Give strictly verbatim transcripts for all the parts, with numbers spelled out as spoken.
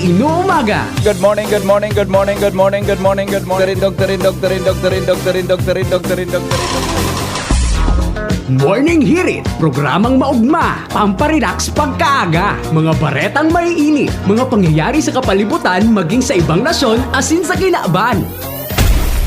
Inuumaga. Good morning, good morning, good morning, good morning, good morning, good morning. Tarindog, tarindog, tarindog, tarindog, tarindog, tarindog, tarindog, tarindog. Morning Hirit, programang maugma, pamparelax pagkaaga, mga baretang maiinit, mga pangyayari sa kapalibutan maging sa ibang nasyon asin sa kinaban.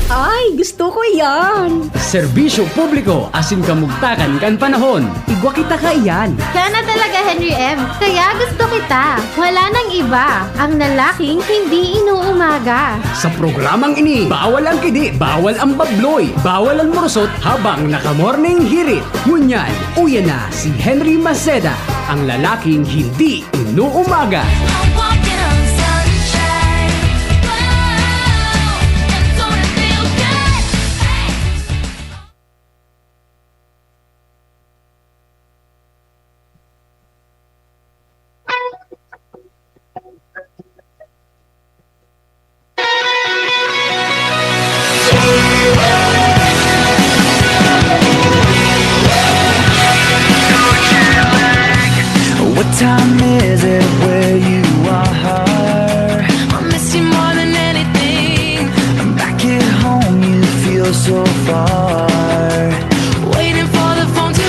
Ay, gusto ko yan! Serbisyo publiko asin kamugtakan kan panahon. Igwa kita kaiyan. Siya na talaga, Henry M. Kaya gusto kita. Wala nang iba. Ang lalaking hindi inuumaga. Sa programang ini, bawal ang kidi, bawal ang babloy, bawal ang murusot habang naka-morning hirit. Ngunyan, uya na si Henry Maceda, ang lalaking hindi inuumaga. I'm walking on sunshine. Wow, I'm gonna feel good. What time is it where you are? I miss you more than anything. I'm back at home, you feel so far. Waiting for the phone to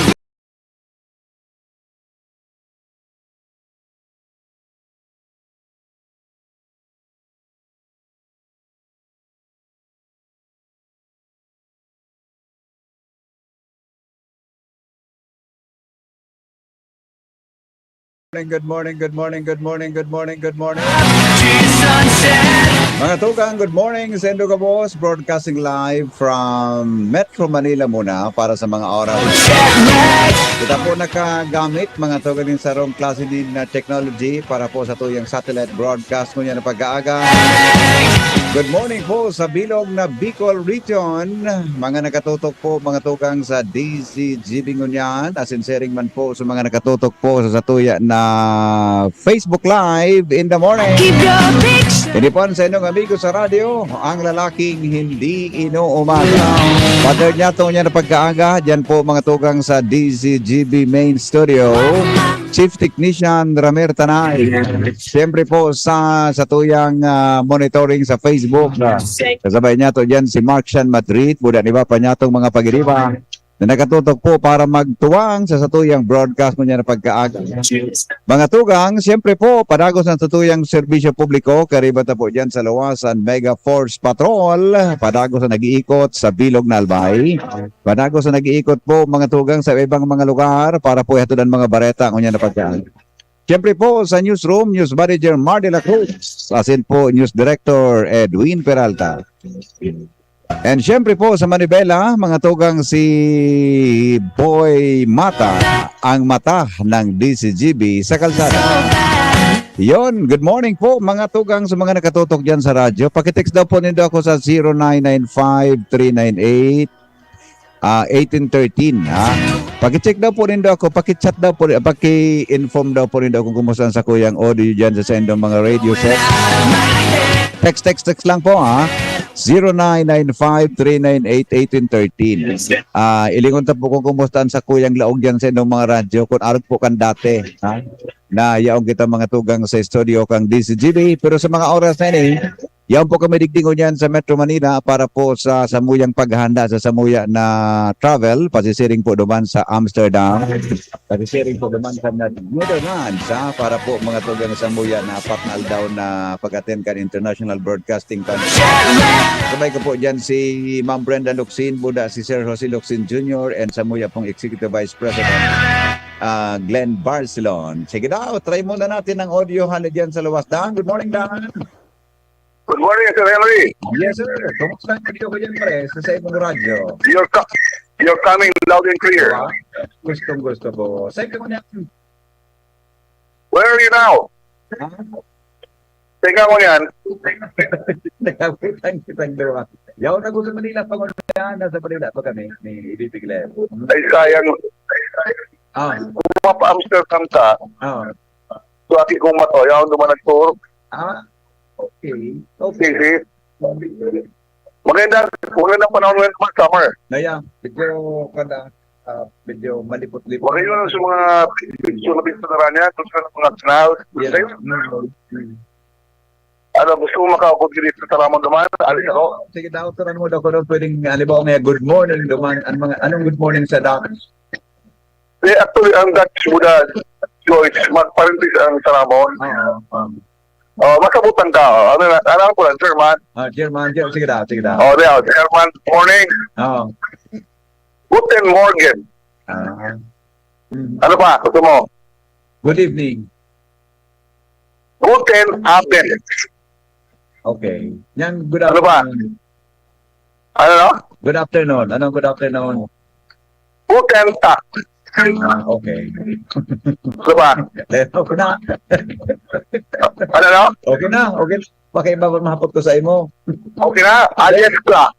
Morning, good morning, good morning, good morning, good morning, good morning. Mga tugang, good morning sa indo gabos. Broadcasting live from Metro Manila muna para sa mga oras. Kita po nakagamit, mga tugang, nin sarong klase din na technology para po sa tuyang satellite broadcast ngunyan na pag-aaga. Good morning po sa bilog na Bicol Region. Mga nakatutok po, mga tugang, sa D Z G B ngunyan. Asin siring man po sa mga nakatutok po sa satuya na Facebook Live in the morning. Keep your picture. Ini po sa inyong amigo sa radyo, ang lalaking hindi inuumaga. Partner niya, to niya na pagkaaga, dyan po mga tugang sa D Z G B Main Studio, Chief Technician Ramer Tanay. Siyempre po sa, sa tuyang, ah, monitoring sa Facebook. Kasabay niya to dyan si Mark Shan Madrid, buda ni ba pa niya tong mga pagiriba na nakatutok po para magtuwang sa satuyang broadcast mo niya na pagkaaga. Mga tugang, siyempre po, padagos ang satuyang serbisyo publiko, kariba ta po dyan sa luwasan, Mega Force Patrol, padagos ang nag-iikot sa bilog na Albay, padagos ang nag-iikot po, mga tugang, sa ibang mga lugar para po ihatod ang mga bareta ngunyan na pagkaaga. Siyempre po, sa newsroom, News Manager Mar de la Cruz, asin po, News Director Edwin Peralta. And siyempre po sa Manibela, mga tugang, si Boy Mata, ang mata ng D Z G B sa kalsada. Yon, good morning po mga tugang sa mga nakatutok dyan sa radyo. Pakitext daw po nindo ako sa zero nine nine five three nine eight, ah, eighteen thirteen, ha? Paki-check daw po nindo ako, paki-chat daw po, paki-inform daw po nindo kung kumusta ang sakuyang audio dyan sa, sa indong mga radio set. Text, text, text lang po, ha? Zero nine nine five three nine eight eighteen thirteen. Ah, ilingon ta po kung kumusta ang sakuyang laog dyan sa indong mga radyo, kung arog po kan dati, ha? Na yaon kita mga tugang sa studio kang D Z G B, pero sa mga oras na ini, yaon po kami digdi ngunyan sa Metro Manila para po sa samuyang paghahanda sa samuya na travel, pasisiring po duman sa Amsterdam, pasisiring po duman sa Netherlands, ha, para po mga tugang samuya na apat na aldaw na pag-attend kan International Broadcasting Council. Sabay ko po dyan si Ma'am Brenda Locsin, buda si Sir Jose Locsin Junior, and samuya pong Executive Vice President, ah, Glenn Barcelon. Sige daw, try muna natin ang audio hali dyan sa luwas. Dan, good morning, Dan. Good morning, Sir Henry. Yes, sir. Kumusta ang audio ko dyan, pre? Sa, sa imong radyo? You're co-, you're coming loud and clear. Diba? Gustong gusto ko. Sa ikaw na. Where are you now? Ha? Teka mo yan. Nagkabutan kitang dalawa. Yaw na gusto Manila pa ko na, nasa Manila pa kami, ni Ibibig Lem. Ay, sayang. Ah. Kung mapa-Amsterdam ka, Ah. so, aki kong mato, yaw naman nag-tour. Ah, okay. Okay. Sige. Maganda, magandang panahon ngayon naman, summer. Na, yeah, medyo, kada, ah, medyo malipot-lipot. Wala yun sa mga picture na pinagdadala niya, kung saan ang mga canal. Yeah. Ayun. Mm, mm. Ano, gusto mo makaupod dito sa Taramon duman? Alis ako. Sige daw, sir, ano mo daw kung pwedeng, halimbawa, may good morning duman, ang mga, anong good morning sa Dutch? Eh, actually, ang Dutch Buddha, George, magparintis ang Taramon. Oo. Um, Oh, masabutan ka. Oh. Ano na, alam ko lang, German. Ah, German, German. Sige daw, sige daw. Oh, di, oh, German, morning. Oo. Guten Morgen. Ah. Mm. Ano pa? Gusto mo? Good evening. Guten Abend. Okay. Yan, good Ano ba? afternoon. Ano, no? Good afternoon. Anong good afternoon? Guten Tag. Ah, okay. Ano ba? Eh, okay na. Ano, no? Okay na. Okay. Baka iba pa mahapot ko sa imo. Okay na. Alles klar.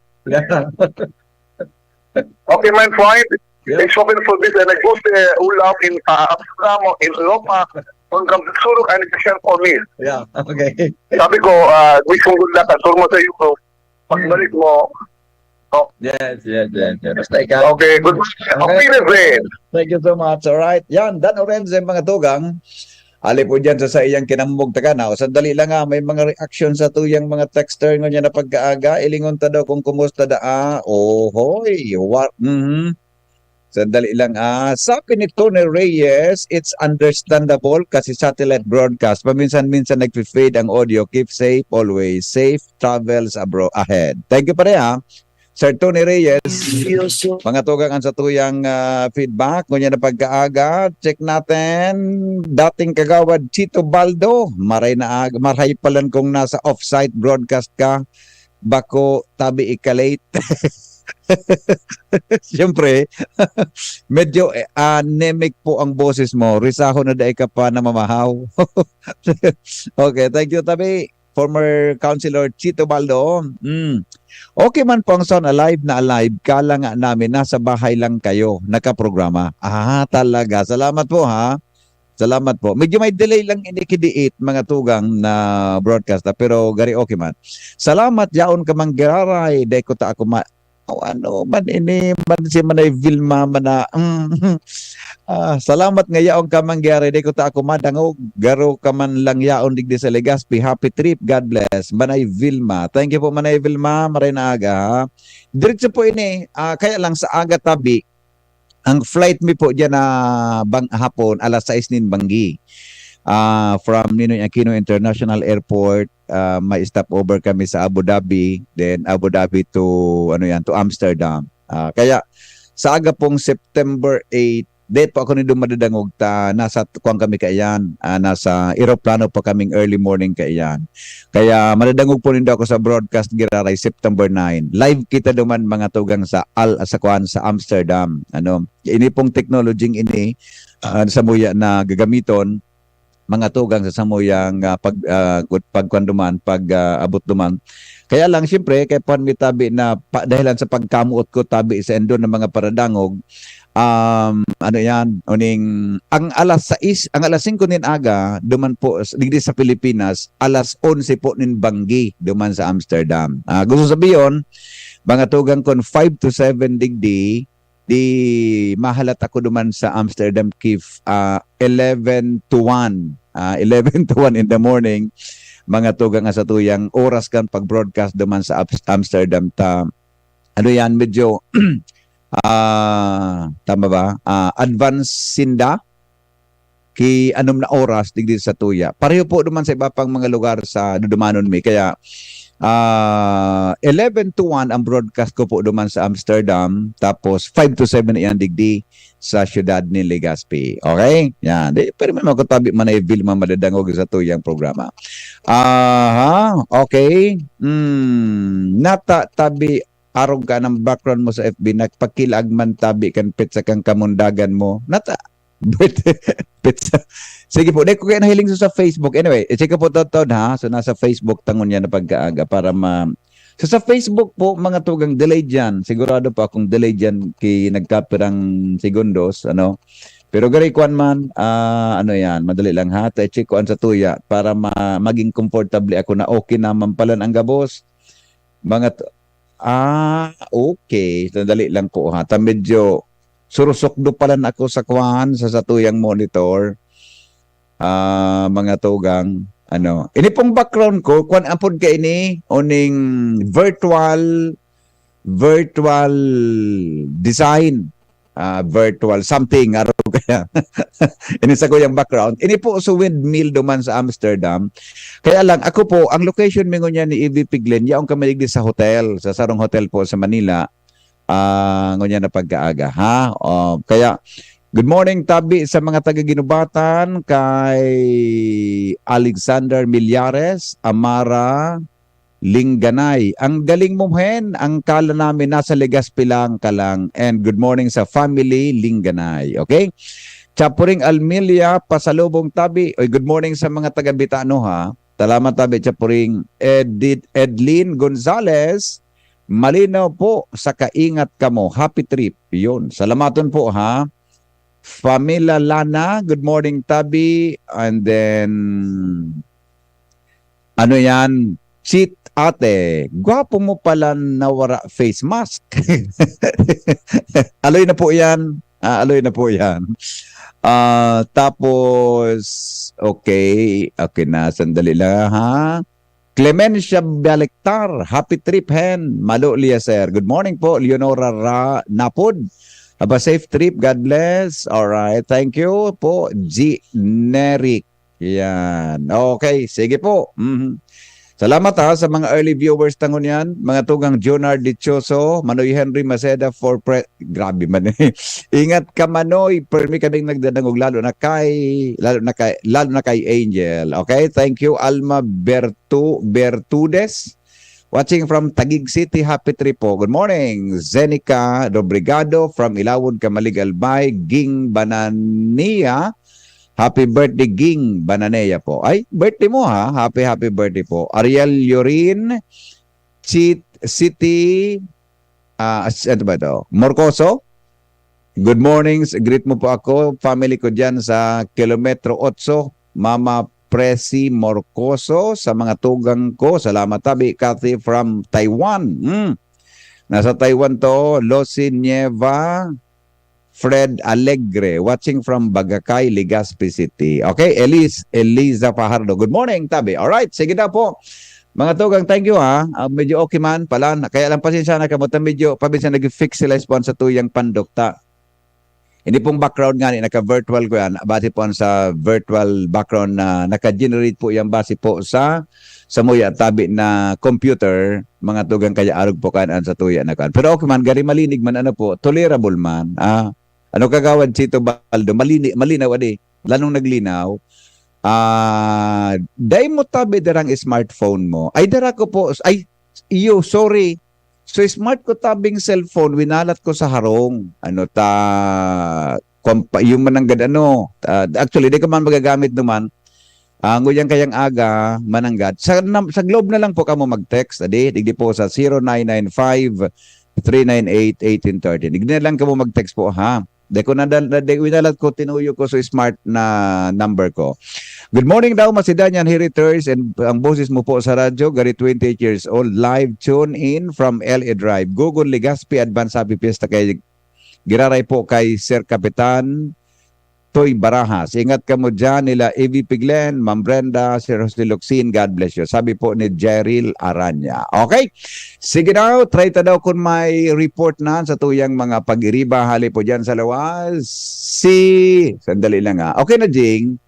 Okay, mein Freund. Yeah. Ich hoffe, für diese eine gute Urlaub in uh, Amsterdam, in Europa. Und ganz zurück eine Geschenk von mir. Yeah, okay. Sabi ko, uh, wish kong good luck at turmo sa Europe. Pagbalik mo, Yes, yes, yes, yes. Basta ikaw. Okay, good. Auf Wiedersehen. Thank you so much. All right. Yan, Dan Orense, mga tugang. Ali po dyan sa saiyang kinamog taga na. O, sandali lang ha, may mga reaction sa tuyang mga texter ngunyan na pagkaaga. Ilingon ta daw kung kumusta da. Ah, ohoy. What? Mhm. Sandali lang ah. Sabi ni Tony Reyes, it's understandable kasi satellite broadcast. Paminsan-minsan nagfi-fade ang audio. Keep safe always. Safe travels abro ahead. Thank you pare ha. Sir Tony Reyes, mga tugang ang sa tuyang ah, feedback. Ngunyan na pagkaaga, check natin. Dating kagawad Chito Baldo, maray na ag-, maray palan kung nasa off-site broadcast ka. Bako, tabi ika-late. Siyempre, medyo eh, anemic po ang boses mo. Risahon na dai ka pa namamahaw. Okay, thank you, tabi. Former Councilor Chito Baldo. Mm. Okay man po ang sound, alive na alive. Kala nga namin, nasa bahay lang kayo, nakaprograma. Ah, talaga. Salamat po, ha. Salamat po. Medyo may delay lang ini kidiit, mga tugang na broadcast, ah, pero gari okay man. Salamat, yaon ka man giraray. Dai ko ta ako ma-, o ano man ini, man si Manay Vilma, mana, mm, ah, salamat nga yaon ka man giraray. Dai ko ta ako madangog. Garo ka man lang yaon digdi sa Legazpi. Happy trip. God bless. Manay Vilma. Thank you po, Manay Vilma. Maray na aga, ha. Diretso po ini. Ah, kaya lang sa aga tabi, ang flight mi po diyan na bang hapon, alas sais nin banggi. Ah, from Ninoy Aquino International Airport, ah, may stopover kami sa Abu Dhabi, then Abu Dhabi to, ano yan, to Amsterdam. Ah, kaya sa aga pong September eight, dai po ako nindo madadangog ta nasa kuwan kami kaiyan, ah, nasa eroplano pa kaming early morning kaiyan. Kaya madadangog po nindo ako sa broadcast giraray September nine. Live kita duman mga tugang sa Al sa kuwan sa Amsterdam. Ano, ini pong technology ini ah, sa muya na gagamiton mga tugang sa samuyang ah, pag ah, gut- pagkuwan duman, pag ah, abot duman. Kaya lang siyempre kay pan mi tabi na pa, dahilan sa pagkamuot ko tabi sa indo ng mga paradangog, um, ano yan, uning ang alas sais, ang alas singko nin aga, duman po s- digdi sa Pilipinas, alas onse po nin banggi duman sa Amsterdam. Ah, gusto sabihin, mga tugang kon five to seven digdi, di mahalat ako duman sa Amsterdam Keef, ah, eleven to one. Ah, eleven to one in the morning, mga tugang, sa tuyang oras kan pag-broadcast duman sa Am- Amsterdam ta. Ano yan, medyo, ah, tama ba? Ah, advance sinda ki anom na oras digdi sa tuya. Pareho po duman sa iba pang mga lugar sa dudumanon mi. Kaya ah, eleven to one ang broadcast ko po duman sa Amsterdam, tapos five to seven iyan digdi sa siyudad ni Legazpi. Okay? Yan. Di, pero may makatabi man ay Vilma madadangog sa tuyang programa. Aha, okay. Hmm, nata tabi arog ka ng background mo sa F B, nagpakilag man tabi kan petsa kang kamundagan mo. Nata, pizza. Sige po, dai ko kaya nahiling sa, sa Facebook. Anyway, i-check ko po, Totod, ha? So, nasa Facebook tangon niya na pagkaaga para ma... So, sa Facebook po, mga tugang, delay dyan. Sigurado po akong delay dyan ki nagkapirang segundos, ano? Pero gari kwan man, ah, ano yan, madali lang ha. Ta check ko an sa tuya para ma maging komportable ako na okay naman pala ang gabos. Mga t- ah, okay. Sandali lang po ha. Ta medyo surusukdo pala na ako sa kwan, sa satuyang monitor. Ah, mga tugang. Ano, ini pong background ko, kwan apod ka ini, uning virtual, virtual design, ah, virtual something, araw kaya. Ini sa kuyang background. Ini po sa windmill duman sa Amsterdam. Kaya lang, ako po, ang location mi ngunyan ni E V P Glenn, yaon kami digdi sa hotel, sa sarong hotel po sa Manila. Ah, ngunyan na pagkaaga, ha? Oh, kaya, good morning, tabi sa mga taga Ginubatan, kay Alexander Millares, Amara Lingganay. Ang galing mo, hen. Ang kala namin nasa Legazpi lang ka lang. And good morning sa family Lingganay. Okay? Chapuring Almilia, pasalubong tabi. Oy, good morning sa mga taga Bitano, ha. Salamat tabi, Chapuring. Edit, Edlin Gonzales, malinaw po sa kaingat kamo. Happy trip. Yun. Salamaton po, ha. Famila Lana, good morning, tabi. And then, ano yan? Cheat ate. Gwapo mo pala na wara face mask. Aloy na po yan. Ah, aloy na po yan. Ah, tapos, okay. Okay na. Sandali lang, ha? Clemencia Baliktar, happy trip, hen. Malo, Eliezer. Good morning po, Leonora Ra Napod. Have a safe trip. God bless. All right. Thank you po, G Neric. Yan. Okay, sige po. Mhm. Salamat ha sa mga early viewers tangon yan. Mga tugang Jonard Dichoso, Manoy Henry Maceda for pre-, grabe man eh. Ingat ka, Manoy. Permi kaming nagdadangog, lalo na kay, lalo na kay, lalo na kay Angel. Okay? Thank you, Alma Bertu-, Bertudes. Watching from Taguig City, happy trip po. Good morning, Zenica Dobrigado from Ilawod, Camalig, Albay, Ging Banania. Happy birthday, Ging Banania po. Ay, birthday mo ha. Happy, happy birthday po. Ariel Yorin, Chit-, City, ah, as-, ano ba ito? Morcoso. Good morning. S-, greet mo po ako. Family ko dyan sa Kilometro Otso. Mama Presi Morcoso. Sa mga tugang ko. Salamat tabi. Kathy from Taiwan. Hmm. Nasa Taiwan to. Losi Nieva. Fred Alegre. Watching from Bagacay, Legazpi City. Okay. Elis, Eliza Fajardo. Good morning, tabi. Alright. Sige daw po. Mga tugang, thank you ha. Ah, medyo okay man pala. Kaya lang pasensya na kamo ta medyo paminsan nag-fix sila sa tuyang pandukta. Hindi pong background nga ni, naka-virtual ko yan. Base po sa virtual background na naka-generate po yan base po sa, sa muya tabi na computer, mga tugang, kaya arog po kan an sa tuya na kan. Pero okay man, gari malinig man, ano po, tolerable man. Ah, ano kagawad Chito Baldo, malini-, malinaw adi, lalong naglinaw. Ah, dai mo tabi darang smartphone mo. Ay, dara ko po. Ay, iyo, sorry. So, smart ko tabing cellphone, winalat ko sa harong. Ano ta, kompa-, yung mananggad ano. Ah, actually, di ko man magagamit naman. Ah, nguyang kayang aga, mananggad. Sa, nam-, sa Globe na lang po kamo mag-text, adi, digdi po sa zero nine nine five, three nine eight, eighteen thirteen. Digdi na lang kamo mag-text po, ha? Di ko nadal-, na, di, winalat ko, tinuyo ko sa smart na number ko. Good morning daw, Masidanian Heriters, and ang boses mo po sa radyo, gari twenty-eight years old, live tune in from L A Drive. Gugon Legazpi, advance happy fiesta kay Giraray po kay Sir Kapitan Toy Barajas. Ingat kamo dyan nila A V P Glenn, Ma'am Brenda, Sir Jose Luxin, God bless you. Sabi po ni Jeril Aranya. Okay? Sige daw, try ta daw kung may report na sa tuyang mga pag-iriba hali po dyan sa lawas. Si, sandali lang ha. Okay na, Jing?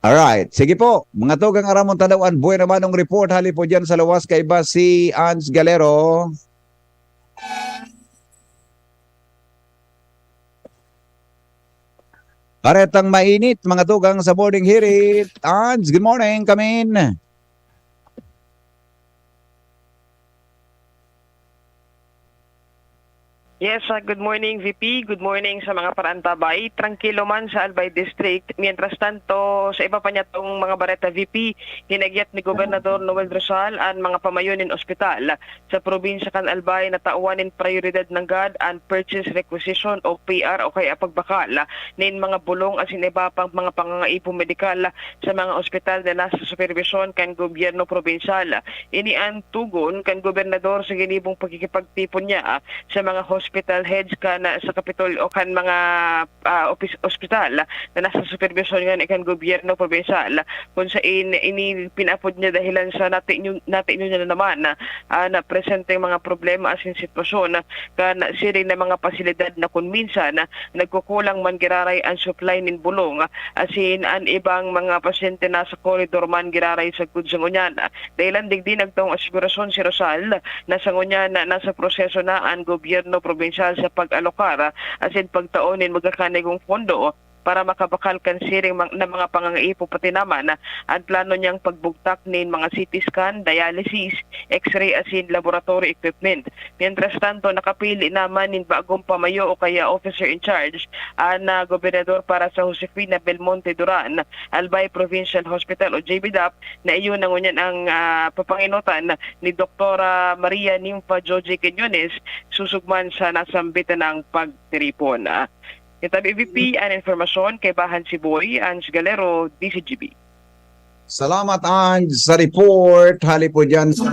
Alright. Sige po, mga tugang aramon tadawan, buhay naman ang report hali po dyan sa lawas kaiba si Ans Galero. Karetang mainit, mga tugang sa Morning Hirit. Ans, good morning, kamin. Yes, ah, good morning, V P. Good morning sa mga paraantabay. Trangkilo man sa Albay District. Mientras tanto, sa iba pa niya tong mga bareta, V P, hinagyat ni Gobernador Noel Rosal an mga pamayo nin ospital sa probinsya kan Albay na tawan nin prioridad nanggad an purchase requisition o P R o kaya pagbakal nin mga bulong asin iba pang mga pangangaipo medikal sa mga ospital na nasa superbisyon kan gobyerno probinsyal. Ini an tugon kan gobernador sa ginibong pakikipagtipon niya sa mga hospital hospital heads kan, ah, sa Kapitolyo o kan mga, ah, opis-, ospital na nasa superbisyon ngani kan gobyerno probinsyal, kun sain ini pinaapod niya dahilan sa natinyo-, natinyo niya na naman, ah, na presenteng mga problema asin sitwasyon kan siring na mga pasilidad na kun minsan nagkukulang man giraray an supply nin bulong asin an ibang mga pasyente nasa koridor man giraray sagkod sa ngunyan. Dahilan digdi nagtawong asigurasyon si Rosal na sa ngunyan na nasa proseso na an gobyerno probinsyal sa pag-alokar asin pagtao nin magkakanigong pondo para makabakal kan siring mang-, na mga pangangaipo, pati naman an plano niyang pagbugtak nin mga C T scan, dialysis, X-ray asin laboratory equipment. Mientras tanto, nakapili naman nin bagong pamayo o kaya officer in charge an, ah, gobernador para sa Josefina Belmonte Duran Albay Provincial Hospital o J B DAP, na iyo na ngunyan ang, ah, papangenotan ni Doktora Maria Ninfa Joji Quiñones, susog man sa nasambit na pagtiripon. Ah, Itabi V P an informasyon kaibahan si Boy Ange Galero, D Z G B. Salamat, Ange, sa report. Hali po dyan sa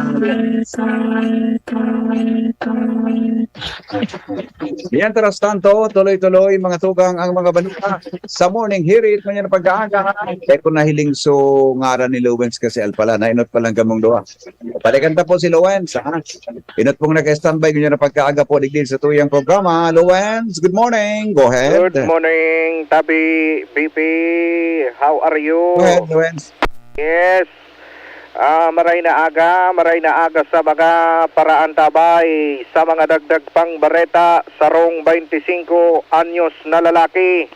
Mientras tanto, tuloy-tuloy, mga tugang, ang mga balita sa Morning Hirit ngunyan na pagkaaga. Kaya ko nahiling so ngaran ni Lowens kasi alpala, nainot pa lang kamong duha. Balikan ta po si Lowens, ha? Inot pong naka-standby ngunyan na pagkaaga po digdi sa tuyang programa. Lowens, good morning. Go ahead. Good morning, Tabi, B P. How are you? Go ahead, Lowens. Yes. Ah, maray na aga, maray na aga sa mga paraantabay. Sa mga dagdag pang bareta, sarong baynte singko anyos na lalaki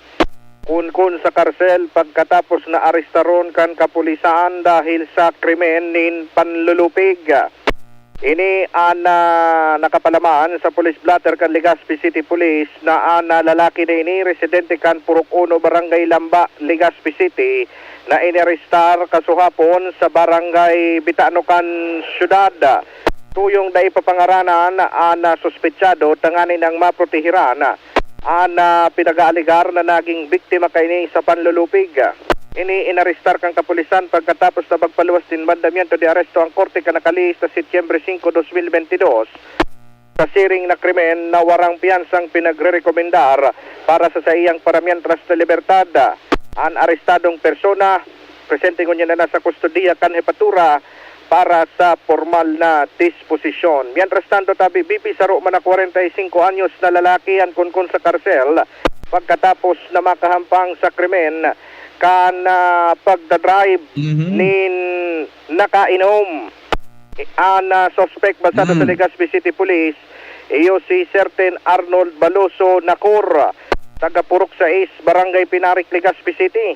kunkun sa karsel pagkatapos na arestaron kan kapulisan dahil sa krimen nin panlulupig. Ini an, ah, nakapalaman sa police blotter kan Legazpi City Police na an, ah, lalaki na ini residente kan Purok Uno, Barangay Lamba, Legazpi City, na inarestar kasuhapon sa Barangay Bitano kan syudad. Tuyong dai papangaranan an, ah, suspetsado tanganing maprotehiran an, ah, pinag-aalegar na naging biktima kaini sa panlulupig. Ini inarestar kan kapulisan pagkatapos na magpaluwas nin mandamiento de aresto an korte kan nakalihis na Setyembre singko, dos mil bente dos, sa siring na krimen na warang piyansang pinagrerekomendar para sa saiyang paramientras na libertad. An arestadong persona, presente ngunyan na nasa kustodiya kan hepatura para sa pormal na disposisyon. Mientras tanto, Tabi, B P, saro man na kwarenta y singko anyos na lalaki an kunkun sa karsel pagkatapos na makahampang sa krimen kan, ah, pagdadrive Mhm. nin nakainom. An, ah, suspek basado sa Mm. Legazpi City Police, iyo si Certain Arnold Baloso Nacor, taga Purok sais, Barangay Pinarik, Legazpi City.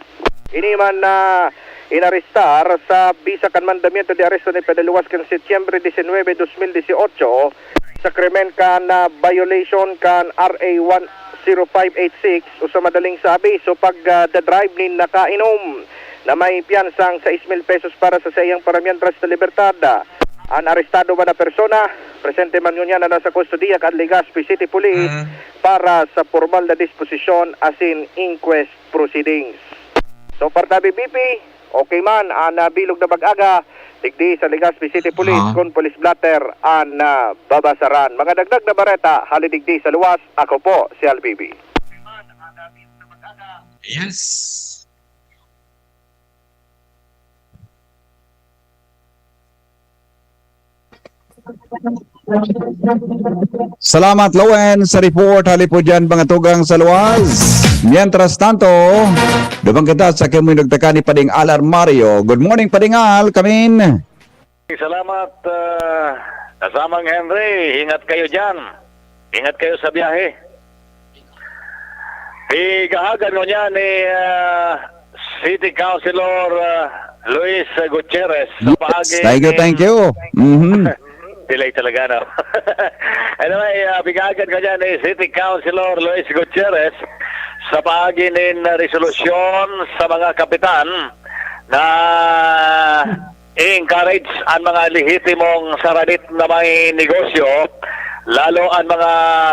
Ini man na inarestar sa bisa kan mandamiento de aresto na ipinaluwas kan Setyembre disinwebe, dos mil disiotso, sa krimen kan, ah, violation kan R A one zero five eight six o sa madaling sabi, so pag, ah, dadrive nin nakainom na may piyansang sais mil pesos para sa saiyang paramientras na libertad. An arestado man na persona, presente man ngunyan na nasa kustodiya kan Legazpi City Police Mm. para sa pormal na disposisyon asin inquest proceedings. So far, Tabi, B P, okay man an, ah, bilog na pag-aga digdi sa Legazpi City Police Ah. kun police blotter an, ah, babasaran. Mga dagdag na bareta hali digdi sa luwas, ako po si L B B. Yes. Salamat, Lowen, sa report. Hali po dyan, mga tugang sa luwas. Mientras tanto, dumang kita sa kami nagtaka ni Pading Al Armario. Good morning, Pading Al. Kamin. Salamat, ah, kasamang Henry. Ingat kayo dyan. Ingat kayo sa biyahe. Pigahagan ngunyan ni, ah, City Councilor, ah, Luis Gutierrez sa Yes, paagi thank you, ni thank you. Mhm. Delay talaga, no? Anyway, ah, pigahagan ngunyan ni City Councilor Luis Gutierrez sa paagi nin resolusyon sa mga kapitan na i-encourage an mga lehitimong saradit na may negosyo, lalo an mga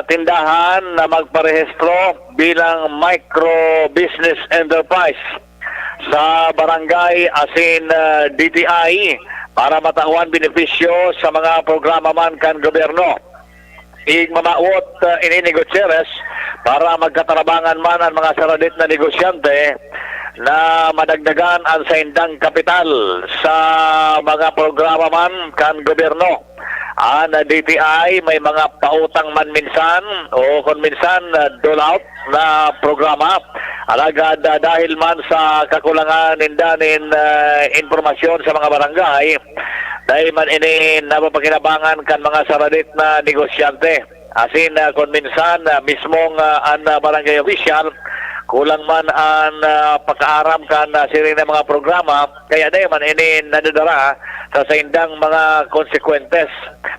tindahan na magparehistro bilang micro business enterprise sa barangay asin, ah, D T I para matawan benepisyo sa mga programa man kan gobyerno. Igmamawot, ah, ini ni Gutierrez para magkatarabangan man ang mga saradit na negosyante na madagdagan ang saindang kapital sa mga programa man kan gobyerno. Ang D T I may mga pautang man minsan o kung minsan, ah, dole out na programa. Alagad, ah, dahil man sa kakulangan ninda nin, ah, impormasyon sa mga barangay, dahil man ini napapakinabangan kan mga saradit na negosyante. Asin, ah, kun minsan, ah, mismong, ah, an, ah, barangay official, kulang man an, ah, pakaaram kan, ah, siring na mga programa, kaya dai man ini nadadara sa saindang mga konsekwentes.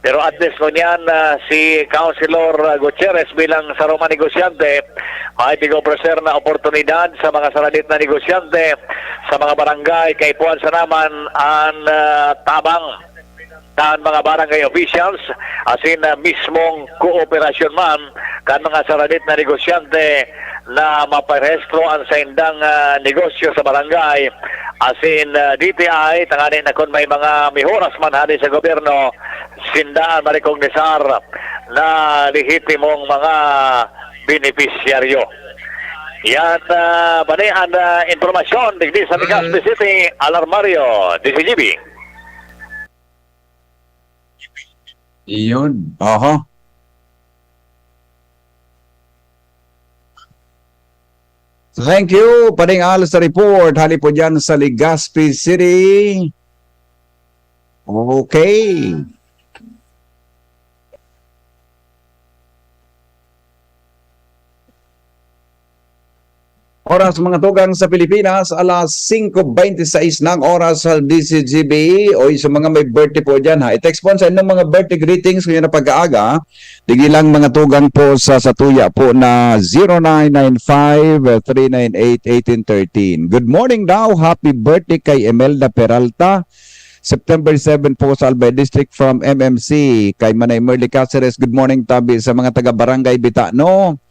Pero at least ngunyan, ah, si Councilor, ah, Gutierrez bilang sarong mga negosyante, may pig-ofrecer na oportunidad sa mga saradit na negosyante sa mga barangay, kaipuhan sana man an, ah, tabang kan mga barangay officials, asin, ah, mismong kooperasyon man kan mga saradit na negosyante na maparehistro an saindang, ah, negosyo sa barangay, asin, ah, D T I, tangani na kun may mga mihuras man hali sa gobyerno, sinda an marekognisar na lehitimong mga benepisyaryo. Yan, ah, bani an, ah, impormasyon digdi sa Legazpi City, Alarmario, D Z G B. Iyon. Aha. Thank you, Pading Al, sa report. Hali po dyan sa Legazpi City. Okay. Oras, mga tugang, sa Pilipinas, alas singko bente seis na ang oras sa D Z G B. Oy, sa mga may birthday po dyan, ha, i-text po sa inyong mga birthday greetings ngayon na pag-aaga. Digdi lang, mga tugang, po sa satuya po na zero nine nine five, three nine eight, eighteen thirteen. Good morning daw. Happy birthday kay Imelda Peralta. September seven po sa Albay District from M M C. Kay Manay Merly Caceres, good morning, tabi sa mga taga Barangay Bitano.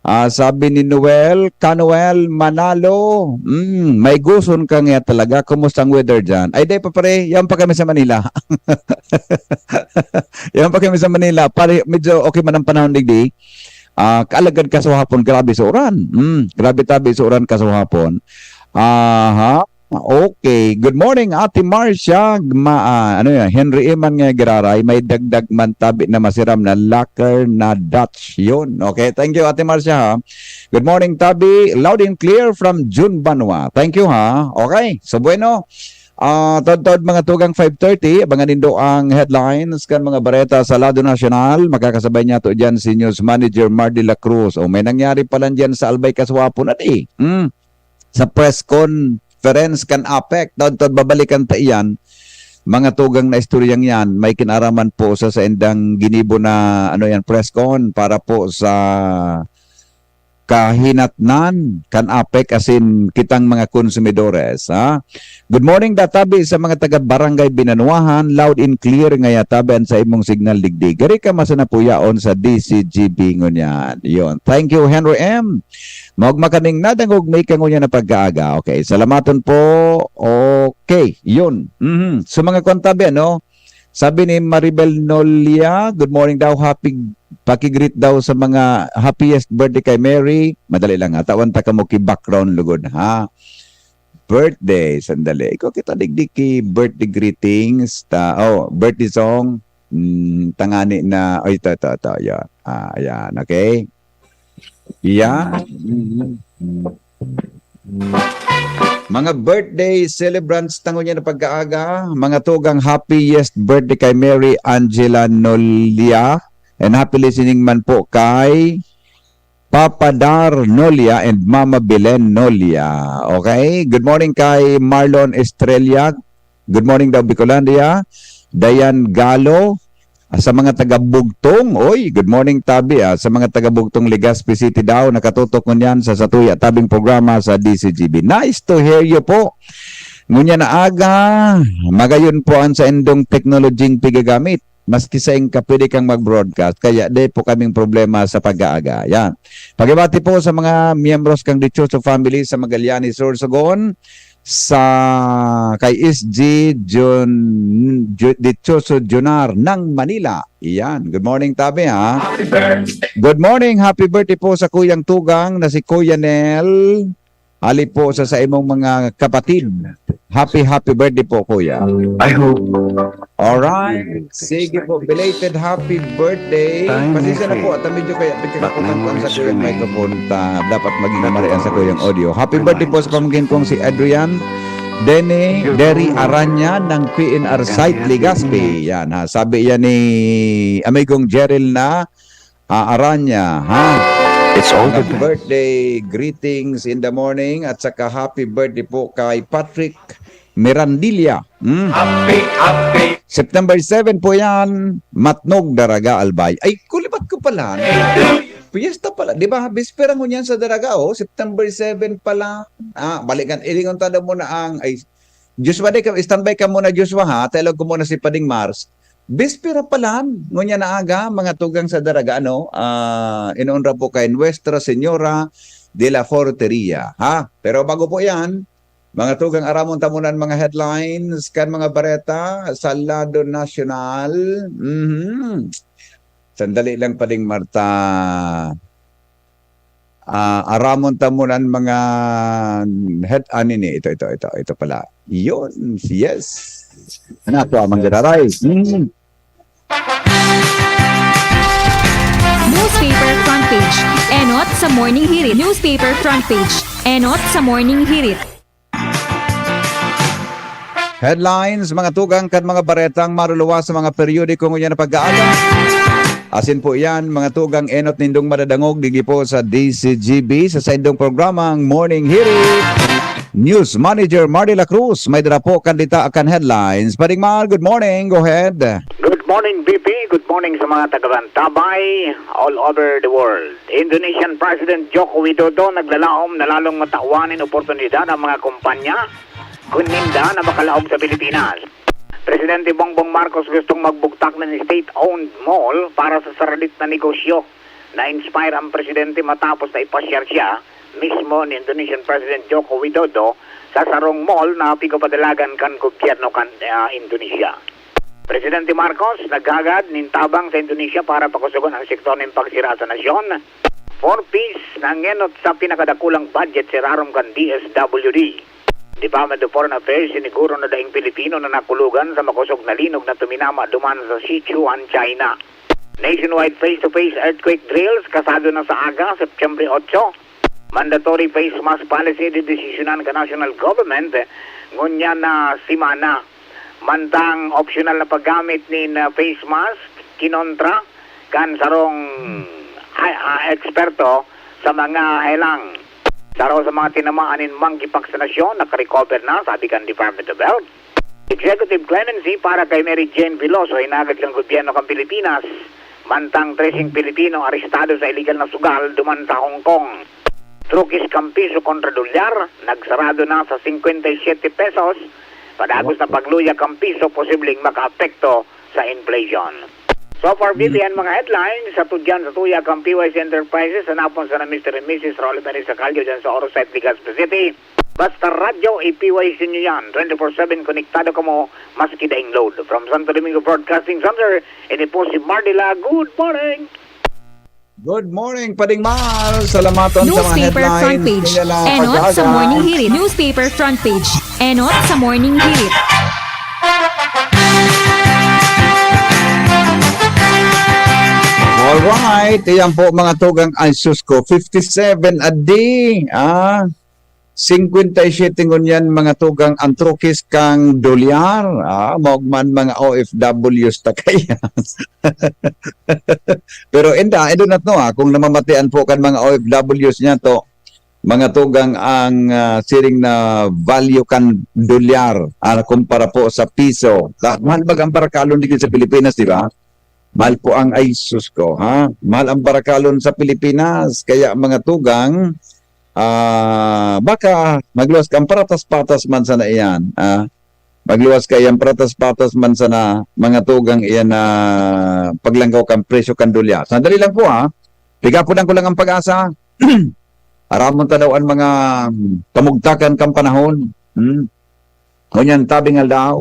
Ah, sabi ni Noel, "Kanuel Manalo, mm, may guson ka nga talaga. Kumusta ang weather dyan?" Ay, di pa, pare. Yan pa kami sa Manila. Yan pa kami sa Manila. Pare, medyo okay man ang panahon digdi. Ah, kaalagad kasuhapon, grabe sa uran. Mm, grabe, tabi, sa uran kasuhapon. Aha. Okay. Good morning, Ate Marcia. Gma-, ah, ano yan? Henry Eman nga giraray. May dagdag man tabi na masiram na lacquer na Dutch. Yun. Okay. Thank you, Ate Marcia, ha. Good morning, tabi. Loud and clear from June Banwa. Thank you, ha. Okay. So, bueno. Ah, taod-taod, mga tugang, five thirty, abangan nindo ang headlines kan mga bareta sa lado nasyonal. Makakasabay niya to diyan si News Manager Mar de la Cruz. O, may nangyari pala diyan sa Albay Kasuapo na di. Mm. Sa press conference kan APEC, taod-taod babalikan ta iyan. Mga tugang na istoryang yan, may kinaraman po sa saindang ginibo na, ano yan, press con para po sa kahinatnan kan APEC asin kitang mga konsumidores, ha? Good morning, da tabi sa mga taga Barangay Binanuahan, loud and clear ngaya tabi an sa imong signal digdi. Gari ka masana po yaon sa D C G B ngunyan. Yun. Thank you, Henry M. Maogma kaning nadangog mi ka ngunyan na pagkaaga. Okay, salamaton po. Okay, yun. Mhm. So, mga kwan tabi, ano? Sabi ni Maribel Nolia, "Good morning daw, happy, paki-greet daw sa mga happiest birthday kay Mary." Madali lang, ha? Tawan ta kamo ki background lugod, ha? Birthday, sandali. Ikaw kita digdi ki birthday greetings, ta, oh, birthday song. Mm, tangani na, ay, ito, ito, ito, yan. Ah, ayan, okay? Yan. Mga birthday celebrants ta ngunyan na pagkaaga, mga tugang, happiest birthday kay Mary Angela Nolia, and happy listening man po kay Papa Dar Nolia and Mama Belen Nolia. Okay? Good morning kay Marlon Estrella. Good morning daw, Bicolandia. Dayan Galo, ah, sa mga taga Bugtong. Oy, good morning, tabi, ah, sa mga taga Bugtong, Legazpi City daw. Nakatutok ngunyan sa satuya tabing programa sa D C G B. Nice to hear you po. Ngunyan na aga, magayon po ang sa indong teknolohiyang pigagamit. Maski saing ka, pwede kang mag-broadcast. Kaya di po kaming problema sa pag-aaga. Yan. Pagibati po sa mga miyembros kang Dichoso Family sa Magallanes, Sorsogon. sa kay S G Jun-, Ju-, Dichoso Junar ng Manila. Iyan. Good morning, tabi, ha? Good morning. Happy birthday po sa kuyang tugang na si Kuya Nel. Ali po sa, sa imong mga kapatid. Happy, happy birthday po, Kuya. I hope. Alright. Sige po, belated happy birthday. Pasensya na po, at medyo kaya, medyo nakukuha ko sa kuyang microphone. Ta, dapat maging marian sa kuyang audio. Happy birthday po sa pamangkin kong si Adrian Denny Derry Aranya ng Q N R site Legazpi. Yan, ha. Sabi yan ni amigong Jeril na, ah, Aranya, ha. It's all the birthday greetings in the morning at saka happy birthday po kay Patrick Mirandilla. Hmm. Happy, happy. September seven po yan, Matnog, Daraga, Albay. Ay, kulibat ko pala. Piyesta pala. Di ba, bispera ngunyan sa Daraga, oh, September seven pala. Ah, balikan, ilingon ta daw muna ang, ay, Joshua, di ka, standby ka muna, Joshua, ha? Tailog ko muna si Pading Mars. Bispera pala, ngunyan na aga, mga tugang sa Daraga, ano? Ah, inuunra po kay Nuestra Señora de la Forteria, ha? Pero bago po yan, mga tugang, aramon ta muna an mga headlines kan mga bareta sa lado nasyonal. Mhm. Sandali lang, Pading Marta. Ah, aramon ta muna an mga head-, ah, nini, ito, ito, ito, ito pala. Yun, yes. Ano ako, Amang Gararay? Mm. Newspaper front page. Enot sa Morning Hirit. Newspaper front page. Enot sa Morning Hirit. Headlines, mga tugang kan mga baretang maruluwas sa mga periodiko ngunyan na pag-aaga. Asin po yan, mga tugang, enot nindong madadangog digi po sa D C G B sa saindong programang Morning Hirit. News Manager Mardy La Cruz, may dara po kan dita kan headlines. Pading Mar, good morning. Go ahead. Good morning, B P. Good morning sa mga taga-Bantabay all over the world. Indonesian President Joko Widodo naglalaom na lalong matawan nin oportunidad ang mga kumpanya kun ninda na makalaog sa Pilipinas. Presidente Bongbong Marcos gustong magbugtak ng state-owned mall para sa saradit na negosyo. Na-inspire ang presidente matapos na ipasyar siya mismo ni Indonesian President Joko Widodo sa sarong mall na pigapadalagan kan gobyerno kan ah, Indonesia. Presidente Marcos naghagad nin tabang sa Indonesia para pakusogon ang sektor nin pagsira sa nasyon. Four Ps na ngenot sa pinakadakulang budget sa irarom kan D S W D. Department of Foreign Affairs, siniguro na daing Pilipino na nakulogan sa makosog na linog na tuminama duman sa Sichuan, China. Nationwide face-to-face earthquake drills, kasado na sa aga, Setyembre otso. Mandatory face mask policy didesisyonan kan national government ngunyan na semana. Mantang optional na paggamit nin ah, face mask, kinontra kan sarong ah, ah, eksperto sa mga helang. Saro sa mga tinamaan nin monkeypox sa nasyon, nakarecover na, sabi kan Department of Health. Executive clemency para kay Mary Jane Veloso, hinagad kan gobyerno kan Pilipinas. Mantang treseng Pilipino arestado sa iligal na sugal duman sa Hong Kong. Truckis kan piso kontra dolyar, nagsarado na sa singkwenta y siyete pesos. Padagos na pagluya kan piso, posibleng makaapekto sa inflation. So far, B P, ang mga headlines sa tudyan sa tuya kan P Y C Enterprises, hanapon sana Mister and Missus Raul Perez Sacalio dyan sa Oro Site, Legazpi City. Basta radyo, i-P Y C nyo yan. Twenty-four seven konektado kamo, maski daing load. From Santo Domingo Broadcasting Center, ini po si Mardila. Good morning! Good morning, Pading Mar. Salamaton sa mga Newspaper front headlines. Page. Kanya lang Enot sa pag-aga. Morning Hirit. Newspaper front page. Enot sa Morning Hirit. Alright, iyan po mga tugang. Ay, sus ko, fifty-seven a day. Ah, singkwenta y siyete ngunyan mga tugang ang truckis kan dolyar. Ah, maugman mga O F Ws ta kaya. Pero inda, I do not know, ah, kung namamatian po kan mga O F Ws niya to, mga tugang ang ah, siring na value kan dolyar ah, kumpara po sa piso. Ta, mahal mag ang barakalon dito sa Pilipinas, di ba? Mahal po ang, ay sus ko, ha? Mahal ang barakalon sa Pilipinas. Kaya mga tugang, ah, baka magluwas kang paratas-patas man sana iyan. Ah, magluwas ka iyan paratas-patas man sana, mga tugang iyan na paglanggaw kang presyo kan dolyar. Sandali lang po, ha? Pigapunan ko lang ang pag-asa. Aramon ta daw an mga kamugtakan kan panahon. Hmm. Ngunyan, tabing aldaw,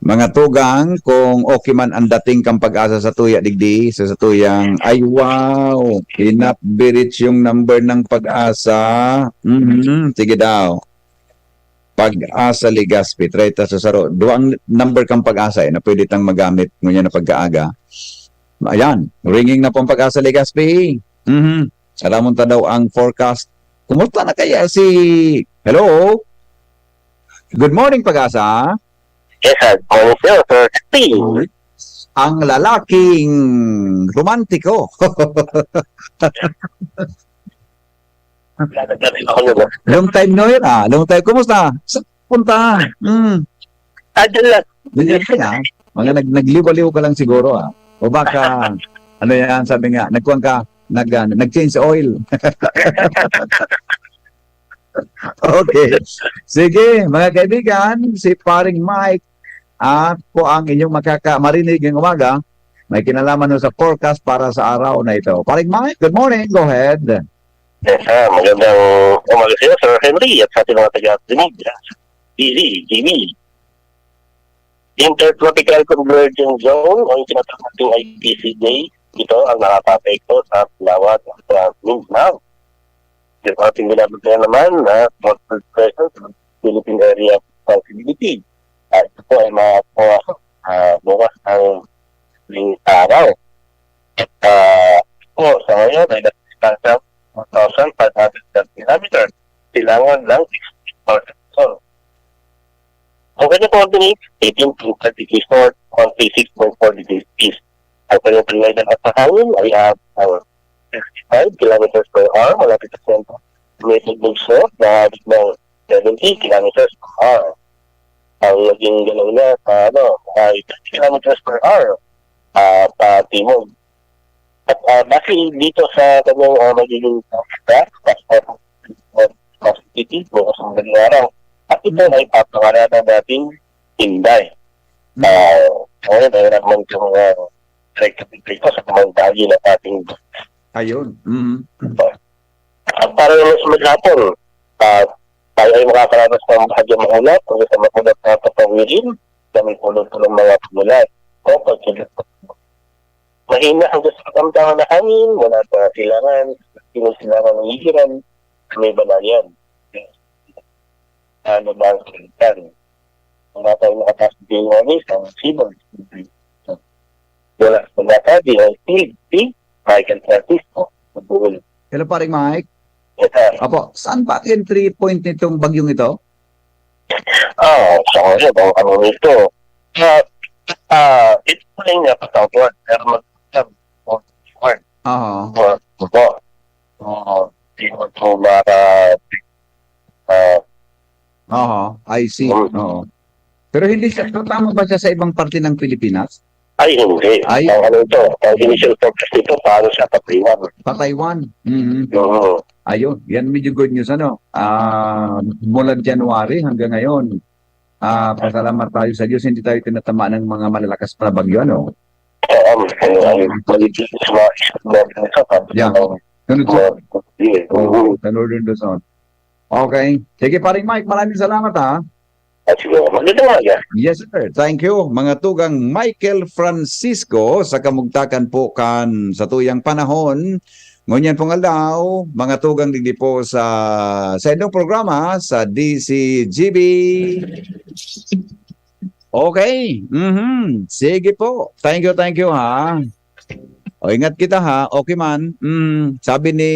mga tugang, kung okay man ang dating kan Pag-asa sa tuya digdi, sa, sa tuyang, ay, wow, inapbirit yung number ng Pag-asa. Mhm, sige daw. Pag-asa Legazpi, treta sa saro. Duwang number kan Pag-asa, eh, na pwede tang magamit ngunyan na pagkaaga. Ayan, ringing na po ang Pag-asa Legazpi. Mhm. Alamon ta daw ang forecast. Kumusta na kaya si, hello? Good morning, Pag-asa. Yes, sir. Morning, sir. Sir Steve. Ang lalaking romantiko. Dadagdagan ako nyo ba? Long time no hear, ah. Long time. Kumusta? Sa punta? Hmm. Ah, dyan lang. Ganyan ka na. Mga nag nagliwaliw ka lang siguro, ah. O baka, ano yan, sabi nga, nagkuhan ka, nag, ah, nag-change oil. Okay. Sige, mga kaibigan, si Paring Mike, ah, po ang inyong makaka-, marinig ngayong umaga. May kinalaman ho sa forecast para sa araw na ito. Paring Mike, good morning. Go ahead. Yes, sir. Magandang umaga sa iyo, Sir Henry, at sa ating mga taga-dinig. Busy, Jimmy. Intertropical Convergence Zone o yung tinatawag nating I P C J, ito ang nakakaapekto sa Palawan at sa Mindanao. Yung ating binabantayan naman na downward pressure sa Philippine Area of Responsibility. At ito po ay maaabot, ah, bukas ng madaling araw. At, ah, po, sa ngayon ay nasa distansya one thousand five hundred kilometers. Kailangan lang sixty percent. So, ang kanyang coordinates, eighteen point five degrees north, one three six point four degrees east. Ang kanyang paliwanan at hangin ay, ah, ang sixty-five kilometers per hour, malapit sa sentro. May tugtog sa na ng seventy kilometers per hour. Ang naging galaw niya sa, ano, ay thirty kilometers per hour, ah, pa timog. At, ah, base dito sa kanyang, ah, magiging, ah, positive bukas ng madaling araw. At ito ay papangaralan natin Inday. Hmm. Ah, ngayon, ay naman yung, ah, direkta-direkta sa tamang dali ng ating Ayun. Mm. At para naman sa maghapon, ah, tayo ay makakaranas ng bahagyang maulap hanggang sa maulap na papawirin na may puno-punong mga pumulan o pagkilos. Mahina hanggang sa katamtaman na hangin mula sa silangan, sinusilangan ng Ihiran, sa may Banayan. Ano ba ang kalitan? Wala tayong nakataas na January sa Cebu. Wala. Wala tayo, di, di, Michael Francisco. Bull. Hello, Paring Mike. Yes, sir. Apo, saan ba ang entry point nitong bagyong ito? Ah, sa ngayon, ang ano nito, ah, ah, ito pa rin nga patawad, pero mag-, mag-, Aha. Mag-, mag-, Oo, di mo ito mara-, ah, Aha, I see. Mm. Oo. Pero hindi siya, tama ba siya sa ibang parte ng Pilipinas? Ay, hindi. Ay. Ang ano ito, ang initial forecast nito, paano siya pa Taiwan? Pa Taiwan. Mhm. Oo. Ayun, yan medyo good news, ano? Ah, mula January hanggang ngayon, ah, pasalamat tayo sa Diyos, hindi tayo tinatamaan ng mga malalakas na bagyo, ano? Oo, ang, ang, ang, Yeah. Sunod, sunod. Yeah. Oo, sa Northern Luzon. Okay. Sige, Paring Mike, maraming salamat, ha. Ah, sige. Magandang umaga. Yes, sir. Thank you. Mga tugang Michael Francisco, sa kamugtakan po kan sa tuyang panahon, ngunyan pong aldaw, mga tugang digdi po sa, sa inyong programa, sa D C G B. Okay. Mhm. Sige po. Thank you, thank you, ha. O, ingat kita, ha. Okay man. Mm, sabi ni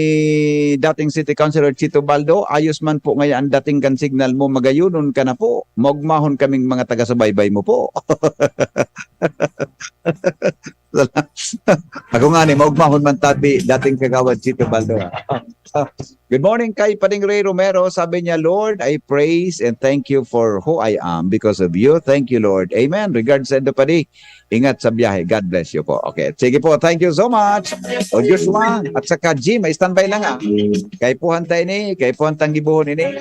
dating City Councilor Chito Baldo, "Ayos man po ngaya ang dating kan signal mo, magayonon ka na po. Maugmahon kaming mga taga-subaybay mo po." Ako nga ni, maugmahon man tabi, dating Kagawad Chito Baldo, ha. Good morning kay Pading Ray Romero. Sabi niya, "Lord, I praise and thank you for who I am because of you. Thank you, Lord." Amen. Regards sa Indo Padi. Ingat sa biyahe. God bless you po. Okay. Sige po. Thank you so much. O Joshua, at saka Jim, standby lang, ah. Kaipuhan tayo ni, kaipuhan tang gibuhon ini.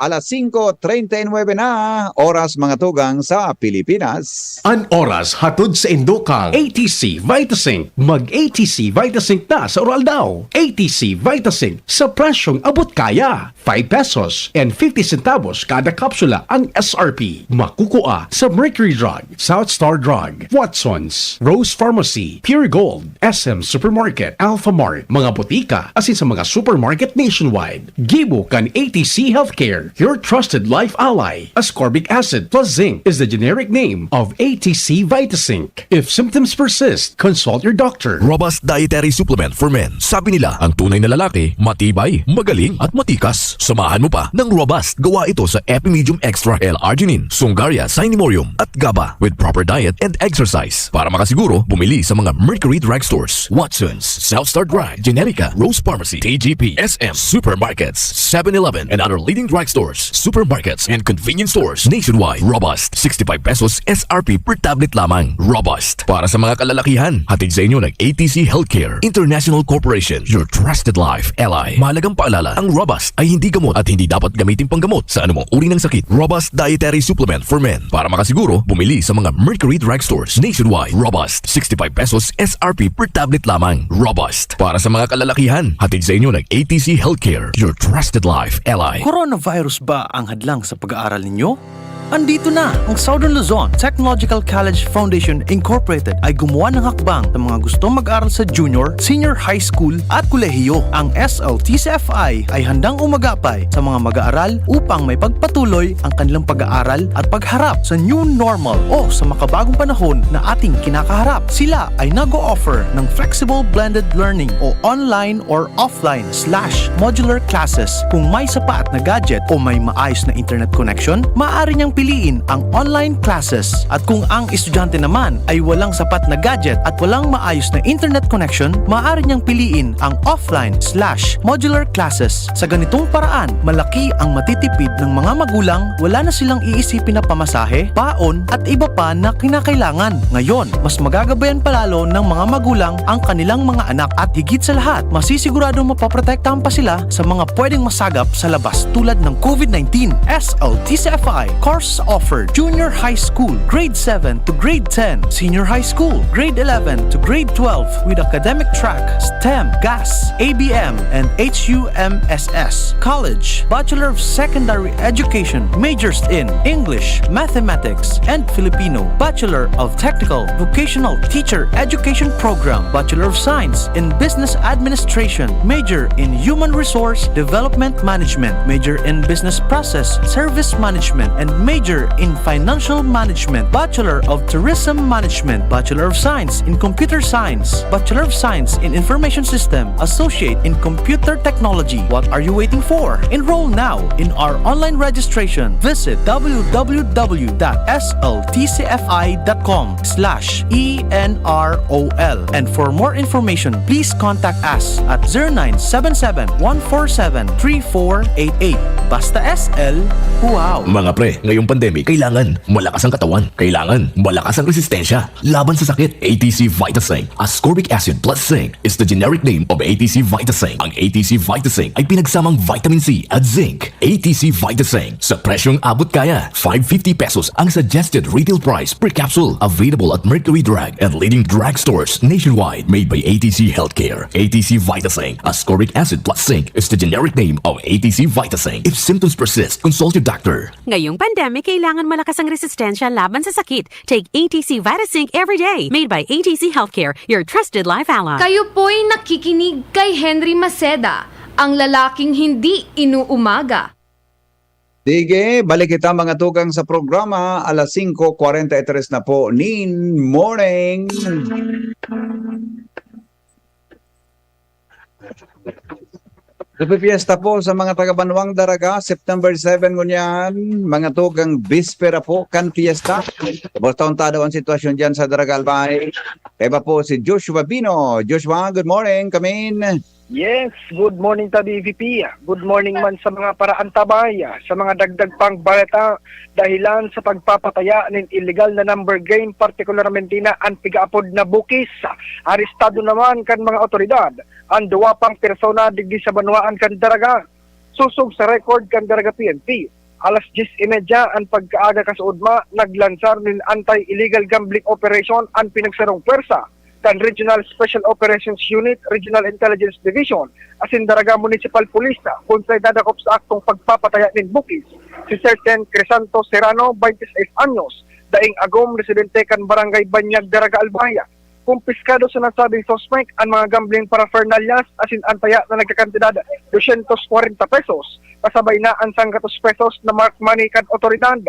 Alas singko treinta y nuebe na, oras, mga tugang, sa Pilipinas. An oras hatod sa indo kan A T C Vitasin. Mag A T C Vitasin na sa Uraldaw. A T C Vitasin sa Presyong abot kaya, five pesos and fifty centavos kada kapsula ang S R P. Makukua sa Mercury Drug, South Star Drug, Watsons, Rose Pharmacy, Pure Gold, S M Supermarket, Alpha Mart, mga botika, asin sa mga supermarket nationwide. Gibo kan A T C Healthcare, your trusted life ally. Ascorbic acid plus zinc is the generic name of A T C Vitazinc. If symptoms persist, consult your doctor. Robust dietary supplement for men. Sabi nila, ang tunay na lalaki, matibay, magaling, at matikas. Samahan mo pa ng Robust. Gawa ito sa Epimedium Extra L-arginine, Sungaria, Cinemorium, at GABA with proper diet and exercise. Para makasiguro, bumili sa mga Mercury Drug Stores, Watsons, South Star Drug, Generica, Rose Pharmacy, T G P, S M Supermarkets, Seven Eleven, and other leading drug stores, supermarkets, and convenience stores nationwide. Robust, sixty-five pesos S R P per tablet lamang. Robust, para sa mga kalalakihan. Hatid sa inyo ng A T C Healthcare International Corporation, your trusted life ally. Mahalagang paalala, ang Robust ay hindi gamot at hindi dapat gamitin panggamot sa anumang uri ng sakit. Robust dietary supplement for men. Para makasiguro, bumili sa mga Mercury Drug Stores nationwide. Robust, sixty-five pesos S R P per tablet lamang. Robust, para sa mga kalalakihan. Hatid sa inyo ng A T C Healthcare, your trusted life ally. Coronavirus ba ang hadlang sa pag-aaral ninyo? Andito na! Ang Southern Luzon Technological College Foundation Incorporated ay gumawa ng hakbang sa mga gustong mag-aral sa junior, senior high school at kolehiyo. Ang S L T C F I ay handang umagapay sa mga mag-aaral upang may pagpatuloy ang kanilang pag-aaral at pagharap sa new normal o sa makabagong panahon na ating kinakaharap. Sila ay nag-o-offer ng flexible blended learning o online or offline slash modular classes. Kung may sapat na gadget o may maayos na internet connection, maaari niyang piliin ang online classes. At kung ang estudyante naman ay walang sapat na gadget at walang maayos na internet connection, maaari niyang piliin ang offline slash modular classes. Sa ganitong paraan, malaki ang matitipid ng mga magulang, wala na silang iisipin na pamasahe, baon, at iba pa na kinakailangan. Ngayon, mas magagabayan pa lalo ng mga magulang ang kanilang mga anak at higit sa lahat, masisiguradong mapoprotektahan pa sila sa mga pwedeng masagap sa labas tulad ng COVID nineteen. S L T C F I course offered: Junior High School, Grade seven to Grade ten, Senior High School, Grade eleven to Grade twelve, with academic track STEM, GAS, A B M, and H U M S S. College, Bachelor of Secondary Education, majors in English, Mathematics, and Filipino, Bachelor of Technical Vocational Teacher Education Program, Bachelor of Science in Business Administration, major in Human Resource Development Management, major in Business Process Service Management, and major in Financial Management, Bachelor of Tourism Management, Bachelor of Science in Computer Science, Bachelor of Science in Information System, Associate in Computer Technology. What are you waiting for? Enroll now in our online registration. Visit w w w dot s l t c f i dot com slash e n r o l. And for more information, please contact us at zero nine seven seven, one four seven, three four eight eight. Basta S L, wow! Mga pre, ngayong pandemic, kailangan malakas ang katawan. Kailangan malakas ang resistensya laban sa sakit. A T C Vitasync, ascorbic acid plus zinc, is the generic name of A T C Vitasync. Ang A T C Vitasync ay pinagsamang vitamin C at zinc. A T C Vitasync, sa presyong abot kaya, five fifty pesos ang suggested retail price per capsule. Available at Mercury Drug and leading drugstores nationwide. Made by A T C Healthcare. A T C Vitasync, ascorbic acid plus zinc, is the generic name of A T C Vitasync. If symptoms persist, consult your doctor. Ngayong pandemic, kailangan malakas ang resistensya laban sa sakit. Take A T C Vitasync every day. Made by A T C Healthcare, your trusted life ally. Kayo po'y nakikinig kay Henry Maceda, ang lalaking hindi inuumaga. Sige, balik kita, mga tugang, sa programa. Alas singko kwarenta y tres na po nin morning. Happy Fiesta po sa mga taga Banwang Daraga, September seven ngunyan, mga tugang, bispera po kan fiesta. Basta untado ang sitwasyon diyan sa Daraga, Albay. Kaiba po si Joshua Bino. Joshua, good morning. Kamin. Yes, good morning, Tabi V P. Good morning man sa mga paraantabay, sa mga dagdag pang balita. Dahilan sa pagpapataya nin illegal na number game, partikularmente na an pigaapod na bukis. Arestado naman kan mga awtoridad an duwa pang persona digdi sa banwaan kan Daraga. Sosog sa record kan Daraga P N P, alas dyes y media an pagkaaga kasuodma, naglansar nin anti-illegal gambling operation an pinagsarong pwersa kan Regional Special Operations Unit, Regional Intelligence Division, asin Daraga Municipal Police, kun sa idadakop sa aktong pagpapataya nin bukis, si Sergeant Crisanto Serrano, twenty-six anyos, daing agom, residente kan Barangay Banyag, Daraga, Albay. Kumpiskado sa nasabing suspek an mga gambling paraphernalias asin an taya na nagkakantidad dosyentos kwarenta pesos, kasabay na an sanggatos pesos na marked money kan otoridad.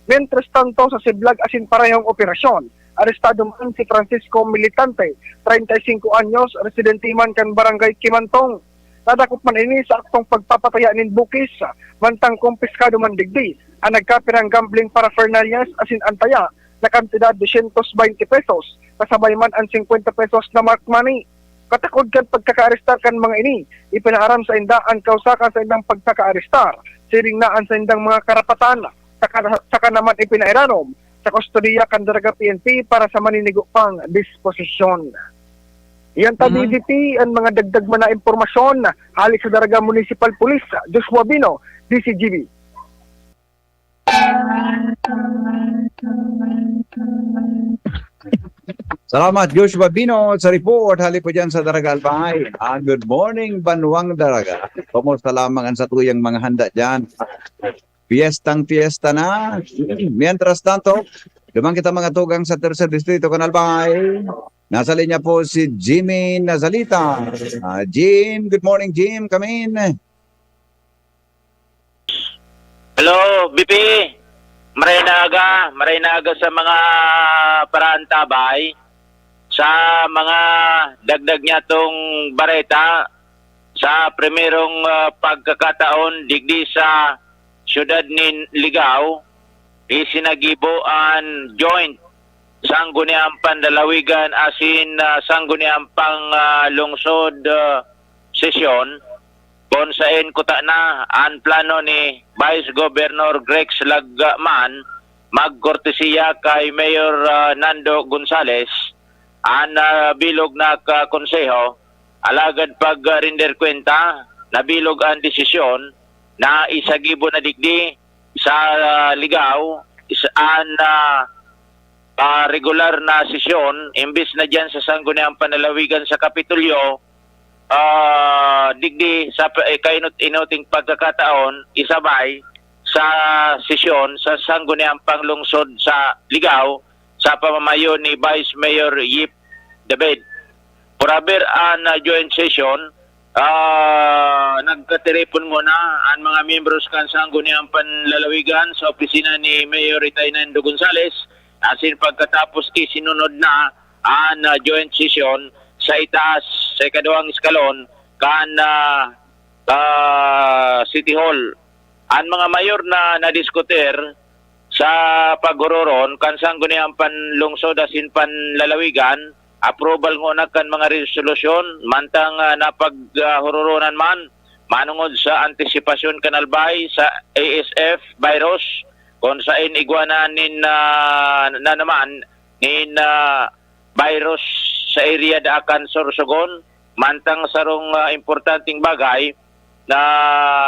Mientras tanto, sa siblag asin parehong operasyon, arestado man si Francisco Militante, treinta y cinco anyos, residente man kan Barangay Kimantong. Nadakop man ini sa aktong pagpapataya nin bukis, mantang kumpiskado man digdi an nagkapirang gambling paraphernalias asin an taya na kantidad dosyentos baynte pesos, kasabay man an singkwenta pesos na marked money. Katakod kan pagkakaarestar kan mga ini, ipinaaram sainda an kausa kan saindang pagkakaarestar, siring na an saindang mga karapatan, saka, saka naman ipinairarom sa kustodiya kan Daraga P N P para sa maninigo pang disposisyon. Iyan ta, Mhm. D D T, an mga dagdag man na impormasyon hali sa Daraga Municipal Police, Joshua Bino, D C G B. Salamat, Joshua Bino, sa report. Hali po dyan sa Daraga, Albay. Ah, good morning, Banwang Daraga. Kumusta lamang ang satuyang mga handa dyan? Piyestang piyesta na. Mientras tanto, duman kita mga tugang sa Tercer Distrito, kan Albay. Nasa linya po si Jimmy Nazalita. Ah, Jim, good morning, Jim. Come in. Hello, B P. Maray na aga, maray na aga sa mga paraantabay. Sa mga dagdag niyatong bareta, sa primerong, ah, pagkakataon, digdi sa siyudad nin Ligao, isinagibo an joint Sangguniang Panlalawigan asin, ah, Sangguniang Pang, ah, Lungsod, ah, sesyon, kun saen kuta na an plano ni Vice Governor Grex Lagman magkortesiya kay Mayor, ah, Nando Gonzales, an, ah, bilog na ka-, konseho. Alagad pag, ah, render kwenta, nabilog an desisyon na isagibo na digdi sa, ah, Ligao, is-, an, ah, ah, regular na sesyon, imbis na diyan sa Sangguniang Panlalawigan sa Kapitolyo, ah, digdi sa pa-, eh, kainot-inoting pagkakataon, isabay sa sesyon sa Sangguniang Panglungsod sa Ligao sa pamamayo ni Vice Mayor Yip David. Para haber an, ah, joint session, ah, nagkatiripon ngona an mga miyembros kan Sangguniang Panlalawigan sa opisina ni Mayor Itay Nando Gonzales, asin pagkatapos isinunod na an, ah, joint session sa itaas, sa ikaduhang eskalon kan, ah, ah, City Hall. An mga mayor na nadiskutir sa paghuroron kan Sangguniang Panlungsod asin Panlalawigan, approval ngona kan mga resolusyon, mantang, ah, napaghuroronan man manongod sa antisipasyon kan Albay sa A S F virus, kun saen igwa na nin, ah, na naman nin, ah, virus sa area Daacan, Sorsogon, mantang sarong, ah, importanteng bagay na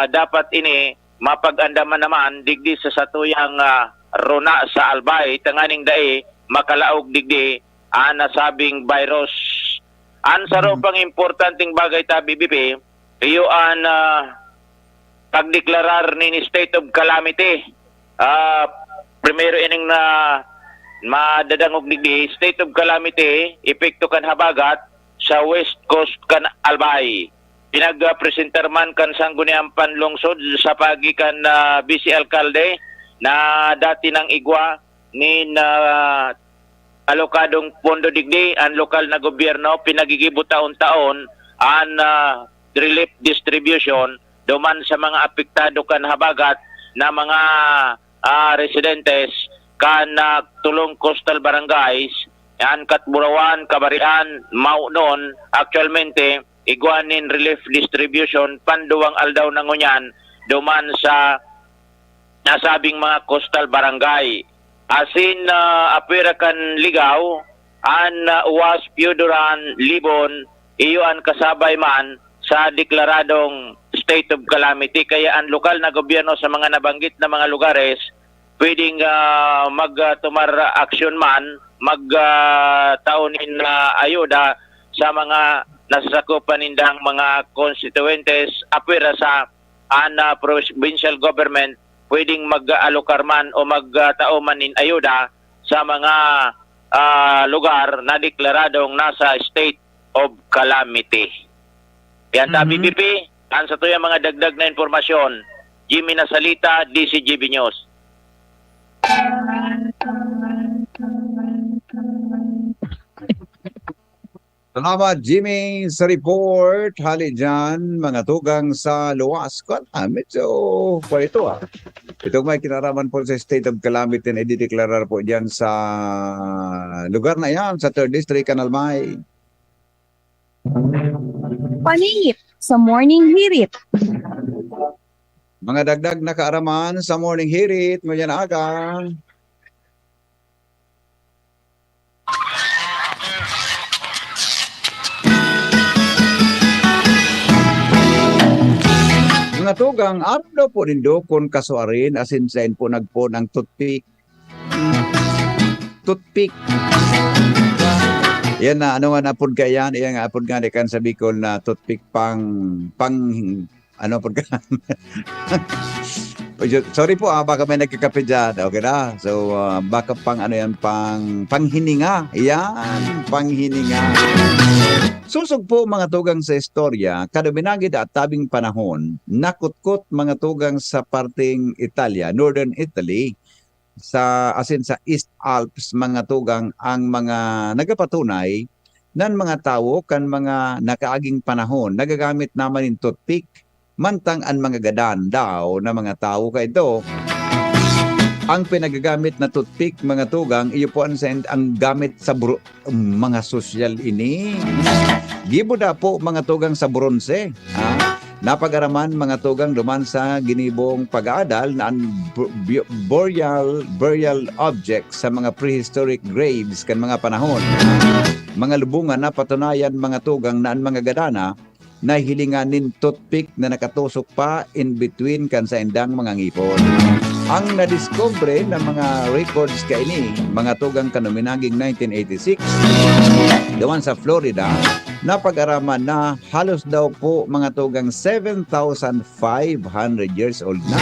dapat ini mapag-andaman naman digdi sa satuyang, ah, rona sa Albay, tanganing dai makalaog digdi an nasabing virus. An saro Mm. pang importanteng bagay ta, B B P, iyo an, ah, pagdeklarar nin state of calamity. Ah, primero ining na madadangog digdi, state of calamity, epekto kan habagat sa west coast kan Albay. Pinagpresentar man kan Sangguniang Panlungsod sa paagi kan, ah, Vice Alkalde na dati nang igwa nin, ah, alokadong pondo digdi an lokal na gobyerno, pinagigibo taon-taon an, ah, relief distribution duman sa mga apektado kan habagat na mga, ah, residentes kan, ah, tulong coastal barangays, an Catburawan, Cabarian, Maonon. Aktualmente, igwa nin relief distribution panduwang aldaw na ngunyan duman sa nasabing mga coastal barangay. Asin, ah, apwera kan Ligao, an, ah, Uwas, Pioduran, Libon, iyo an kasabay man sa deklaradong state of calamity. Kaya an lokal na gobyerno sa mga nabanggit na mga lugares, pwedeng, ah, mag, ah, tomar aksyon man mag, ah, tao nin, ah, ayuda sa mga nasasakupan nindang mga konstituyentes, apwera sa an, ah, provincial government pwedeng mag-alokar man o magtao man nin ayuda sa mga, ah, lugar na deklaradong nasa state of calamity. Yan, tabi, Mhm. B P, ang sa tuyang mga dagdag na impormasyon, Jimmy Nasalita, D C G B News. Salamat, Jimmy, sa report. Hali dyan, mga tugang sa luwas. Kwan, ah, medyo, kwan ito, ah. Itong may kinaraman po sa state of calamity na idideklarar po dyan sa lugar na yan, sa third District, Kanal Bay. Paningit sa Morning Hirit. Mga dagdag na kaaraman sa Morning Hirit, ngunyan aga. Mga tugang, aram daw po nindo kun kasuarin, asin sain po nagpoon ang toothpick. Toothpick. Yan na, ano nga napod ka yan? Yan nga, apod nga di kan sa Bicol na toothpick pang, pang, ano, pag, sorry po, ah, baka may nagkakape dyan. Okay na. So, ah, baka pang ano yan, pang, panghininga. Yan, panghininga. Susog po, mga tugang, sa istorya, kaduminagid at tabing panahon, nakutkot, mga tugang, sa parteng Italia, Northern Italy, sa, asin sa East Alps, mga tugang, ang mga nagapatunay nan mga tawo kan mga nakaaging panahon nagagamit naman nin toothpick, mantang an mga gadan daw na mga tawo kaidto, ang pinagagamit na toothpick, mga tugang, iyo po an sa, ang gamit sa bro-, mga sosyal ini. Gibo da po, mga tugang, sa bronse, ha? Napag-araman, mga tugang, duman sa ginibong pag-aadal na an bu-, bu-, burial, burial objects sa mga prehistoric graves kan mga panahon, mga lubungan, napatunayan, mga tugang, na an mga gadana nahihilingan nin toothpick na nakatusok pa in between kan saindang mga ngipon. Ang nadiskubre na mga records kaini, mga tugang, kanuminaging nineteen eighty-six, duman sa Florida, napag-araman na halos daw po, mga tugang, seven thousand five hundred years old na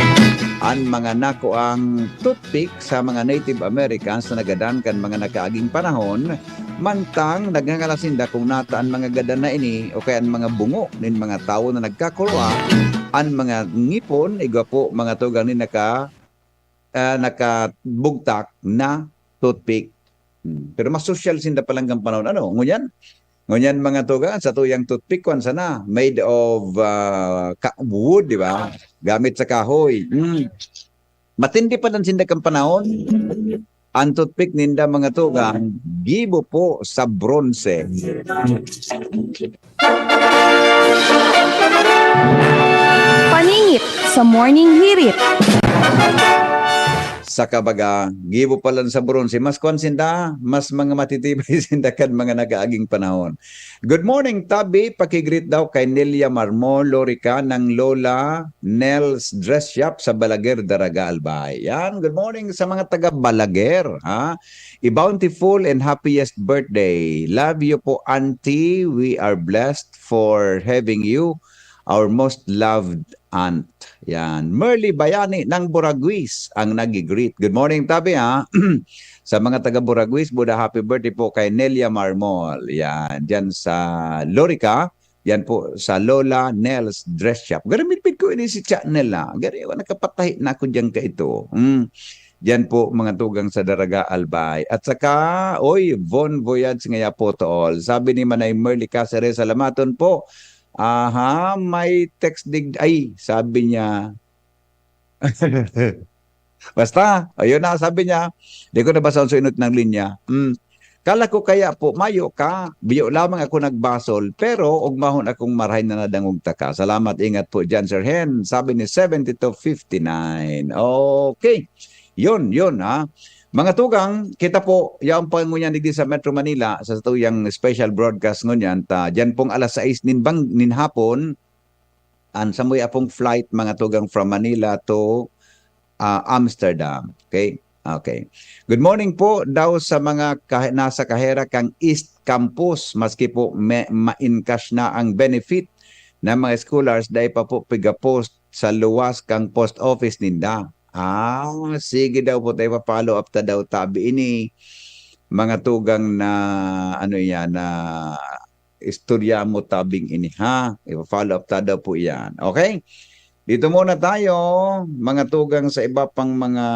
an mga nakuang toothpick sa mga Native Americans na nagadan kan mga nakaaging panahon, mantang nagngangalas sinda kung nata an mga gadan na ini o kaya an mga bungo nin mga tawo na nagkakurwa, an mga ngipon, igwa po, mga tugang, nin naka-, ah, nakabugtak na toothpick. Hmm. Pero mas sosyal sinda palanggana panahon. Ano? Ngunyan? Ngunyan, mga tugang, sa tuyang toothpick, kwan sana, made of, ah, ka-, wood, di ba? Gamit sa kahoy. Hmm. Matindi pa lang sinda kan panahon. Ang toothpick ninda, mga tugang, gibo po sa bronze. Paningit sa Morning Hirit. Sa kabaga, gibo pa lang sa bronze. Mas kwan sinda, mas mga matitibay sinda kan mga nakaaging panahon. Good morning, Tabi. Paki-greet daw kay Nelia Marmol, Lorica, ng Lola Nels Dress Shop sa Balaguer, Daraga, Albay. Yan, good morning sa mga taga Balaguer, ha? A bountiful and happiest birthday. Love you po, Auntie. We are blessed for having you, our most loved aunt. Yan. Merly Bayani ng Buraguis ang nag-greet. Good morning, Tabi, ha? Sa mga taga Buraguis, Buda, happy birthday po kay Nelia Marmol. Yan. Diyan sa Lorica, yan po, sa Lola Nels Dress Shop. Garo midbid ko ini si Cha Nel, ah. Garo, nakapatahi na ako diyan kaito. Hmm. Diyan po, mga tugang, sa Daraga, Albay. At saka, oy, Bon Voyage ngaya po to all. Sabi ni Manay Merly Caceres, salamaton po. Aha, may text dig-, ay, sabi niya. Basta, ayun na, sabi niya, di ko nabasa ang suinot ng linya. Hmm. Kala ko kaya po, mayo ka, biyo lamang ako nagbasol, pero ugmahon akong marahay na nadangog taka. Salamat, ingat po dyan, Sir Hen, sabi ni seventy-two fifty-nine. Okay. Yun, yun, ha. Mga tugang, kita po, yaon pa ngunyan digdi sa Metro Manila, sa satuyang special broadcast ngunyan, ta, dyan pong alas sais nin bang-, nin hapon, an samoy apong flight, mga tugang, from Manila to, ah, Amsterdam. Okay? Okay. Good morning po daw sa mga kah-, nasa kahera kan East Campus, maski po me-, ma-encash na ang benefit ng mga scholars, dai pa po piga-post sa luwas kan post office ninda. Ah, sige daw po, tayo pa-follow up ta daw tabi ini, mga tugang na, ano yan, na istorya mo tabing ini, ha? Ipa-follow up ta daw po yan. Okay? Dito muna tayo, mga tugang sa iba pang mga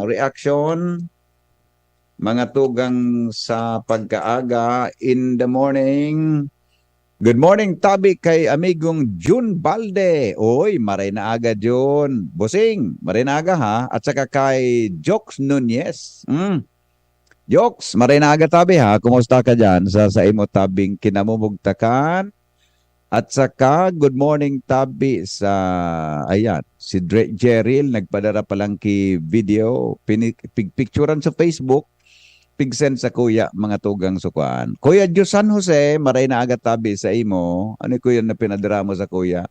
reaction, mga tugang sa pagkaaga in the morning. Good morning, tabi kay amigong Jun Balde. Oy, maray na aga, Jun. Busing, maray na aga, ha? At saka kay Jokes Nunez. Mm. Jokes, maray na aga, tabi, ha? Kumusta ka dyan sa, sa imo tabing kinamumugtakan? At saka, good morning, tabi, sa, ayan, si Dre Jeril, nagpadara pa lang ki video, pini-, pig-, picturean sa Facebook, pig-send sa kuya, mga tugang sukuan. Kuya Diyos San Jose, maray na aga, tabi, sa imo. Ano, kuya, na pinadara mo sa kuya?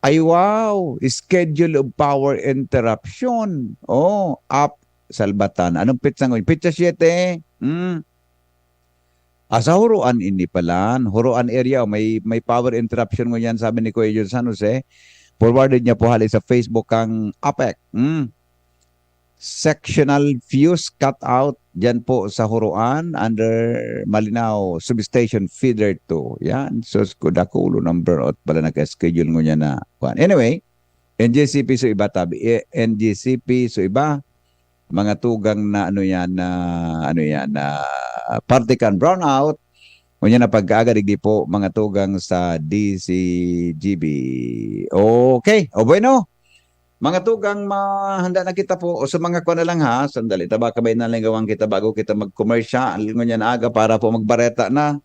Ay, wow! Schedule of power interruption. Oh, up, salbatan. Anong petsa ngayon? Petsa siyete. Hmm. Ah, sa Huroan ini palan. Huroan area, may, may power interruption ngunyan, sabi ni Kuya Jun San Jose. Forwarded niya po hali sa Facebook kang APEC. Hmm. Sectional fuse cut out dyan po sa Huroan under Malinao Substation Feeder two. Yan. So, dakulo number out pala naka-schedule ngunyan na. Kuwan. Anyway, N G C P so iba tabi. Eh, N G C P so iba. Mga tugang na ano yan, na ano yan, na parte kan brownout. Ngunyan na pagkaaga, digdi po, mga tugang sa D C G B. Okay. O bueno, mga tugang, ma-, handa na kita po. O sa mga kwa na lang ha, sandali, ta baka may nalingawang kita bago kita mag-commercial. Ngunyan na aga para po magbareta na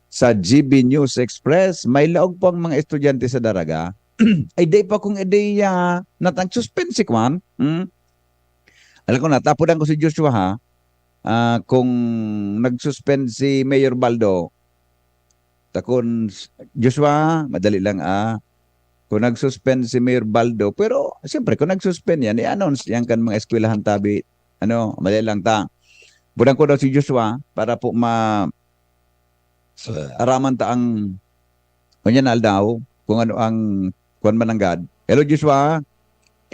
sa G B News Express. May laog po ang mga estudyante sa Daraga. Ay, day pa kong ideya. Natang suspense kwan. Hmm? Alam ko na, tapudan ko si Joshua ha. Ah, kung nag-suspend si Mayor Baldo, takon, Joshua, madali lang ah. Kung nag-suspend si Mayor Baldo, pero siyempre, kung nag-suspend yan, i-announce yan kan mga eskwelahan tabi. Ano, madali lang ta. Budan ko daw si Joshua para po ma-, araman ta ang, ngunyan na aldaw, kung ano ang kwan mananggad. Hello, Joshua.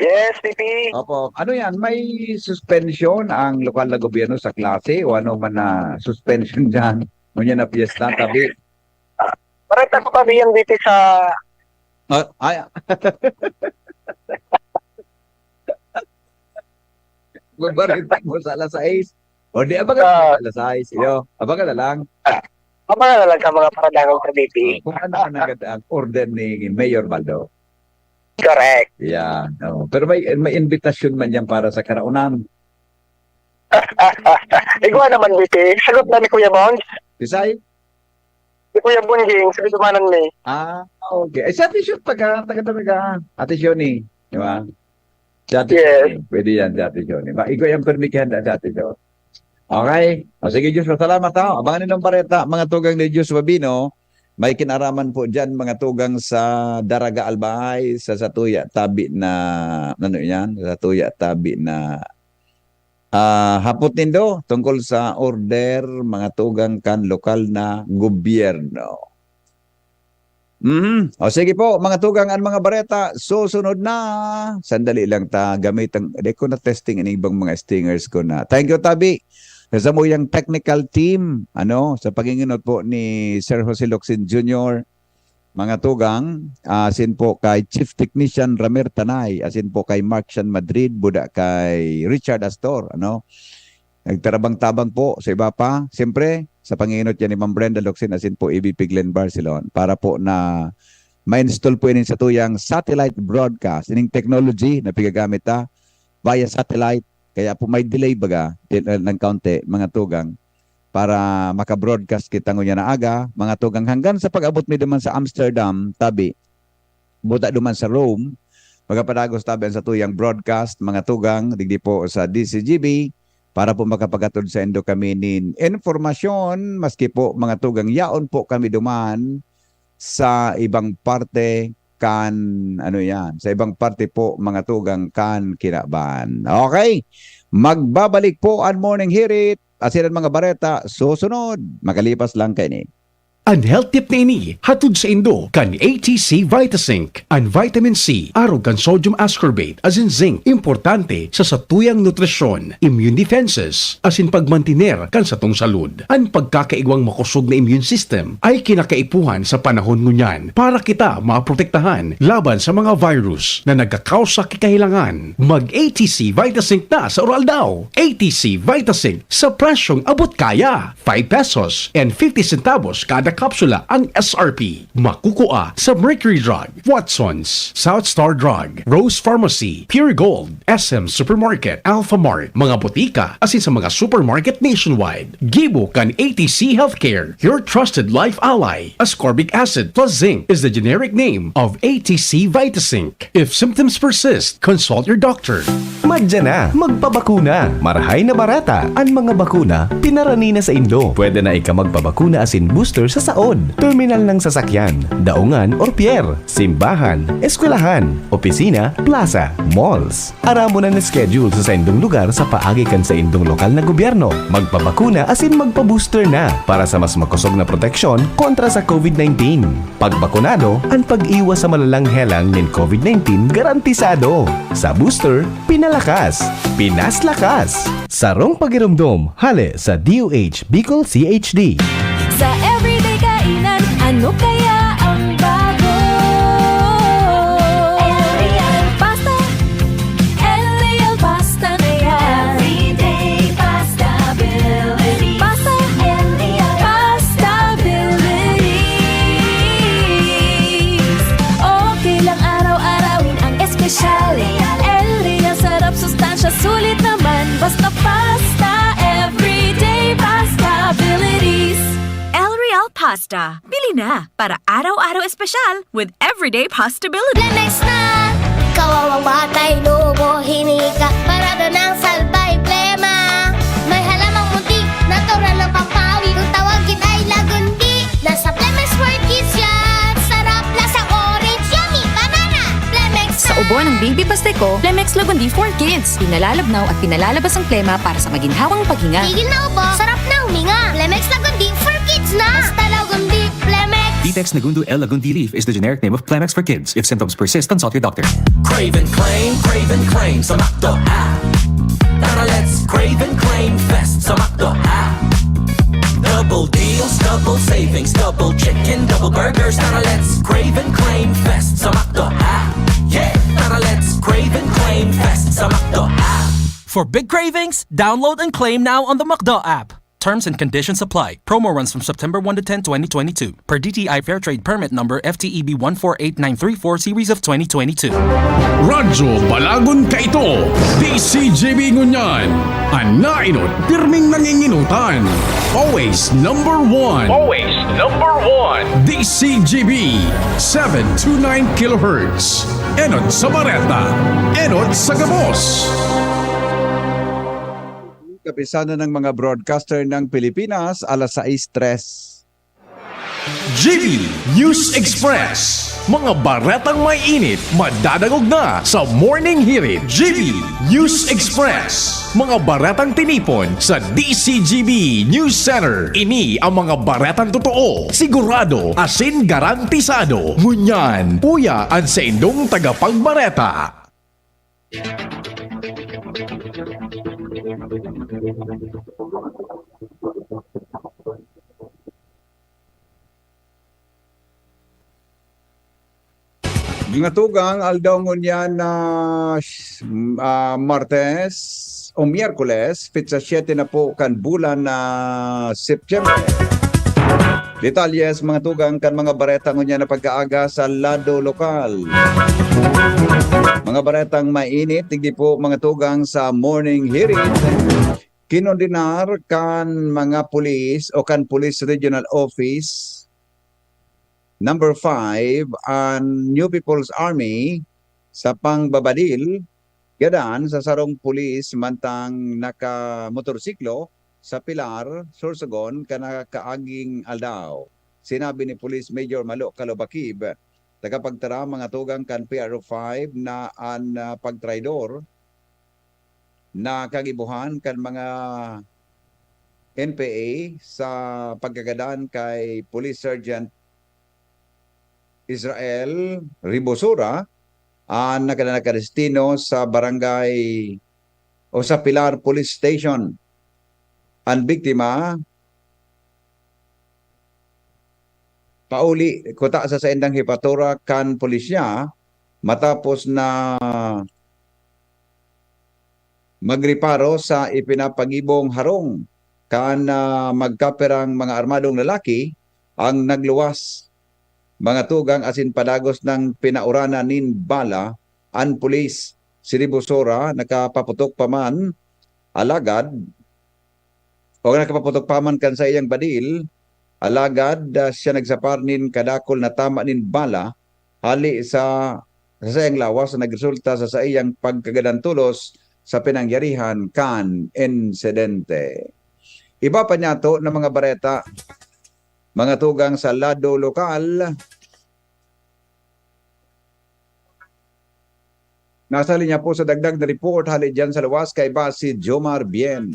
Yes, P P. Opo. Ano yan? May suspension ang lokal na gobyerno sa klase o ano man na suspension dyan? Ngunyan na piyesta, tabi. Parang tayo pa biyang dito sa Ah, ay. Magbarita mo sa alas sais. O di, abangan mo Ah. sa alas sais. Iyo, abangan na lang. Abangan na lang ka mga paradangog sa B P. Kung ano ang nagad-, ang order ni Mayor Baldo. Correct. Yan. Oh. Pero may, may invitation man yan para sa karaunan. Igwa naman, B P. Sagot na ni Kuya Bons. Kisay? Si Kuya Bunjing, sa Bitumanan ni. Ah, okay. Eh, si Ate Shon, taga, taga talaga. Ate Shoni, di ba? Si Ate Yes. Shoni. Pwede yan, si Ate Shoni. Ba, ikaw yung permi kaya si Ate Shoni. Okay. O, sige, Diyos, salamat ha. Abangan nilang bareta, mga tugang ni Diyos Babino. May kinaraman po dyan, mga tugang sa Daraga Albay, sa Satuya, tabi na, ano yan? Sa Satuya, tabi na, ah, hapot nindo tungkol sa order, mga tugang kan lokal na gobyerno. Mhm. O sige po, mga tugang, ang mga bareta, susunod na. Sandali lang ta, gamit ang, di ko na testing ang ibang mga stingers ko na. Thank you, tabi. Sa samuyang technical team, ano, sa panginginot po ni Sir Jose Locsin Junior, mga tugang, asin po kay Chief Technician Ramir Tanay, asin po kay Mark Shan Madrid, buda kay Richard Astor, ano. Nagtarabang-tabang po sa iba pa. Siyempre, sa panginot yan ni Ma'am Brenda Locsin, asin po A B P Glenn Barcelon, para po na ma-install po ining satuyang satellite broadcast, ining technology na pigagamit ta via satellite. Kaya po may delay baga, til-, ng kaunti, mga tugang, para maka-broadcast kita ngunyan na aga, mga tugang, hanggang sa pag-abot mi duman sa Amsterdam, tabi, buta duman sa Rome, magapadagos tabi ang satuyang broadcast, mga tugang, digdi po sa D C G B, para po makapagatod sa indo kami nin informasyon, maski po, mga tugang, yaon po kami duman sa ibang parte kan, ano yan, sa ibang parte po, mga tugang, kan kinaban. Okay? Magbabalik po an Morning Hirit asin an mga bareta susunod, makalipas lang kaini. An health tip na ini hatod saindo kan A T C Vitasync. An vitamin C, arog kan sodium ascorbate asin zinc, importante sa satuyang nutrisyon, immune defenses, asin pagmantiner kan satong salud. An pagkakaigwang makosog na immune system ay kinakaipuhan sa panahon ngunyan para kita maprotektahan laban sa mga virus na nagkakausa ki kahelangan. Mag-A T C Vitasync na sa oral daw. A T C Vitasync sa presyong abot kaya. Five pesos and fifty centavos kada kapsula ang S R P. Makukua sa Mercury Drug, Watson's, South Star Drug, Rose Pharmacy, Pure Gold, S M Supermarket, Alpha Mart, mga botika, asin sa mga supermarket nationwide. Gibo kan A T C Healthcare, your trusted life ally. Ascorbic acid plus zinc is the generic name of A T C Vitasync. If symptoms persist, consult your doctor. Madya na, magpabakuna. Marahay na barata. An mga bakuna, pinarani na saindo. Pwede na ika magpabakuna asin booster sa saod, terminal ng sasakyan, daungan or pier, simbahan, eskwelahan, opisina, plaza, malls. Aramon an schedule sa saindong lugar sa paagi kan saindong lokal na gobyerno. Magpabakuna asin magpa-booster na para sa mas makosog na proteksyon kontra sa COVID nineteen. Pagbakunado, an pag-iwas sa malalang helang nin COVID nineteen garantisado. Sa booster, pinalakas, pinaslakas. Sarong pagiromdom, hale sa D O H Bicol C H D. Sa everyday kainan, ano kaya ang bago? Ariel Pasta, Ariel Pasta na yan. Everyday pasta ability. Pasta, Ariel Pasta abilities. Okay lang araw-arawin ang espesyal. Ariel sarap, sustansya, sulit naman. Basta pasta, everyday pasta abilities. El Real Pasta. Bili na para araw-araw espesyal with everyday pasta ability. Plamex na! Kawawang batay, lobo, hinika, parado ng salbay, plema. May halamang munti, natural ng pampawi. Kung tawagin ay lagundi, nasa Plamex for Kids yan. Sarap, lasang orange, yummy, banana. Plamex Sa na! Ubo ng Baby Pasteco, Plamex Lagundi for Kids. Pinalalabnaw at pinalalabas ang plema para sa maginhawang paghinga. Tigil na ubo, sarap na huminga. Plamex Lagundi for Kids na! Basta Lagundi, Plamex! Ditex Negundo L Lagundi leaf is the generic name of Plamex for Kids. If symptoms persist, consult your doctor. Crave and claim, crave and claim sa McDo app. Tara, let's crave and claim fest sa McDo app. Double deals, double savings, double chicken, double burgers. Tara, let's crave and claim fest sa McDo app. Yeah! Tara, let's crave and claim fest sa McDo app. For big cravings, download and claim now on the McDo app. Terms and conditions apply. Promo runs from September one to ten, twenty twenty-two, per D T I Fair Trade Permit Number F T E B one four eight nine three four series of twenty twenty-two. Radyo Balagon kaito, D C G B ngunyan. An naenot, pirming nanginginutan. Always number one. Always number one. D C G B, seven two nine kilohertz. Enot sa bareta, enot sa gabos. Kapisanan ng mga broadcaster ng Pilipinas, alas sais tres. G B News Express. Mga baretang may init, madadangog na sa Morning Hirit. G B News Express. Mga baretang tinipon sa D C G B News Center. Ini ang mga baretang totoo, sigurado, asin garantisado. Ngunyan, uya an saindong tagapagbareta. Mga tugang, aldaw ngunyan na, ah, Martes o Miyerkules, petsa siyete na po kan bulan na September. Detalye sa mga tugang kan mga bareta ngunyan na pagkaaga sa lado lokal. Mga baretang mainit, digdi po mga tugang sa Morning Hirit. Kinondenar kan mga pulis o kan Police Regional Office Number five, an New People's Army sa pangbabadil gadan sa sarong pulis mantang nakamotorsiklo sa Pilar, Sorsogon, kan nakaaging aldaw. Sinabi ni Police Major Malo Kalobakib, tagapagtaram mga tugang kan P R O five, na an, ah, pagtraidor na kagibohan kan mga N P A sa pagkagadan kay Police Sergeant Israel Ribosura, ah, na nakadestino sa barangay o sa Pilar Police Station. Ang biktima, pauli kuta sa saindang hepatura kan pulisya matapos na magreparo sa ipinapagibong harong kan, ah, magkapirang mga armadong lalaki ang nagluwas. Mga tugang asin padagos nang pinauranan nin bala an pulis. Si Ribosora nakapaputok pa man, alagad, o nakapaputok pa man kan saiyang badil, alagad, ah, siya nagsapar nin kadakul na tama nin bala hali sa, sa saiyang lawas na nagresulta sa saiyang pagkagadan tolos sa pinangyarihan kan insidente. Iba pa niyato na mga bareta, mga tugang sa lado lokal. Nasa linya po sa dagdag na report, hali diyan sa luwas, kaiba si Jomar Bien.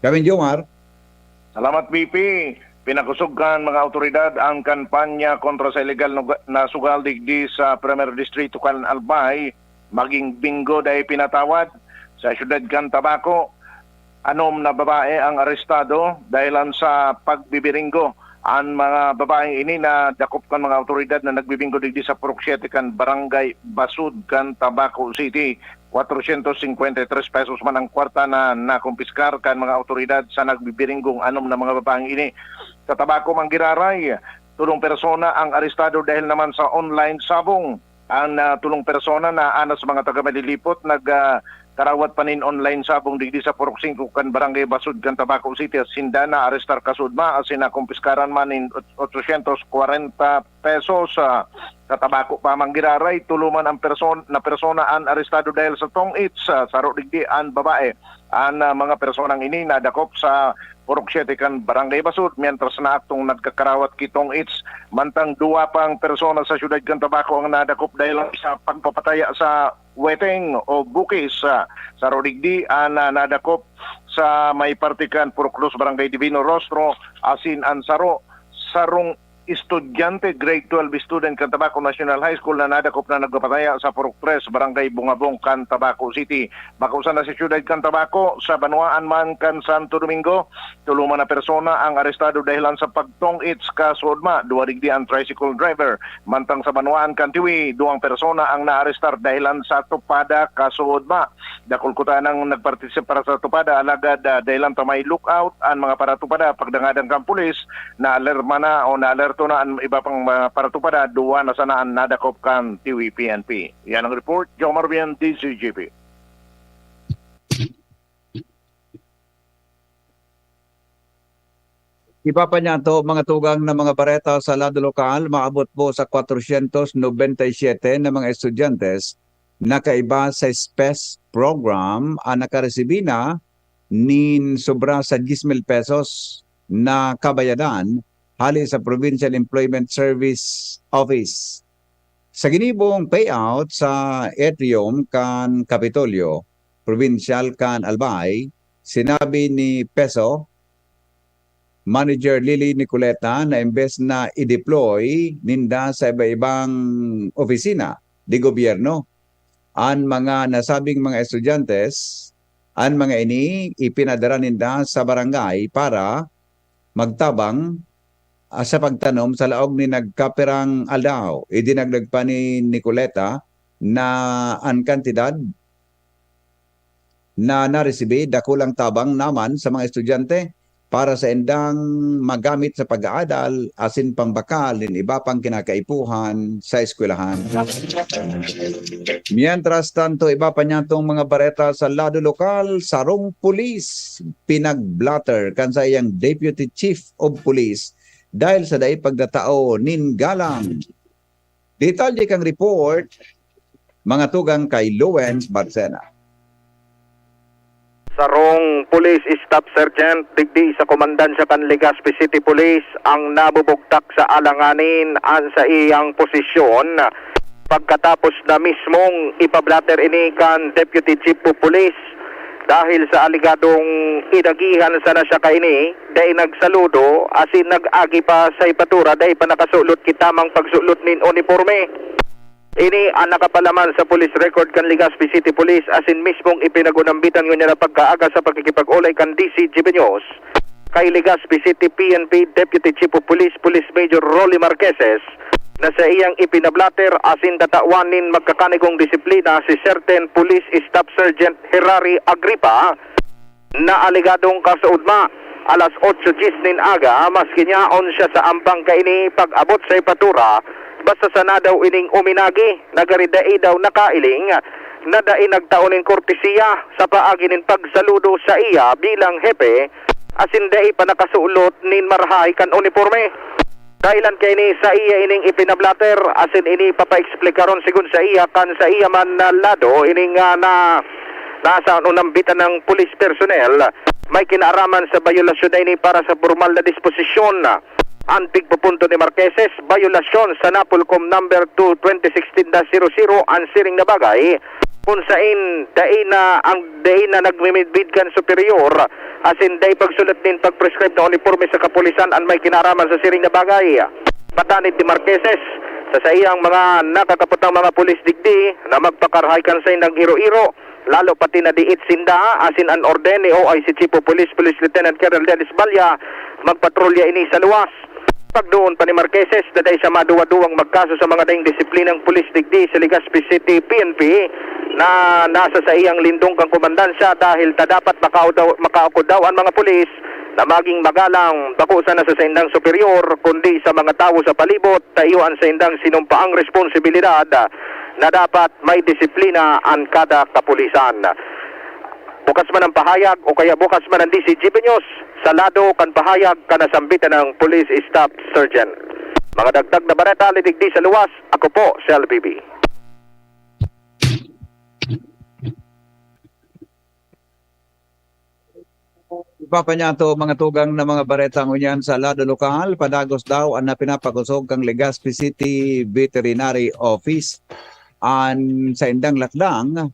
Kami, Jomar. Salamat, V P. Pinakusog kan mga awtoridad ang kampanya kontra sa illegal na, na sugal digdi sa Primer Distrito kan Albay. Magin bingo dai pinatawad. Sa siyudad kan Tabaco, anom na babae ang arestado dahilan sa pagbibiringgo. An mga babaeng ini nadakop kan mga awtoridad na nagbibinggo digdi sa Purok Siete kan Barangay Basud kan Tabaco City. Cuatrocientos cincuenta y tres pesos man ang kwarta na nakumpiskar kan mga awtoridad sa nagbibiringgong anom na mga babaeng ini. Sa Tabaco man giraray, tolong persona ang arestado dahil naman sa online sabong. An, ah, tolong persona na anas mga taga Malilipot nag, ah, karawat pa nin online sabong digdi sa Purok Singko kan Barangay Basud kan Tabaco City. Sinda naarestar kasudma asin nakumpiskaran man nin ot-, otsosyentos kwarenta pesos. Ah, sa Tabaco pa man giraray, tolo man ang person-, na persona an arestado dahil sa tong-its. Ah, saro digdi an babae. An, ah, mga personang ini nadakop sa Purok Siete kan Barangay Basud, mientras na aktong nagkakarawat ki tong-its. Mantang duwa pang persona sa siyudad kan Tabaco ang nadakop dahil sa pagpapataya sa weteng o bukis. Ah, saro digdi an, ah, nadakop sa may parte kan Purok Dos, Barangay Divino Rostro, asin an saro, sarong estudyante, grade twelve student kan Tabaco National High School na nadakop na nagpapataya sa Purok Tres, Barangay Bungabong kan Tabaco City. Bako sana sa siyudad kan Tabaco, sa banwaan man kan Santo Domingo, tolo man na persona ang arestado dahilan sa pagtong-its kasudma. Duwa digdi an tricycle driver. Mantang sa banwaan kan Tiwi, duwang persona ang naarestar dahilan sa tupada kasudma. Dakul kuta nang nagpartisipar sa tupada, alagad, ah, dahilan ta may lookout an mga paratupada, pagdangadan kan pulis, naalerma na o naalerto na an iba pang mga paratupada, duwa na sana an nadakop kan Tiwi P N P. Yan ang report, Jomar Bien, D Z G P. Iba pa niyan to, mga tugang na mga bareta sa lado lokal, maabot po sa kwatrosyentos nobenta y siyete na mga estudyante na kaiba sa SPES program ang nakaresibi na nin sobra sa diyes mil pesos na kabayadan hali sa Provincial Employment Service Office. Sa ginibong payout sa atrium kan Kapitolyo Probinsyal kan Albay, sinabi ni PESO Manager Lily Nicoleta na imbes na i-deploy ninda sa iba-ibang opisina de gobyerno an mga nasabing mga estudyante, an mga ini ipinadara ninda sa barangay para magtabang, ah, sa pagtanom sa laog nin nagkapirang aldaw. Idinagdag pa ni Nicoleta na an kantidad na naresibi dakulang tabang naman sa mga estudyante para saindang magamit sa pag-aadal asin pangbakal nin iba pang kinakaipuhan sa eskwelahan. Mientras tanto, iba pa niyatong mga bareta sa lado lokal, sarong pulis pinag-blotter kan saiyang Deputy Chief of Police dahil sa dai pagtatao nin galang. Detalye kan report, mga tugang kay Lawrence Marcena. Sarong Police Staff Sergeant digdi sa komandansya kan Legazpi City Police ang nabubugtak sa alanganin an sa iyang posisyon pagkatapos na mismong ipablatter ini kan Deputy Chief of Police dahil sa alegadong inagihan sana siya kaini, dai nagsaludo asin nag-agi pa sa ipatura, dai pa nakasulot ki tamang pagsulot nin uniporme. Ini an nakapalaman sa police record kan Legazpi City Police asin mismong ipinag-unambitan ngunyan na pagkaaga sa pakikipag-olay kan D C G B News kay Legazpi City P N P Deputy Chief of Police, Police Major Rolly Marqueses, na sa iyang ipinablatter asin tatawan nin magkakanigong disiplina si certain Police Staff Sergeant Herari Agripa, na alegadong kasaudma, alas otso diyes nin aga, maski nyaon siya sa ambang kaini pag-abot sa ipatura, basta sana daw ining uminagi, nagari dai daw nakailing, na dai nagtao nin kortesiya sa paagi nin pagsaludo sa iya bilang hepe, asin dai pa nakasulot nin marahay kan uniporme. Kailan kaini sa iya ining ipinablatter, asin ini papaeksplikaron segun sa iya kan sa iya man na lado ining, ah, na nasa unambitan ng police personnel, may kinaaraman sa bayolasyon na ini para sa pormal na disposisyon. Ang tigpupunto ni Marqueses, bayolasyon sa NAPOLCOM number two twenty sixteen dash zero zero ang siring na bagay, kung sain dai na ang dai na nagmimidbid kan superior, asin dai pagsulat nin pag-prescribe na uniporme sa kapulisan an may kinaaraman sa siring na bagay. Matanid ni Marqueses sa saiyang mga nakakaputang mga pulis digdi na magpakarahay kan saindang iro-iro, lalo pati na diit sinda, asin an orden ni O I C Chief of Police, Police Lieutenant Colonel Dennis Balya, magpatrolya ini sa luwas. Pagdoon pa ni Marqueses, daday siya maduwa-duwang magkaso sa mga daing disiplinang pulis digdi sa Legazpi City P N P na nasa saiyang lindong kan komandansya dahil ta dapat makaudaw, makaukod daw an mga pulis na maging magalang, bako sana sa saindang superior, kundi sa mga tawo sa palibot, ta iyo an saindang sinumpaang responsibilidad na dapat may disiplina an kada kapulisan. Bukas man ang pahayag o kaya bukas man ang D C G B News sa lado kan pahayag kan nasambitan ng Police Staff Sergeant. Mga dagdag na bareta, lidigdi sa luwas, ako po si L B B. Iba pa niya to, mga tugang na mga bareta ngunyan sa lado lokal, padagos daw an napinapakosog kang Legazpi City Veterinary Office. An saindang lakdang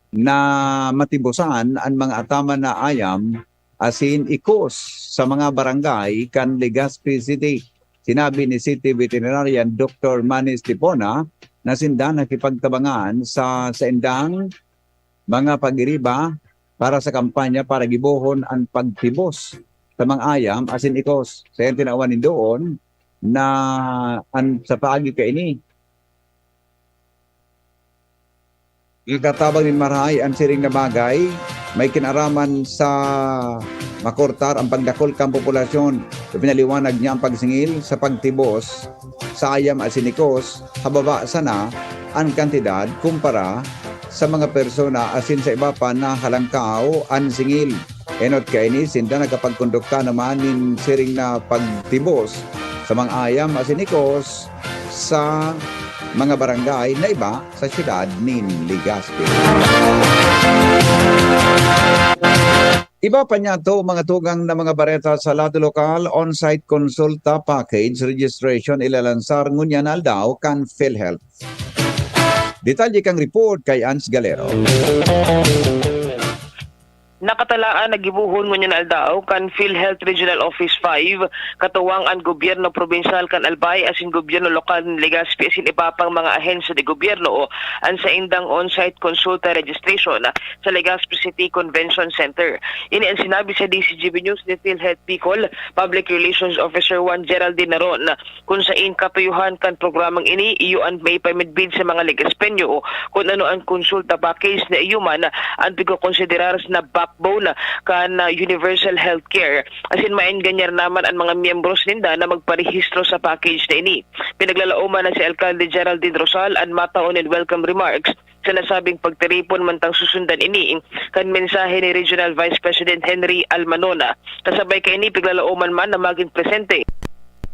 na matibosan an mga ataman na ayam asin ikos sa mga barangay kan Legazpi City. Sinabi ni City Veterinarian Doctor Manny Estipona na sinda nakipagtabangan sa saindang mga pagiriba para sa kampanya para gibohon an pagtibos sa mga ayam asin ikos. Sa iyang tinawan nin doon na an, sa paagi kaini, nagtatabang nin marahay an siring na bagay, may kinaraman sa makortar ang pagdakol kan populasyon. Ipinaliwanag niya ang pagsingil sa pagtibos sa ayam asin ikos, hababa sana an kantidad kumpara sa mga persona asin sa iba pa na halangkaw an singil. Enot kaini, sinda nakapagkondukta naman nin siring na pagtibos sa mga ayam asin ikos sa mga barangay na iba sa siyudad nin Legazpi. Iba pa niya to, mga tugang na mga bareta sa lado lokal, on-site konsulta package registration ilalansar ngunyan na aldaw kan PhilHealth. Detalye kang report kay Ans Galero. Nakatalaan na gibohon ngunyan na aldaw kan PhilHealth Regional Office five, katuwang an gobyerno probinsyal kan Albay asin gobyerno lokal nin Legazpi asin iba pang mga ahensya de gobyerno an saindang on-site konsulta registration sa Legazpi City Convention Center. Ini an sinabi sa D C G B News ni PhilHealth Bicol Public Relations Officer one Geraldine Naron, kun sain katuyuhan kan programang ini, iyo an maipamidbid sa mga Legazpeño kun ano an konsulta package na iyo man an pagkokonsiderar na backbone kan, ah, universal healthcare. Asin maenganyar naman an mga miyembros ninda na magparehistro sa package na ini. Pinaglalaoman na si Alkalde Geraldine Rosal an matao nin welcome remarks sa nasabing pagtiripon mantang susundan ini kan mensahe ni Regional Vice President Henry Almanona. Kasabay kaini, piglalaoman man na magin presente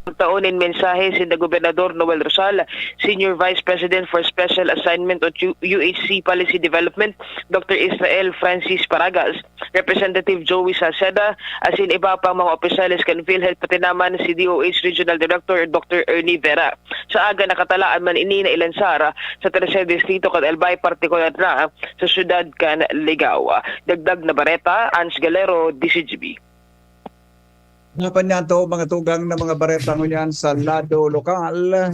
Pagtao nin mensahe sinda Gobernador Noel Rosal, Senior Vice President for Special Assignment o U H C Policy Development, Doctor Israel Francis Paragas, Representative Joey Salceda, asin iba pang mga opisyales kan PhilHealth, pati naman si D O H Regional Director Doctor Ernie Vera. Sa aga, nakatalaan man ini na ilansar sa Tercer Distrito kan Albay, partikular na sa siyudad kan Ligao. Dagdag na bareta, Ans Galero, D C G B. Napan niya to, mga tugang na mga bareta ngunyan sa lado lokal.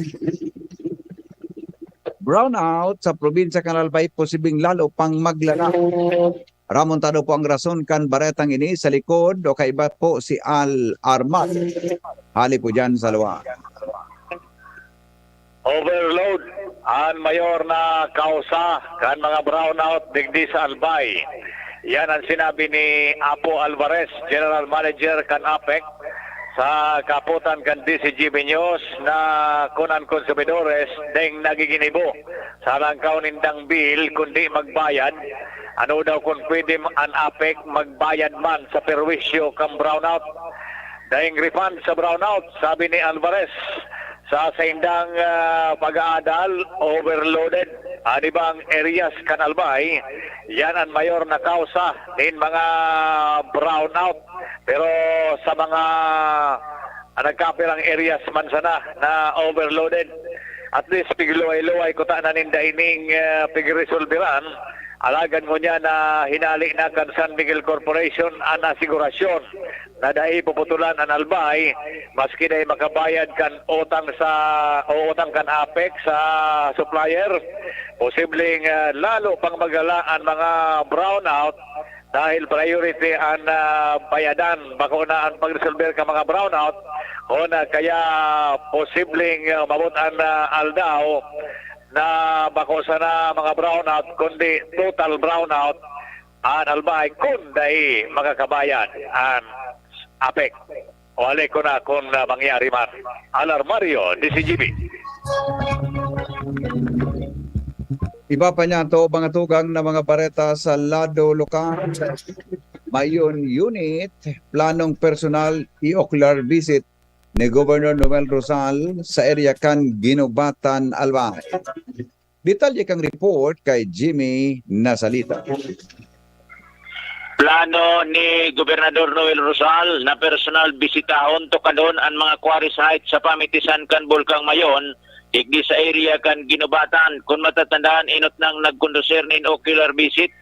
Brownout sa probinsya kan Albay posibleng lalo pang maglala. Ramon tado po ang rason kan baretang ini sa likod o kaiba po si Al Armat. Hali po dyan sa luwa. Overload an mayor na kausa kan mga brownout digdi sa Albay. Yan ang sinabi ni Apo Alvarez, General Manager kan APEC, sa kaputan kan D C G B News na kun an konsumidores deng nagiginibo sa langkaw nindang bill kundi magbayad, ano daw kun pwede an APEC magbayad man sa perwisyo kan brownout. Daing refund sa brownout, sabi ni Alvarez. Sa saindang, ah, pag-aadal, overloaded an ibang areas kan Albay. Yan an mayor na kausa nin mga brownout. Pero sa mga, ah, nagkapirang areas man sana na overloaded, at least pigluway-luway kuta na ninda ining, ah, pigresolberan. Alagad ngunyan na hinali na kan San Miguel Corporation an asigurasyon na dai puputulan an Albay, maski dai makabayad kan utang sa, o utang kan APEC sa supplier. Posibleng, ah, lalo pang magala an mga brownout dahil priority an, ah, bayadan, bako na an pagresolber kan mga brownout. Kun, ah, kaya posibleng, ah, umabot an, ah, aldaw na bako sana mga brownout, kundi total brownout an Albay kun dai makakabayad an APEC. Wali ko na kun, ah, mangyari man. Alarmario, D C G B. Iba pa niya to, mga tugang na mga bareta sa lado lokal. Mayon Unit, planong personal i-ocular visit ni Governor Noel Rosal sa area kan Guinobatan, Albay. Detalye kang report kay Jimmy Nasalita. Plano ni Gobernador Noel Rosal na personal bisitahon, tukadon an mga quarry site sa pamitisan kan Bulkang Mayon, digdi sa area kan Guinobatan. Kun matatandaan, inot nang nagkondusir nin ocular visit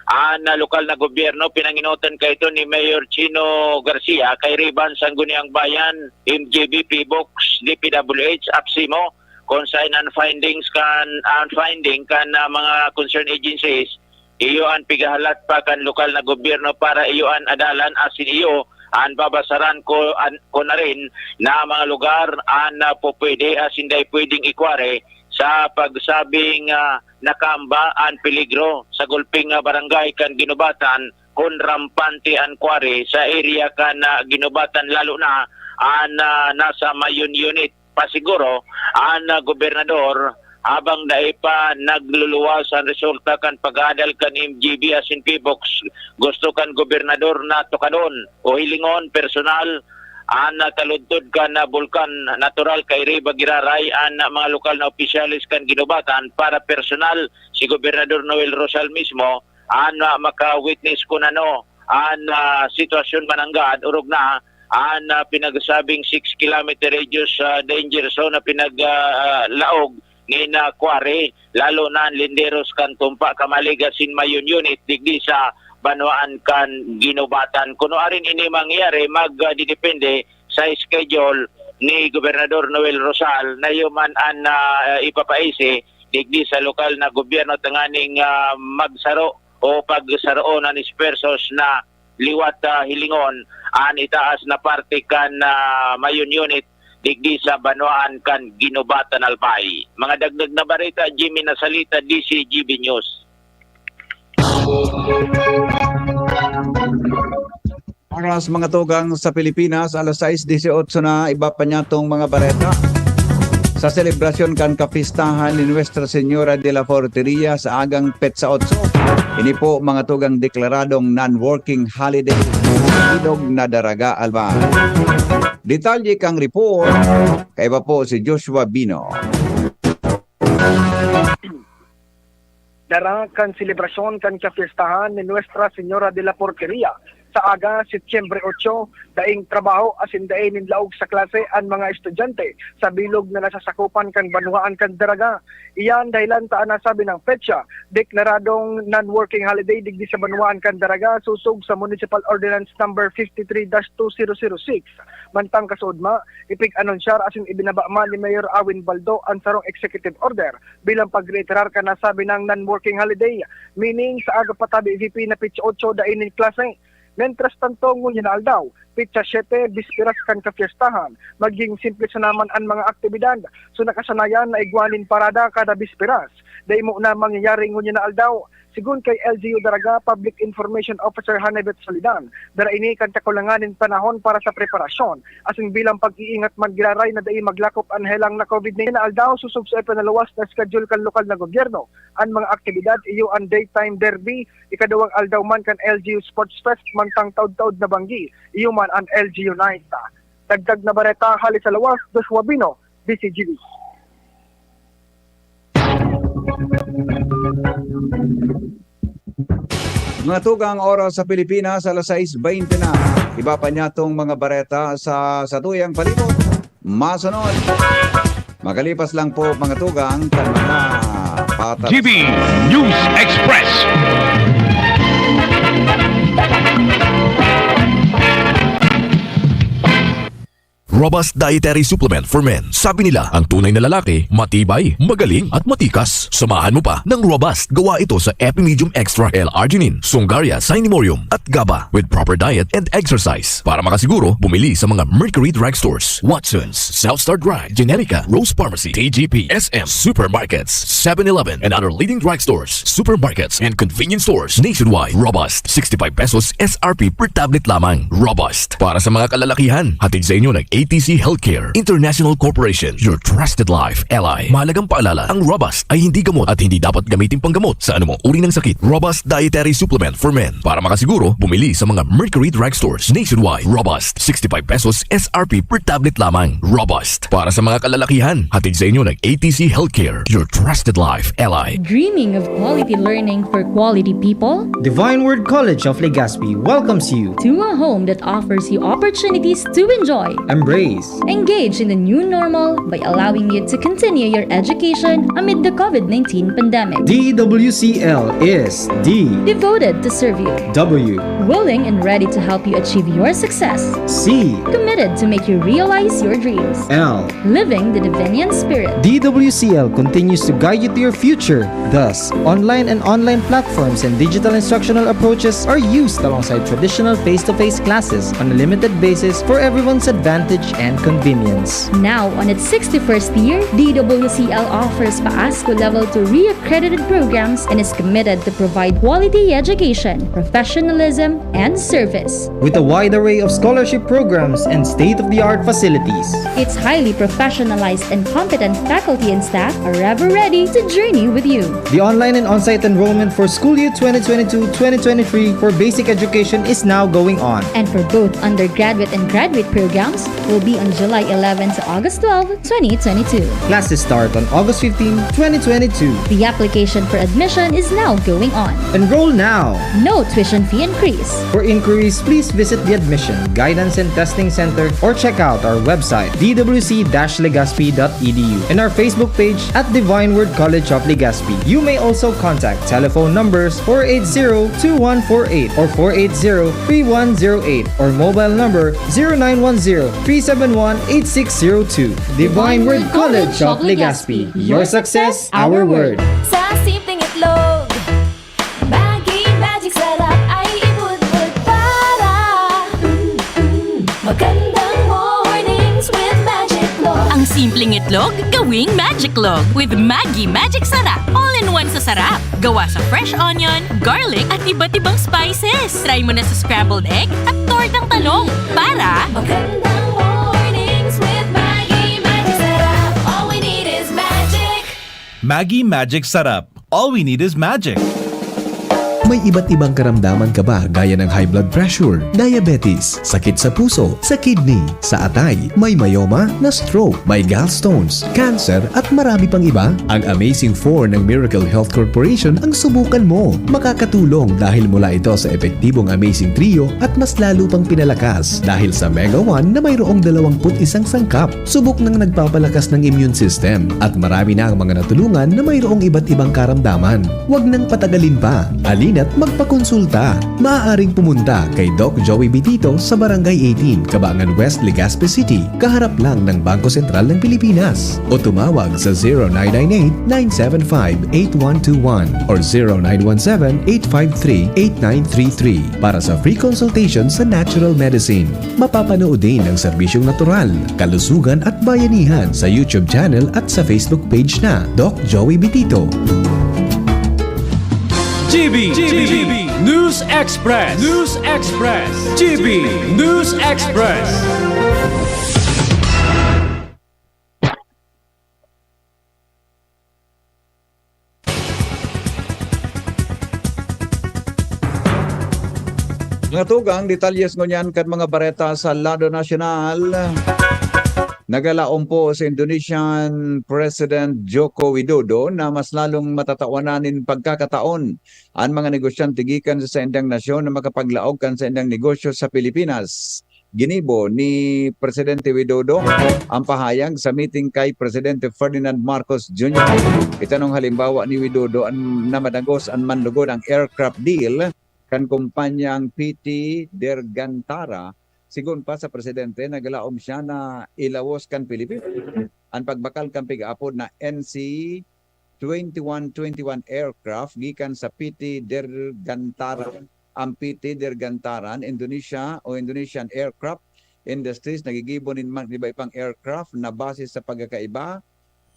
an, ah, lokal na gobyerno, pinanginotan kaito ni Mayor Chino Garcia, kairiba kan Sangguniang Bayan, M J B, PHIVOLCS, D P W H, APSEMO, kun saen an findings kan, an finding kan, ah, mga concerned agencies, iyo an pigahalat pa kan lokal na gobyerno para iyo an adalan asin iyo an babasaran ko, an, ko na rin na mga lugar an, ah, pupwede asin dai pwedeng ikwari sa pagsabing, ah, nakaamba an peligro sa gulping, ah, barangay kan Guinobatan kun rampante an kwari sa area kan, ah, Guinobatan, lalo na an, ah, nasa Mayon Unit. Pasiguro an, ah, gobernador, habang dai pa nagluluwas an resulta kan pag-aadal kan M G B asin PHIVOLCS, gusto kan gobernador na tukadon o hilingon personal an, ah, kaludtod kan, ah, bulkan natural kairiba giraray an, ah, mga lokal na opisyales kan Guinobatan para personal si Gobernador Noel Rosal mismo an, ah, maka-witness kun ano an, ah, sitwasyon mananggad, orog na an, ah, pinagsabing six kilometer radius, ah, danger zone na pinag, ah, ah, laog nin, ah, quarry, lalo na an linderos kan Tumpa, Camalig asin Mayon Unit digdi sa banwaan kan Guinobatan. Kun nuarin ini mangyari, mag, ah, didepende sa schedule ni Gobernador Noel Rosal na iyo man an, ah, ipapaisi digdi sa lokal na gobyerno tanganing, ah, magsaro o pagsaroon an esfuerzos na liwat, ah, hilingon an itaas na parte kan, ah, Mayon Unit digdi sa banwaan kan Guinobatan, Albay. Mga dagdag na bareta, Jimmy Nasalita, D C G B News. Oras, mga tugang, sa Pilipinas, alas sais dieciocho na. Iba pa niya tong mga bareta. Sa selebrasyon kan kapistahan ni Nuestra Señora de la Forteria sa agang petsa otso, ini po, mga tugang, deklaradong non-working holiday. Ilog na Daraga, Alban. Detalye kan report, kaiba po si Joshua Bino. Dara kan selebrasyon kan kapyestahan ni Nuestra Señora de la Porteria sa aga, Setyembre otso, daing trabaho asin dai nin laog sa klase an mga estudyante sa bilog na nasasakopan kan banwaan kan Daraga. Iyan dahilan ta an nasabing petsa deklaradong non-working holiday digdi sa banwaan kan Daraga sosog sa Municipal Ordinance Number fifty-three dash two zero zero six. Mantang kasuodma, ipig-anunsyar asin ibinaba man ni Mayor Awin Baldo an sarong executive order bilang pagreiterar kan nasabing non-working holiday, meaning sa aga patabi V P na petsa otso dai nin klase. Mientras tanto, ngunyan na aldaw, petsa siyete, bisperas kan kapyestahan, magiging simple sana man an mga aktibidad. So, nakasanayan na igwa nin parada kada bisperas. Dai mo na mangyayari ngunyan na aldaw. Sigon kay L G U Daraga Public Information Officer Hanebet Solidan, dara ini kan kakulangan nin panahon para sa preparasyon, asin bilang pag-iingat man giraray na dai maglakop an helang na COVID nineteen na aldaw sosog sa ipinaluwas na schedule kan lokal na gobyerno. An mga aktibidad iyo an Daytime Derby, ikaduwang aldaw man kan L G U Sports Fest, mantang taod-taod na banggi iyo man an L G U Night. Dagdag na bareta hali sa lawas, Joshua Bino, D C G B. Mga tugang, oras sa Pilipinas, alas sais baynte na. Iba pa niya tong mga bareta sa satuyang palibot. Masunod. Makalipas lang po, mga tugang, kan mga patas. G B News Express. Robust Dietary Supplement for Men. Sabi nila, ang tunay na lalaki, matibay, magaling, at matikas. Samahan mo pa ng Robust. Gawa ito sa Epimedium Extra, L-arginine, Sungaria, Cinemorium, at GABA. With proper diet and exercise. Para makasiguro, bumili sa mga Mercury Drugstores, Watsons, South Star Drug, Generica, Rose Pharmacy, T G P, S M, supermarkets, Seven Eleven, and other leading drugstores, supermarkets, and convenience stores nationwide. Robust, sixty-five pesos S R P per tablet lamang. Robust. Para sa mga kalalakihan, hatid sa inyo ng A T C Healthcare International Corporation, your trusted life ally. Mahalagang paalala, ang Robust ay hindi gamot at hindi dapat gamitin panggamot sa anumang uri ng sakit. Robust Dietary Supplement for Men. Para makasiguro, bumili sa mga Mercury Drugstores nationwide. Robust, sixty-five pesos S R P per tablet lamang. Robust. Para sa mga kalalakihan, hatid sa inyo ng A T C Healthcare, your trusted life ally. Dreaming of quality learning for quality people? Divine Word College of Legazpi welcomes you to a home that offers you opportunities to enjoy, embrace, engage in the new normal by allowing you to continue your education amid the COVID nineteen pandemic. D W C L is D, devoted to serve you, W, willing and ready to help you achieve your success, C, committed to make you realize your dreams, L, living the Divinian spirit. D W C L continues to guide you to your future. Thus, online and online platforms and digital instructional approaches are used alongside traditional face-to-face classes on a limited basis for everyone's advantage and convenience. Now, on its sixty-first year, D W C L offers PAASCU Level two re-accredited programs and is committed to provide quality education, professionalism, and service. With a wide array of scholarship programs and state-of-the-art facilities, its highly professionalized and competent faculty and staff are ever ready to journey with you. The online and on-site enrollment for school year twenty twenty-two twenty twenty-three for basic education is now going on. And for both undergraduate and graduate programs will be on July eleven to August twelve, twenty twenty-two. Classes start on August fifteen, twenty twenty-two. The application for admission is now going on. Enroll now. No tuition fee increase. For inquiries, please visit the Admission, Guidance and Testing Center or check out our website, D W C dash legazpi dot E D U, and our Facebook page at Divine Word College of Legazpi. You may also contact telephone numbers four eight zero two one four eight or four eight zero three one zero eight or mobile number zero nine one zero three seven one eight six zero two. Divine Word College of Legazpi. Your success, our word. Sa simpleng itlog, Maggi Magic Sarap ay ibudbud para, mm, mm, magandang mornings with Magic Log. Ang simpleng itlog, gawing Magic Log with Maggi Magic Sarap. All-in-one sa sarap. Gawa sa fresh onion, garlic, at iba't ibang spices. Try mo na sa scrambled egg at tortang talong. Para magandang mornings with Maggi Magic Sarap. All we need is Magic. Maggi Magic Sarap. All we need is magic. May iba't ibang karamdaman ka ba, gaya ng high blood pressure, diabetes, sakit sa puso, sa kidney, sa atay, may myoma, na-stroke, may gallstones, cancer, at marami pang iba? Ang Amazing Four ng Miracle Health Corporation ang subukan mo. Makakatulong dahil mula ito sa epektibong Amazing Trio at mas lalo pang pinalakas dahil sa Mega One na mayroong dalawang put isang sangkap. Subok nang nagpapalakas ng immune system at marami na ang mga natulungan na mayroong iba't ibang karamdaman. Huwag nang patagalin pa. Halina't magpakonsulta. Maaaring pumunta kay Doc Joey Bitito sa Barangay eighteen, Cabangan West, Legazpi City, kaharap lang ng Bangko Sentral ng Pilipinas. O tumawag sa zero nine nine eight, nine seven five, eight one two one or zero nine one seven, eight five three, eight nine three three para sa free consultation sa natural medicine. Mapapanood din ang serbisyong natural, kalusugan at bayanihan sa YouTube channel at sa Facebook page na Doc Joey Bitito. G B, G B, News Express, News Express, G B News Express. Mga tugang, detalyes ngunyan kan mga bareta sa lado nasyonal. Nagalaom po si Indonesian President Joko Widodo na mas lalong matatawanan nin pagkakataon an mga negosyante gikan sa saindang nasyon na makapaglaog kan saindang negosyo sa Pilipinas. Ginibo ni Presidente Widodo ang pahayag sa meeting kay Presidente Ferdinand Marcos Junior. Itanong halimbawa ni Widodo an, na madagos an manlugod ang aircraft deal kan kumpanyang P T Dirgantara. Sigon pa sa presidente, naglaom siya na ilawos kan Pilipinas an pagbakal kan pig-aapod na N C twenty-one twenty-one aircraft gikan sa P T Dirgantara. Ang P T Dirgantaran Indonesia o Indonesian Aircraft Industries nagigibo nin man iba-ibang aircraft na base sa pagkakaiba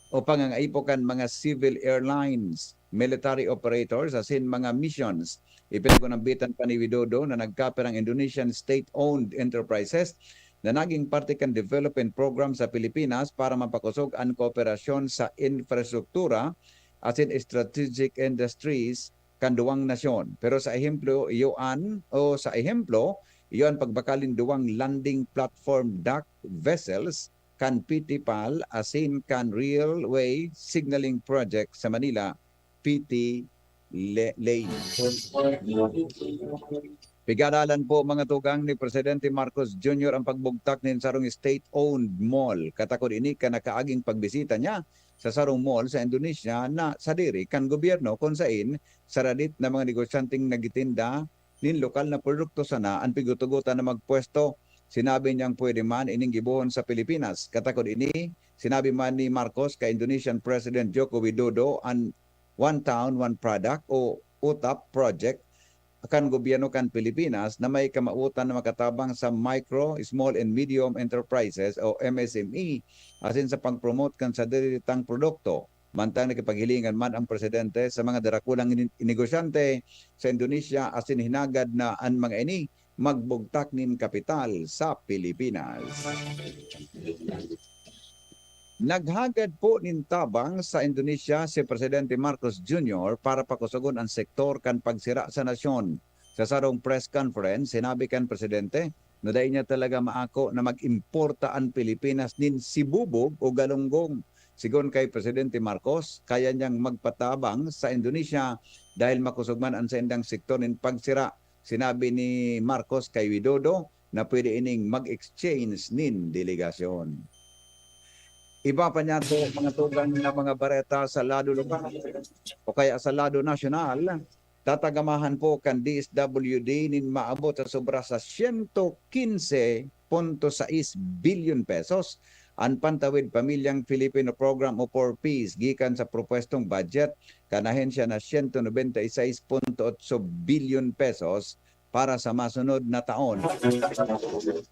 o pangangaipo kan mga civil airlines, military operators, asin mga missions. Ipinagunambitan pa ni Widodo na nagkapirang Indonesian state-owned enterprises na naging parte kan development program sa Pilipinas para mapakosog an kooperasyon sa infrastruktura asin strategic industries kan duwang nasyon. Pero sa ehemplo, iyo an, o sa ehemplo, iyo an pagbakalin duwang landing platform dock vessels kan P T pal asin kan Railway Signaling Project sa Manila, P T Le-, Lane. Pigadalan po, mga tugang, ni Presidente Marcos Junior ang pagbugtak nin sarong state-owned mall. Katakod ini kan nakaaging pagbisita niya sa sarong mall sa Indonesia na sadiri kan gobyerno, kun sain saradit na mga negosyanteng nagtitinda nin lokal na produkto sana an pighutugotan na magpwesto. Sinabi niyang pwede man ining gibohon sa Pilipinas. Katakod ini, sinabi man ni Marcos kay Indonesian President Joko Widodo an One Town, One Product o UTAP project kan gobyerno kan Pilipinas na may kamawotan na makatabang sa micro, small and medium enterprises o M S M E asin sa pag-promote kan sadiri nitang produkto. Mantang nakipaghilingan man ang presidente sa mga darakulang ini-, negosyante sa Indonesia asin hinagad na an mga ini magbugtak nin kapital sa Pilipinas. Naghagad po nin tabang sa Indonesia si Presidente Marcos Junior para pakusogon an sektor kan pagsira sa nasyon. Sa sarong press conference, sinabi kan presidente na dai niya talaga maako na mag-importa an Pilipinas nin sibubog o galunggong. Sigon kay Presidente Marcos, kaya niyang magpatabang sa Indonesia dahil makusog man an saindang sektor nin pagsira. Sinabi ni Marcos kay Widodo na pwede ining mag-exchange nin delegasyon. Iba pa niya to, mga tugang, na mga bareta sa lado lokal o kaya sa lado nasyonal. Tatagamahan po kan D S W D nin maabot sa sobra sa siyento kinse punto sais bilyon pesos an Pantawid Pamilyang Filipino Program o four Ps gikan sa propwestong budget kan ahensya na siyento nobenta y seis punto otso bilyon pesos para sa masunod na taon.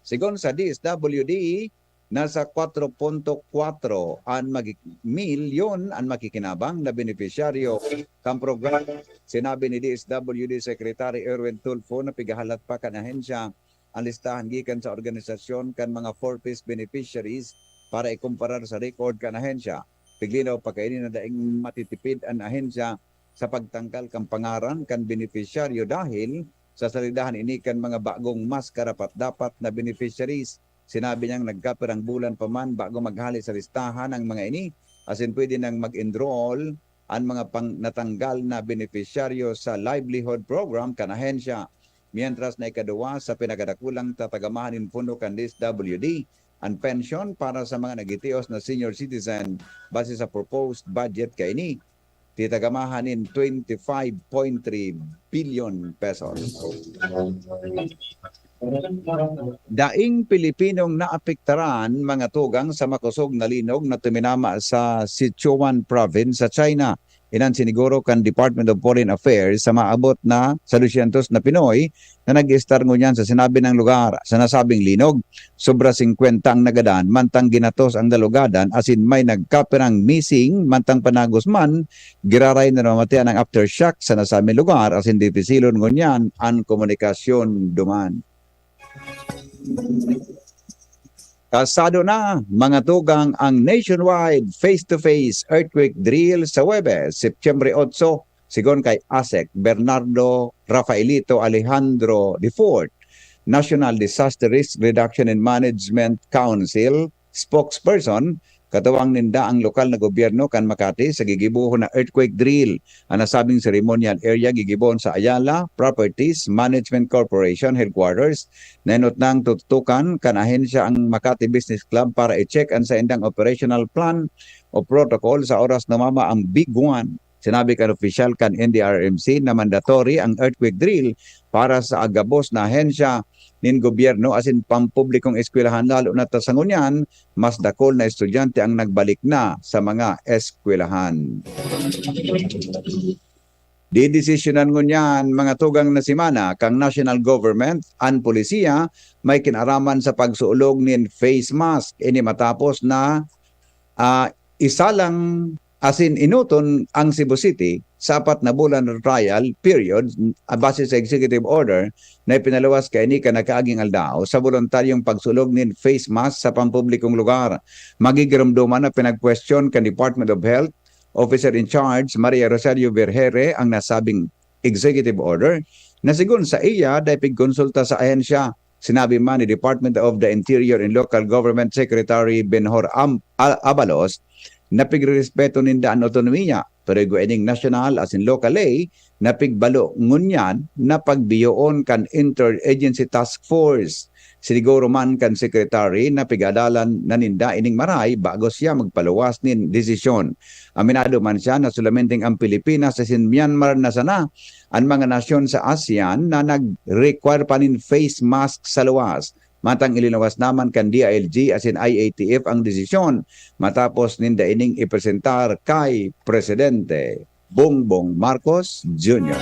Sigon sa D S W D, nasa kwatro punto kwatro an magi-, milyon an makikinabang na benepisyaryo kan programa. Sinabi ni D S W D Secretary Erwin Tulfo na pigahalat pa kan ahensya ang listahan gikan sa organisasyon kan mga four Ps beneficiaries para ikumparar sa record kan ahensya. Piglinaw pa kaini na daing matitipid an ahensya sa pagtanggal kan pangaran kan benepisyaryo dahil sa salidahan ini kan mga bagong mas karapat-dapat na beneficiaries. Sinabi niyang nagkapirang bulan pa man bago maghali sa listahan ang mga ini, asin pwede nang mag-enroll an mga pang-, natanggal na benepisyaryo sa livelihood program kan ahensya. Mientras na ikaduwa sa pinakadakulang tatagamahan nin pondo kan D S W D, an pensyon para sa mga nagitios na senior citizen base sa proposed budget kaini. Titagamahan nin twenty-five point three billion pesos. Daing Pilipinong naapektaran, mga tugang, sa makosog na linog na tuminama sa Sichuan Province sa China. Iyan an siniguro kan Department of Foreign Affairs sa maabot na sa dosyentos na Pinoy na nag-estar ngunyan sa sinabing lugar sa nasabing linog. Sobra singkwenta ang nagadan, mantang ginatos ang dalugadan, asin may nagkapirang missing, mantang panagos man, giraray na namamatean ang aftershock sa nasabing lugar, asin dipisilon ngunyan an komunikasyon duman. Kasado na, mga tugang, ang nationwide face-to-face earthquake drill sa Huwebes, Setyembre otso, sigon kay ASEC Bernardo Rafaelito Alejandro the fourth, National Disaster Risk Reduction and Management Council spokesperson. Katuwang ninda ang lokal na gobyerno kan Makati sa gigibohon na earthquake drill. An nasabing ceremonial area gigibohon sa Ayala Properties Management Corporation Headquarters. Nainot nang tututukan kan ahensya ang Makati Business Club para i-check an saindang operational plan o protocol sa oras na mama ang Big One. Sinabi kan opisyal kan N D R R M C na mandatory ang earthquake drill para sa gabos na ahensya nin gobyerno asin pampublikong eskwelahan, lalo na ta sa ngunyan, mas dakul na estudyante ang nagbalik na sa mga eskwelahan. Didesisyonan ngunyan, mga tugang, na semana kan national government, an polisiya, may kinaraman sa pagsuolog nin face mask. Ini matapos na, ah, isalang asin enoton ang Cebu City sa apat na bulan na trial period, ah, base sa executive order na ipinaluwas kaini kan nakaaging aldaw sa boluntaryong pagsuolog nin face mask sa pampublikong lugar. Magigiromdoman na pinagkwestiyon kan Department of Health Officer in Charge Maria Rosario Vergere ang nasabing executive order na sigon sa iya dai pigkonsulta sa ahensya. Sinabi man ni Department of the Interior and Local Government Secretary Benhur Am-, A-, Abalos na pigrerespeto ninda an otonomiya, pero igwa ining nasyonal asin lokal ley na pigbalo ngunyan na pagbiyoon kan Interagency Task Force. Siniguro man kan Secretary na pig-adalan na ninda ining maray bago siya magpaluwas nin desisyon. Aminado man siya na solamente ang Pilipinas asin Myanmar na sana an mga nasyon sa ASEAN na nag-require pa nin face mask sa luwas. Mantang ilinuwas naman kan D I L G asin I A T F ang desisyon matapos ninda ining ipresentar kay Presidente Bongbong Marcos Junior.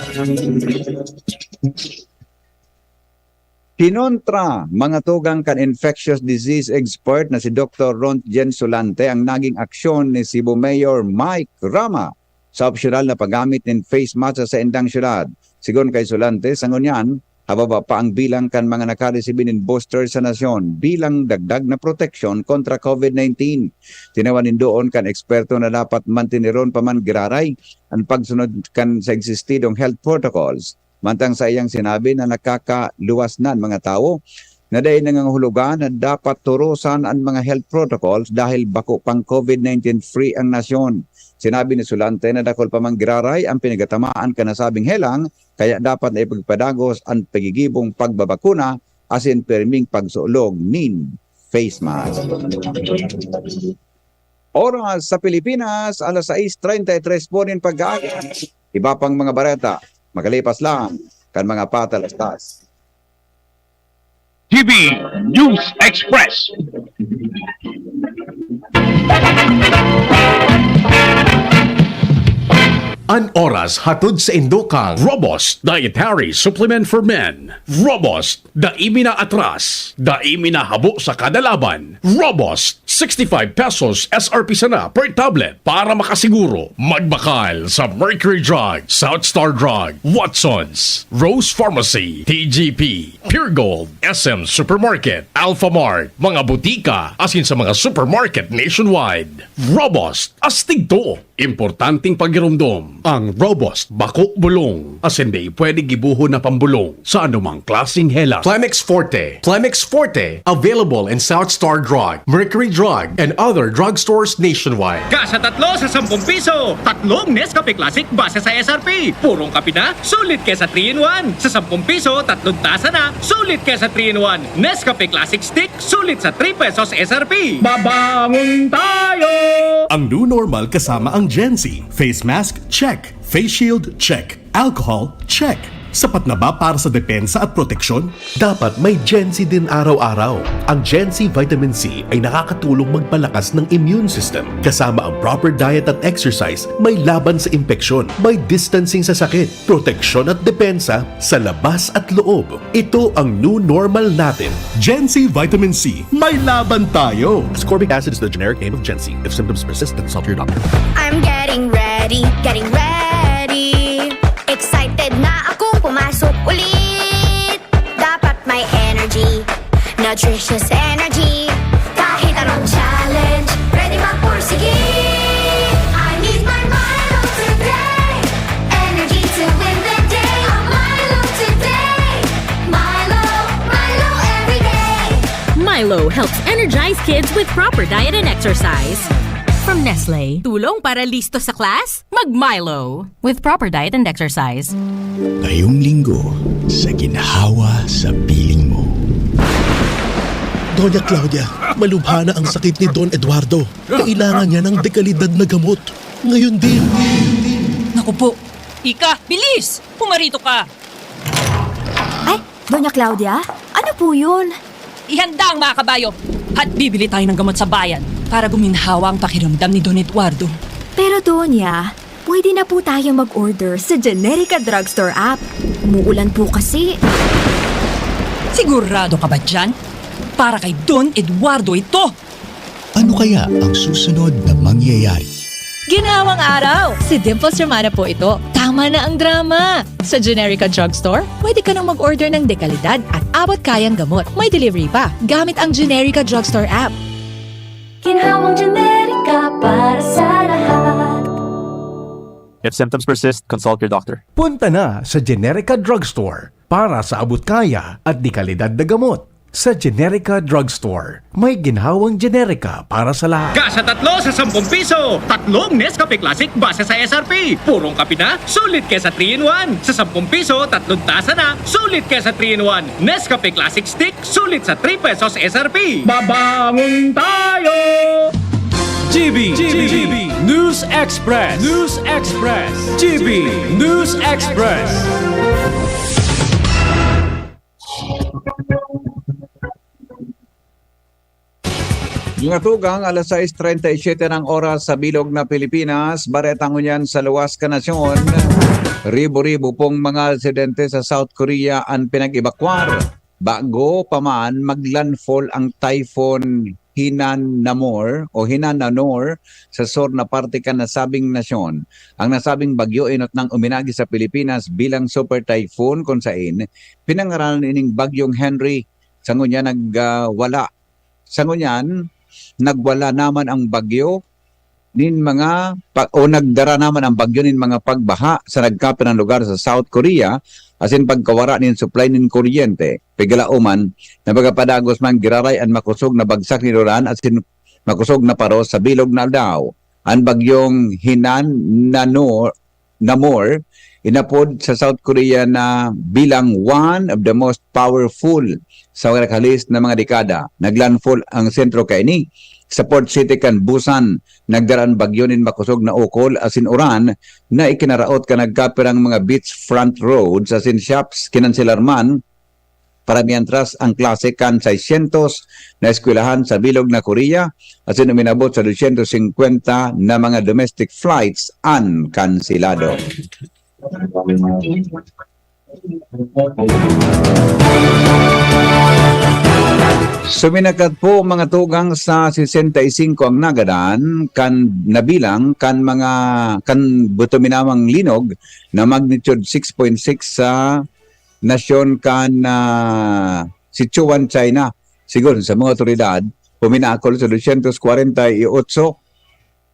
Kinontra, mga tugang, kan infectious disease expert na si Doktor Rontgen Solante ang naging aksyon ni Cebu Mayor Mike Rama sa opsyonal na paggamit nin face mask sa saindang syudad. Sigon kay Solante, sa ngunyan, hababa pa ang bilang kan mga nakaresibi nin booster sa nasyon bilang dagdag na proteksyon kontra COVID nineteen. Tinawan nindoon kan eksperto na dapat mantineron pa man giraray an pagsunod kan sa existidong health protocols. Mantang sa iyang sinabi na nakakaluwas na an mga tawo na dai nangangahulugan na dapat turusan an mga health protocols dahil bako pang COVID nineteen free ang nasyon. Sinabi ni Solante na dakul pa man giraray ang pinagatamaan kan nasabing helang, kaya dapat na ipagpadagos an pagigibong pagbabakuna asin pirming pagsuolog nin face mask. Oras sa Pilipinas, alas sais treinta y tres po nin pag-aaga. Iba pang mga bareta, makalipas lang kan mga patalastas. T V News Express. An oras hatod saindo kan Robust Dietary Supplement for Men. Robust, dai mi naatras, dai mi nahabo sa kada laban. Robust, sixty-five pesos S R P sana per tablet. Para makasiguro, magbakal sa Mercury Drug, South Star Drug, Watsons, Rose Pharmacy, T G P, Pure Gold, S M Supermarket, Alphamart, mga butika, asin sa mga supermarket nationwide. Robust, astig to! Importanteng pagiromdom, ang robust, bako bulong, asin di pwede gibohon na pambolong sa anumang klaseng helat. Plemex Forte. Plemex Forte, available in South Star Drug, Mercury Drug, and other drugstores nationwide. Ka sa tatlo sa sampung piso, tatlong Nescafe Classic base sa S R P. Purong kape na, sulit ka sa three in one. Sa sampung piso, tatlong tasa na, sulit ka sa three in one. Nescafe Classic Stick, sulit sa three pesos S R P. Babangon tayo! Ang new normal kasama ang Gen Z. Face mask, check. Face shield, check. Alcohol, check. Sapat na ba para sa depensa at proteksyon? Dapat may Gen Z din araw-araw. Ang Gen Z Vitamin C ay nakakatulong magpalakas ng immune system. Kasama ang proper diet at exercise, may laban sa impeksyon, may distancing sa sakit, proteksyon at depensa sa labas at loob. Ito ang new normal natin. Gen Z Vitamin C, may laban tayo! Ascorbic acid is the generic name of Gen Z. If symptoms persist, then consult your doctor. I'm getting ready, getting ready. Excited na akong pumasok ulit. Dapat may energy, nutritious energy. Kahit anong challenge, ready magpursige. I need my Milo today. Energy to win the day. A Milo today. Milo, Milo every day. Milo helps energize kids with proper diet and exercise. From Nestle, tulong para listo sa class? Mag Milo! With proper diet and exercise. Ngayong linggo, sa ginhawa sa piling mo. Doña Claudia, malubha na ang sakit ni Don Eduardo. Kailangan niya ng dekalidad na gamot. Ngayon din. Naku po. Ika, bilis! Pumarito ka! Ay, Doña Claudia? Ano po yun? Ihanda ang mga kabayo at bibili tayo ng gamot sa bayan para guminhawa ang pakiramdam ni Don Eduardo. Pero Doña, pwede na po tayo mag-order sa Generica Drugstore app. Umuulan po kasi. Sigurado ka ba dyan? Para kay Don Eduardo ito! Ano kaya ang susunod na mangyayari? Ginhawang araw! Si Dimples Romana po ito. Tama na ang drama! Sa Generica Drugstore, pwede ka nang mag-order ng dekalidad at abot kayang gamot. May delivery pa gamit ang Generica Drugstore app. Ginhawang Generica para sa lahat. If symptoms persist, consult your doctor. Punta na sa Generica Drugstore para sa abot kaya at dekalidad na gamot. Sa Generica Drugstore, may ginhawang Generica para sa lahat. Ka sa tatlo sa sampung piso, tatlong Nescafe Classic base sa S R P. Purong kape na, sulit ka sa three in one. Sa sampung piso, tatlong tasa na, sulit ka sa three in one. Nescafe Classic Stick, sulit sa three pesos S R P. Babangon tayo! G B, G B, News Express, News Express, G B News Express. Mga tugang, alas sais treinta y siete ng oras sa bilog na Pilipinas. Bareta ngunyan sa luwas kan nasyon. Ribo-ribo pong mga residente sa South Korea an pinag-ebakwar bago pa man mag-landfall ang Typhoon Hinan Namor o Hinan Nanor sa sur na parte kan nasabing nasyon. Ang nasabing bagyo inot nang uminagi sa Pilipinas bilang super typhoon, kun sain pinangaralan ining Bagyong Henry. Sa ngunyan nagwala Sa ngunyan, nagwala naman ang bagyo nin mga pa, o nagdara naman ang bagyo nin mga pagbaha sa nagkapirang lugar sa South Korea asin pagkawara nin supply nin kuryente. Pigala uman na magapadagos man giraray an makosog na bagsak nin uran asin makosog na paros sa bilog na aldaw. An bagyong Hinan Nano Namor, inapod sa South Korea na bilang one of the most powerful sa nakakalihis na mga dekada. Naglandfall ang sentro kaini sa port city kan Busan. Nagdara an bagyo nin makosog na ukol asin uran na ikinaraot kan nagkapirang mga beachfront roads asin shops. Kinanselar man para mientras ang klase kan seiscientos na eskwelahan sa bilog na Korea asin uminabot sa doscientos cincuenta na mga domestic flights an kanselado. Suminakat po mga tugang sa sesenta y singko ang nagadan kan nabilang kan mga kan buto minawang linog na magnitude six point six sa nasyon kan ah, Sichuan, China. Sigon sa mga otoridad, puminakol sa doscientos kwarenta y otso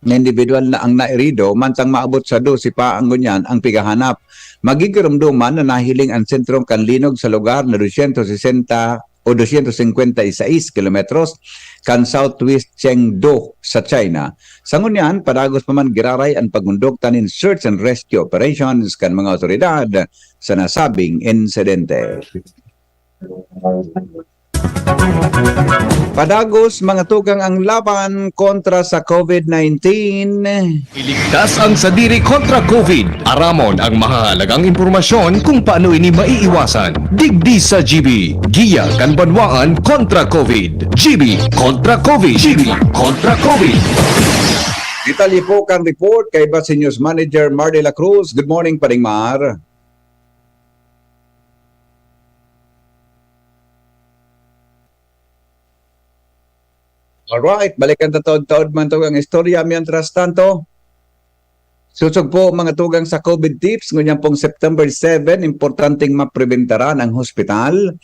na individual na ang nairido, mantang maabot sa dose pa ang ngunyan ang pighahanap. Magigiromdoman na nahiling ang sentrong kanlinog sa lugar na dosyentos sesenta o dosyentos singkwenta y seis kilometros kan southwest Chengdu sa China. Sa ngunyan, padagos pa man giraray an pagkondukta nin search and rescue operations kan mga otoridad sa nasabing insidente. Padagos, mga tugang, ang laban kontra sa COVID nineteen. Iligtas ang sadiri kontra COVID. Aramon ang mahahalagang impormasyon kung paano ini maiiwasan. Digdi sa G B, giya kan banwaan kontra COVID. G B kontra COVID. G B kontra COVID. Detalye po kan report kaiba si News Manager Mar de la Cruz. Good morning, Paring Mar. Alright, balikan ta taod-taod man to ang istorya. Mientras tanto, susog po, mga tugang, sa COVID tips. Ngunyan pong September seven, importanteng mapribentaran ang hospital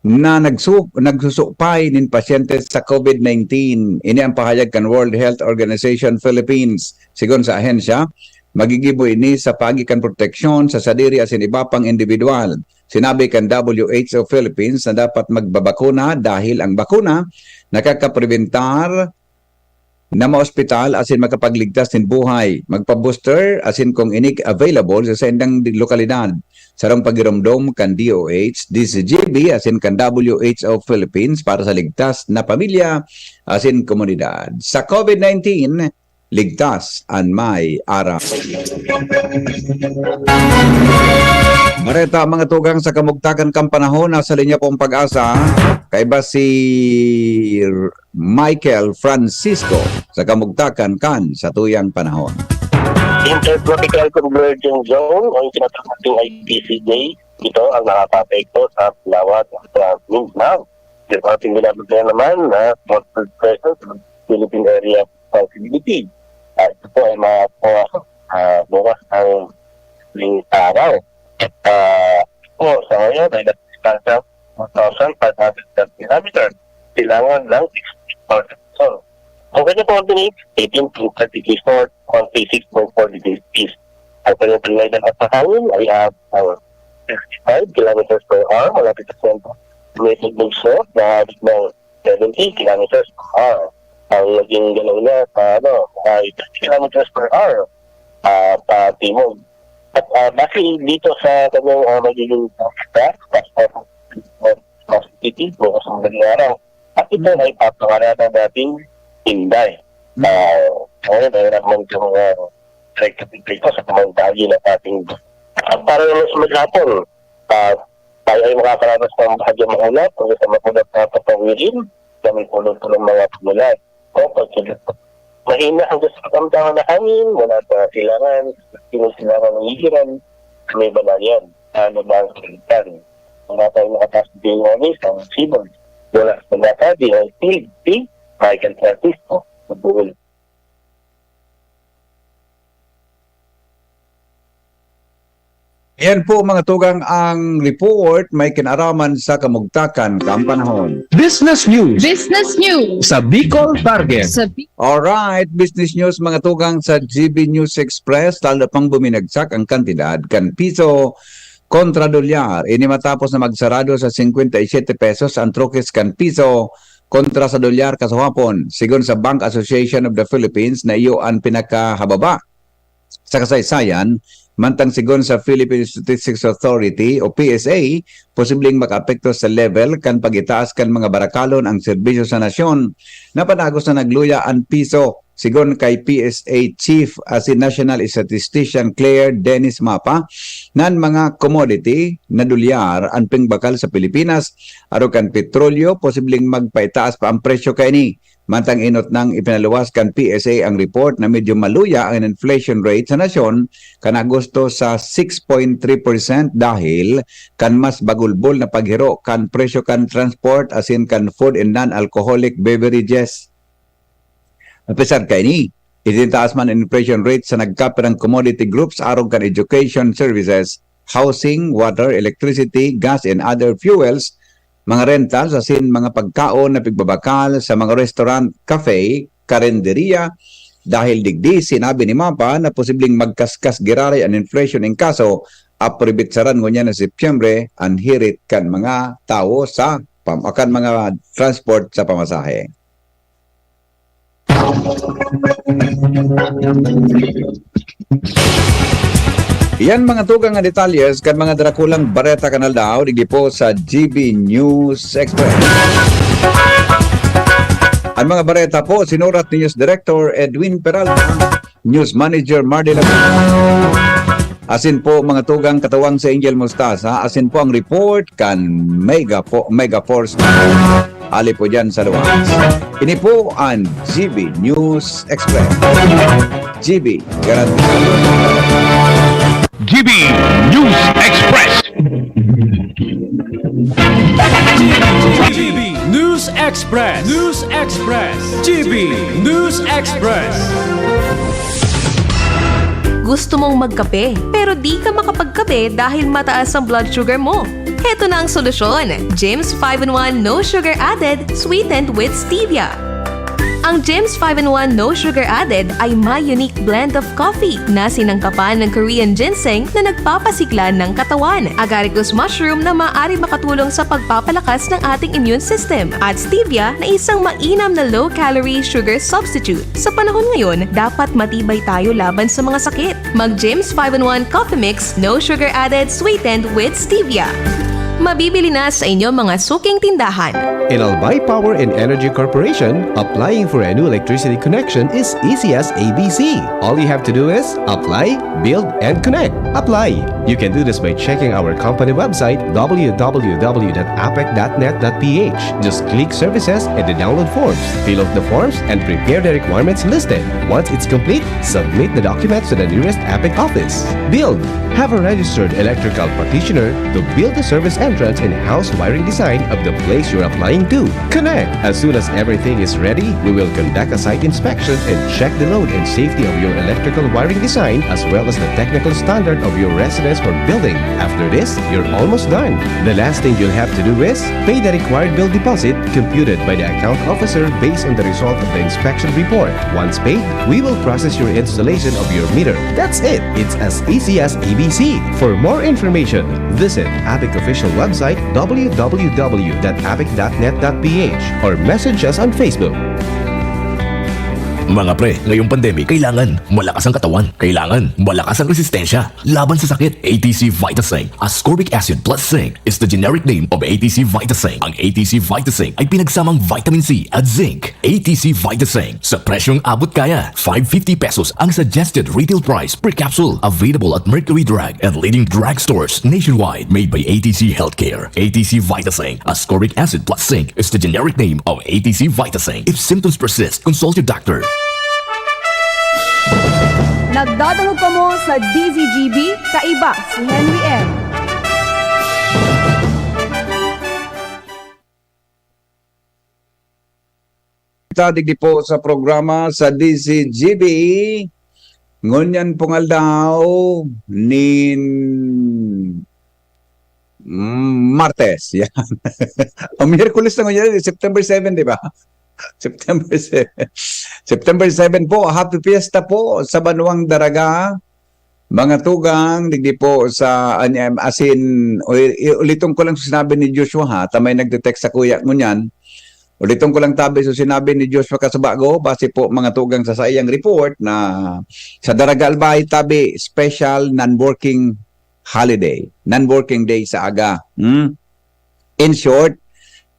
na nagsu-, nagsusupay nin pasyente sa COVID nineteen. Ini ang pahayag kan World Health Organization Philippines. Sigon sa ahensya, magigibo ini sa paagi kan proteksyon sa sadiri asin iba pang individual. Sinabi kan W H O Philippines na dapat magbabakuna dahil ang bakuna nakakaprebentar na maospital asin makapagligtas nin buhay. Magpa-booster asin kung ini available sa saindang di-, lokalidad. Sarong pagiromdom kan D O H, D C G B asin kan W H O Philippines para sa ligtas na pamilya asin komunidad. Sa COVID nineteen, ligtas an may aram. Bareta, mga tugang, sa kamugtakan kan panahon, nasa linya pong Pag-asa. Kaiba si Michael Francisco sa kamugtakan kan satuyang panahon. Intertropical Convergence Zone o yung tinatawag nating I T C J, ito ang nakakaapekto sa Palawan at sa Mindanao. Yung ating binabantayan naman na downward pressure sa Philippine Area of Responsibility. Ah, ito po ay mga po, ah, bukas ang huling araw. At, ah, po, sa ngayon ay nasa distansya four thousand five hundred kilometers. Kailangan lang sixty percent. So, ang kanyang coordinates, eighteen to thirty degrees north, one three six point four degrees east. Ang kanyang pinagdaan at sa hangin ay, ah, ah, sixty-five kilometers per hour, malapit sa sentro. May tugbog north na abot ng seventy kilometers per hour. Ang naging galaw niya sa, ano, ay thirty kilometers per hour, ah, pa timog. At, ah, base dito sa kanyang, ah, magiging, ah, forecast, ah, positive bukas ang madaling araw. At ito ay papangaralan nating Inday. Ah, ngayon, ay naman itong, ah, direkta epekto sa tamang bahagi ng ating, ah, para naman sa maghapon, ah, tayo ay makakaranas ng bahagyo maulap hanggang sa maulap na papawirin na may puno-punong mga pamulan o pagkilat. Mahina hanggang sa katamtaman na hangin mula sa silangan, sinusilangan ng Igiran, sa may Balayan, sa Lubang, Kalitan. Mula tayo makataas ng Pinwanis, ang Sibol. Mula sa Mata, D I P, Michael Francisco, Bohol. Ayan po, mga tugang, ang report may kinaraman sa kamugtakan kan panahon. Business News. Business News. Sa Bicol Target. Sa Bi- Alright, business news, mga tugang, sa G B News Express, lalo pang buminagsak ang kantidad kan piso kontra dolyar. Ini matapos na magsarado sa singkwenta y siyete pesos ang trokes kan piso kontra sa dolyar kasuhapon. Sigon sa Bank Association of the Philippines na iyo an pinakahababa sa kasaysayan, mantang sigon sa Philippine Statistics Authority o P S A, posibleng makaapekto sa level kan pag-itaas kan mga barakalon ang serbisyo sa nasyon. Napadagos na nagluya an piso. Sigon kay P S A Chief asin National Statistician Claire Dennis Mapa, nan mga commodity na dolyar an pingbakal sa Pilipinas, arog kan petrolyo, posibleng magpaitaas pa ang presyo kaini. Mantang inot nang ipinaluwas kan P S A ang report na medyo maluya ang inflation rate sa nasyon kan Agosto sa six point three percent dahil kan mas bagulbol na paghiro kan presyo kan transport asin kan food and non-alcoholic beverages. Apesar kaini, itinataas man an inflation rate sa nagkapirang commodity groups arog kan education services, housing, water, electricity, gas and other fuels, mga rentals asin mga pagkaon na pigbabakal sa mga restaurant, cafe, karinderya. Dahil digdi, sinabi ni Mapa na posibleng magkaskas giraray an inflation in kaso apribitsaran ngunyan na Setyembre an hirit kan mga tawo sa pam-, kan mga transport sa pamasahe. Yan mga tugang nga detalyes kan mga drakulang bareta kan aldaw, digdi po sa G B News Express. Ang mga bareta po, sinurat ni News Director Edwin Peralta, News Manager Mardy Lago. Asin po mga tugang katawang sa Angel Mustasa, asin po ang report kan Mega, po, Mega Force. Ali po dyan sa luwas. Ini po ang G B News Express. G B, garanti. G B News Express. G B News Express. News Express. G B News Express. Gusto mong magkape, pero di ka makapagkape dahil mataas ang blood sugar mo? Heto na ang solusyon, Jim's five-in-one No Sugar Added, sweetened with stevia. Ang Jim's five-in-one No Sugar Added ay may unique blend of coffee na sinangkapan ng Korean ginseng na nagpapasigla ng katawan, agaricus mushroom na maaari makatulong sa pagpapalakas ng ating immune system, at stevia na isang mainam na low-calorie sugar substitute. Sa panahon ngayon, dapat matibay tayo laban sa mga sakit. Mag Jim's five-in-one Coffee Mix, No Sugar Added, sweetened with stevia. Mabibili na sa inyong mga suking tindahan. In Albay Power and Energy Corporation, applying for a new electricity connection is easy as A B C. All you have to do is apply, build, and connect. Apply. You can do this by checking our company website, w w w dot apec dot net dot p h. Just click services and the download forms. Fill out the forms and prepare the requirements listed. Once it's complete, submit the documents to the nearest apec office. Build. Have a registered electrical practitioner to build the service entrance and house wiring design of the place you're applying to. Connect. As soon as everything is ready, we will conduct a site inspection and check the load and safety of your electrical wiring design as well as the technical standard of your residence or building. After this, you're almost done. The last thing you'll have to do is pay the required bill deposit computed by the account officer based on the result of the inspection report. Once paid, we will process your installation of your meter. That's it. It's as easy as A B C. For more information, visit APEC official website, w w w dot apec dot net dot p h, or message us on Facebook. Mga pre, ngayong pandemic, kailangan malakas ang katawan. Kailangan malakas ang resistensya laban sa sakit. A T C Vitasing, ascorbic acid plus zinc, is the generic name of A T C Vitasing. Ang A T C Vitasing ay pinagsamang vitamin C at zinc. A T C Vitasing, sa presyong abot kaya. Five fifty pesos ang suggested retail price per capsule. Available at Mercury Drug and leading drugstores nationwide. Made by A T C Healthcare. A T C Vitasing, ascorbic acid plus zinc, is the generic name of A T C Vitasing. If symptoms persist, consult your doctor. Nagdadangog kamo sa D Z G B, kaiba si Henry M. Ta digdi po sa programa sa D Z G B. Ngunyan pong aldaw nin, mm, Martes. Yan. O Miyerkules na ngunyan, September seven, di ba? September seven. September seven po, happy fiesta po sa Banwang Daraga. Mga tugang, digdi po sa, an-, em, asin, u-, i-, uliton ko lang sa sinabi ni Joshua, ha, ta may nagte-text sa kuya ngunyan. Uliton ko lang tabi sa sinabi ni Joshua Kasabago, base po mga tugang sa saiyang report na sa Daraga Albay, tabi, special non-working holiday, non-working day sa aga. Hmm? In short,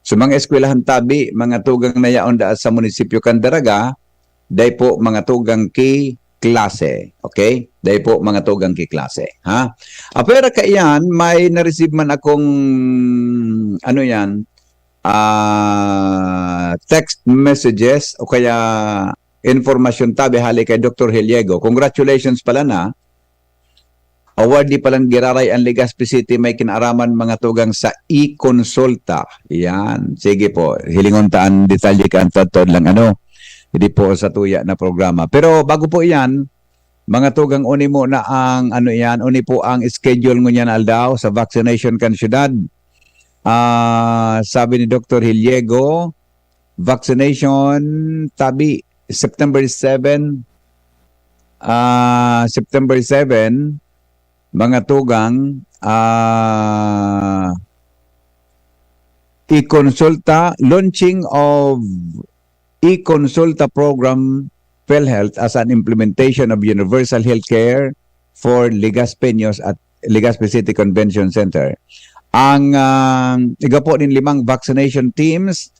sa mga eskwelahan tabi, mga tugang na yaon daa sa munisipyo kan Daraga, dai po mga tugang ki klase. Okay? Dai po mga tugang ki klase. Ha? Apwera kaiyan, may na-receive man akong, ano yan, ah, text messages o kaya informasyon tabi hali kay Doktor Heliego. Congratulations pala na. Award di palan giraray an Legazpi City may kinaaraman mga tugang sa e-consulta. Yan. Sige po. Hilingon ta an detalye kan tadtad lang ano. Di po sa tuya na programa. Pero bago po iyan, mga tugang, uni mo na ang ano iyan, uni po ang schedule ngunyan aldaw sa vaccination kan syudad. Ah, sabi ni Doktor Hiliego, vaccination tabi September seven, ah, September seven, mga tugang, ah, i-consulta, launching of i-consulta program PhilHealth as an implementation of universal healthcare for Legazpeños at Legazpi City Convention Center. Ang, ah, igwa po nin limang vaccination teams,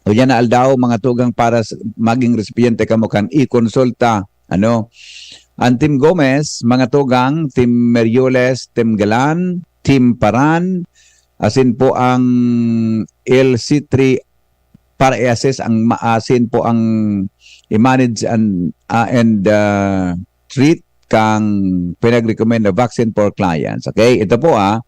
o yan na aldaw, mga tugang, para s-, maging recipiente kamo kan i-consulta, ano. Ang Team Gomez, mga tugang, Team Merioles, Team Galan, Team Paran, asin po ang L C three para i-assess ang ma-, asin po ang i-manage and, ah, and, ah, treat kang pinag-recommend na vaccine for clients. Okay? Ito po, ah,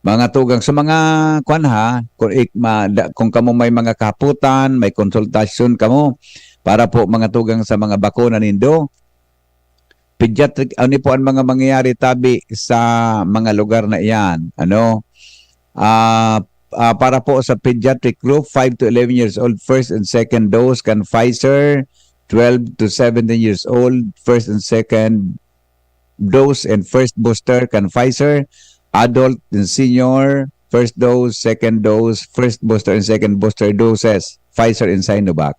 mga tugang sa mga kwan, ha, kung, ik-, ma-, da-, kung kamo may mga kahaputan, may konsultasyon kamo para po mga tugang sa mga bakuna nindo, pediatric, ano po ang mga mangyayari tabi sa mga lugar na iyan? Ano? Ah, ah, para po sa pediatric group, five to eleven years old, first and second dose kan Pfizer, twelve to seventeen years old, first and second dose and first booster kan Pfizer, adult and senior, first dose, second dose, first booster and second booster doses, Pfizer and Sinovac.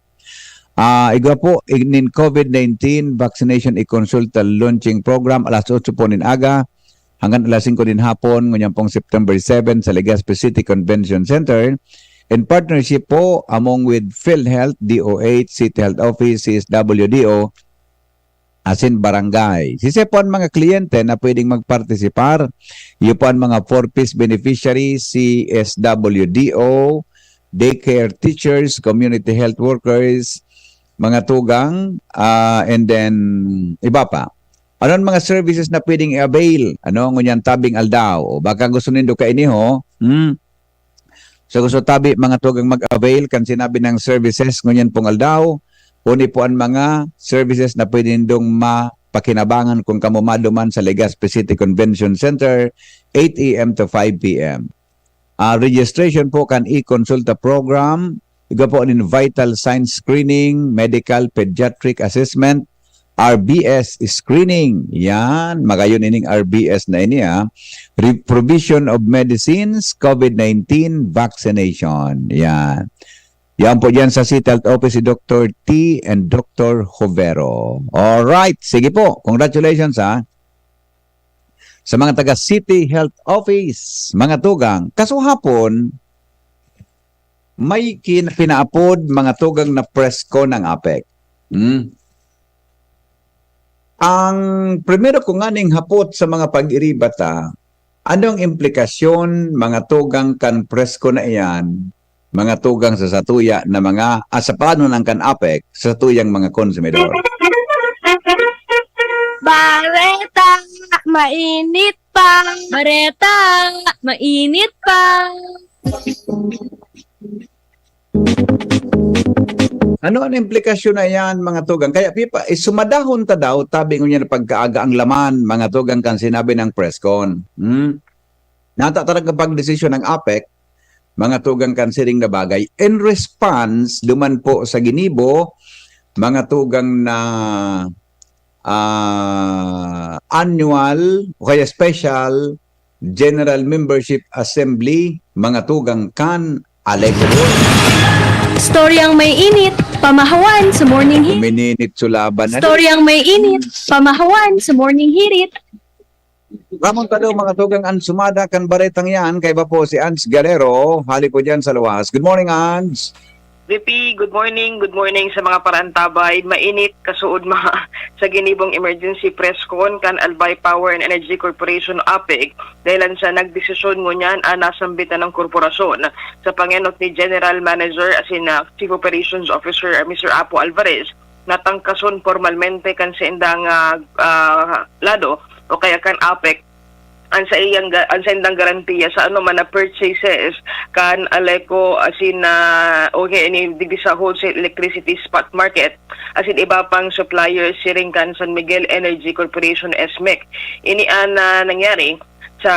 Ah, igwa po, ig-, nin COVID nineteen vaccination e-consulta launching program, alas otso po nin aga hanggang alas singko nin hapon, ngunyan pong September seven sa Legazpi City Convention Center. In partnership po among with PhilHealth, D O H, City Health Office, C S W D O, asin barangay. Sisay po ang mga kliyente na pwedeng magpartisipar? Iyo po ang mga four Ps beneficiaries, C S W D O, daycare teachers, community health workers, mga tugang, ah, and then iba pa. Ano ang mga services na pwedeng i-avail? Ano, ngunyan tabing aldaw? O baka gusto nindo kaini, ho? Hmm? So, gusto tabi, mga tugang, mag-avail kan sinabi ng services ngunyan pong aldaw, uni po ang mga services na pwede nindong mapakinabangan kung kamo maduman sa Legazpi City Convention Center, eight A M to five P M. Ah, registration po kan e-consulta program, igwa po nin vital signs screening, medical, pediatric assessment, R B S screening. Yan, magayon ining R B S na ini, ah. Re-, provision of medicines, COVID nineteen vaccination. Yan. Yan po dyan sa City Health Office si Doctor T and Doctor Jovero. Alright, sige po. Congratulations, ha. Sa mga taga City Health Office, mga tugang, kasuhapon, may kin-, pinaapod, mga tugang, na press con ang APEC. Hmm? Ang primero ko nganing hapot sa mga pag-iriba ta, anong implikasyon, mga tugang, kan press con na iyan, mga tugang, sa satuya na mga, ah, sa plano ng kan APEC, sa satuyang mga konsumidor? Bareta, mainit pa. Bareta, mainit pa. Ano ang implikasyon na yan, mga tugang? Kaya, pipa, isumadahon ta daw, tabi ngunyan na pagkaaga ang laman, mga tugang, kan sinabi ng press con. Hmm? Nata talaga pagdesisyon ng APEC, mga tugang, kan siring na bagay. In response, duman po sa ginibo, mga tugang, na, ah, annual o kaya special General Membership Assembly, mga tugang, kan ALECO Board. Storyang may init, pamahawan sa morning hirit. Umininit sulaban na. Storyang may init, pamahawan sa morning hirit. Ramon Tado, mga tugang, an sumada kan baretang yan, kaiba po si Ans Galero, hali po dyan sa luwas. Good morning, Ans. V P, good morning. Good morning sa mga paraantabay. Mainit, kasuod, mga sa ginibong emergency press con kan Albay Power and Energy Corporation, APEC, dahilan sa nagdesisyon ngunyan an nasambitan ng korporasyon sa pangenot ni General Manager asin, ah, Chief Operations Officer, ah, Mister Apo Alvarez, na tangkason pormalmente kan saindang, ah, ah, lado o kaya kan APEC an sa iyang ga-, an saindang garantiya sa anoman na purchases kan ALECO asin, ah, o kaya ini digdi sa wholesale electricity spot market asin iba pang suppliers siring kan San Miguel Energy Corporation, S M E C. Ini an, ah, nangyari sa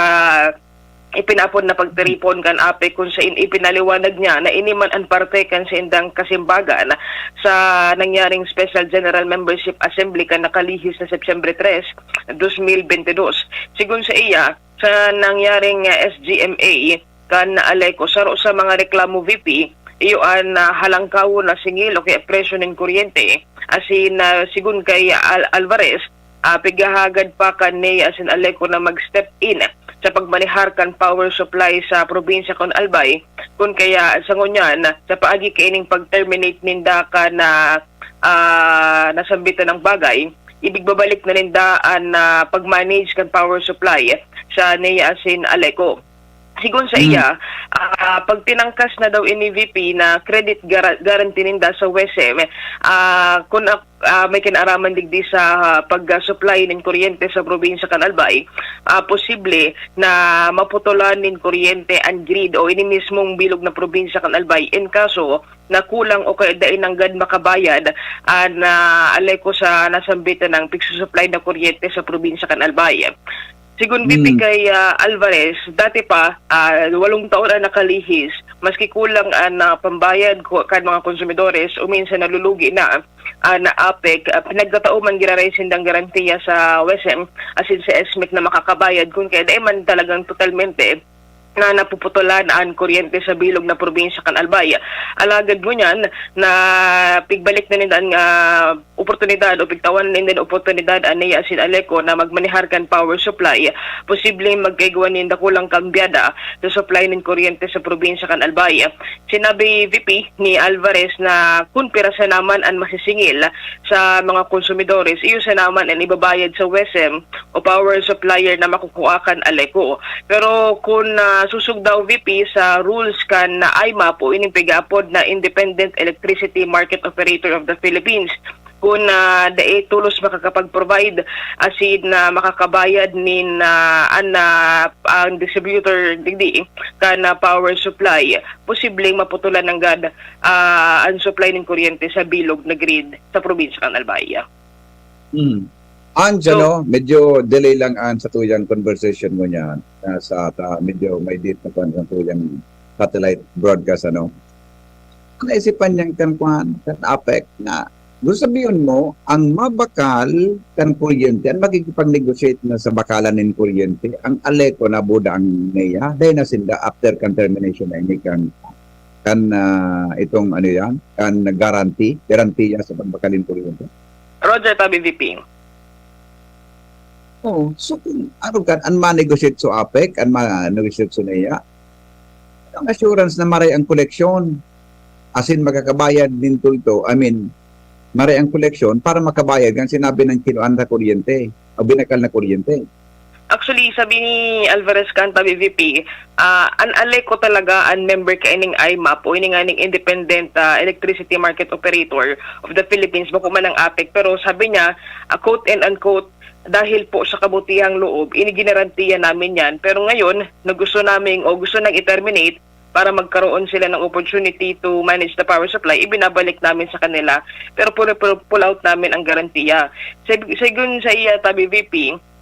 ipinaapod na pagtiripon kan APEC, kung sain ipinaliwanag niya na ini man an parte kan saindang kasimbagan sa nangyaring Special General Membership Assembly kan nakalihis na September tres, dos mil bente dos. Sigon sa iya, sa nangyaring, ah, S G M A kan ALECO, saro sa mga reklamo, V P, iyo an, ah, halangkawon na singil o kaya presyo nin kuryente. Asin, ah, sigon kay Al-, Alvarez, ah, pighahagad pa kan NEA asin ALECO na mag-step in sa pagmanehar kan power supply sa probinsya kan Albay, kun kaya sa ngunyan, sa paagi kaining pag-terminate ninda kan, ah, ah, nasambitan ng bagay, ibigbabalik na ninda an, ah, pag-manage kan power supply sa NEA asin ALECO. Sigon sa Mm. iya, ah, pag tinangkas na daw ini, V P, na credit gara-, guarantee ninda sa WESM, ah, kun ak-, ah, may kinaaraman digdi sa, ah, pag-supply nin kuryente sa probinsya kan Albay, ah, posible na maputolan nin kuryente an grid o ini mismong bilog na probinsya kan Albay in kaso na kulang o kaya dai nanggad makabayad an, ah, ALECO sa nasambitan ng pigsusupply na kuryente sa probinsya kan Albay. Sigon V P Hmm. kay, ah, Alvarez, dati pa, ah, walong taon ang nakalihis, maski kulang ang, ah, pambayad ko, kan mga konsumidores, o minsan nalulugi na, ah, na APEC, ah, pinagtatao man giraray sindang garantiya sa WESM, asin sa SMEC na makakabayad, kun kaya dai man talagang totalmente na napuputolan an kuryente sa bilog na probinsya kan Albay. Alagad ngunyan, na pigbalik na ninda an, ah, oportunidad o pigtawan na ninda an oportunidad an NEA asin ALECO na magmanehar kan power supply, posibleng magkaigwa nin dakulang kambyada sa supply nin kuryente sa probinsya kan Albay. Sinabi, V P, ni Alvarez na kun pira sana man an masisingil sa mga konsumidores, iyo sana man an ibabayad sa WESM o power supplier na makukua kan ALECO. Pero kun, ah, susog daw, V P, sa rules kan IMAP o ining pig-aapod na Independent Electricity Market Operator of the Philippines, kun, ah, dai tolos makakapag-provide asin na makakabayad nin, ah, an, ah, ang distributor digdi kan, ah, power supply, posibleng maputulan nanggad, ah, an supply nin kuryente sa bilog na grid sa probinsya kan Albay. Hmm. Hans, So- ano, medyo delay lang an satuyang conversation mo niyan. Nasa ta, medyo may date na kwan ang tuyang satellite broadcast, ano. Naisipan niyan kan kwan, kan APEC na gusto sabihin mo, ang mabakal kan kuryente, ang makikipag-negotiate na sa bakalan nin kuryente, ang ALECO na buda ang NEA, dahil na sila after kan termination na ini kan, kan, ah, itong ano yan, kan guarantee, garantiya sa pagbakal nin kuryente. Roger Tabi, V P. Oo. So, kung ano kan, an ma-negotiate sa APEC, an ma-negotiate sa NEA, ang assurance na maray ang koleksyon, asin makakabayad nin tulto, I mean, maray ang koleksyon para makabayad kan sinabi ng kinuan sa kuryente o binakal na kuryente. Actually, sabi ni Alvarez Cantabi, V P, ah, an ALECO talaga an member kaining IMAP o ini nga ning Independent, ah, Electricity Market Operator of the Philippines, bako man ang APEC. Pero sabi niya, ah, quote and unquote, dahil po sa kabutihang loob, ini ginarantiya namin yan. Pero ngayon, na gusto namin o gusto nang i-terminate para magkaroon sila ng opportunity to manage the power supply, ibinabalik namin sa kanila. Pero pull, pull, pull out namin ang garantiya. Seg-, segun sa iya, Tabi V P,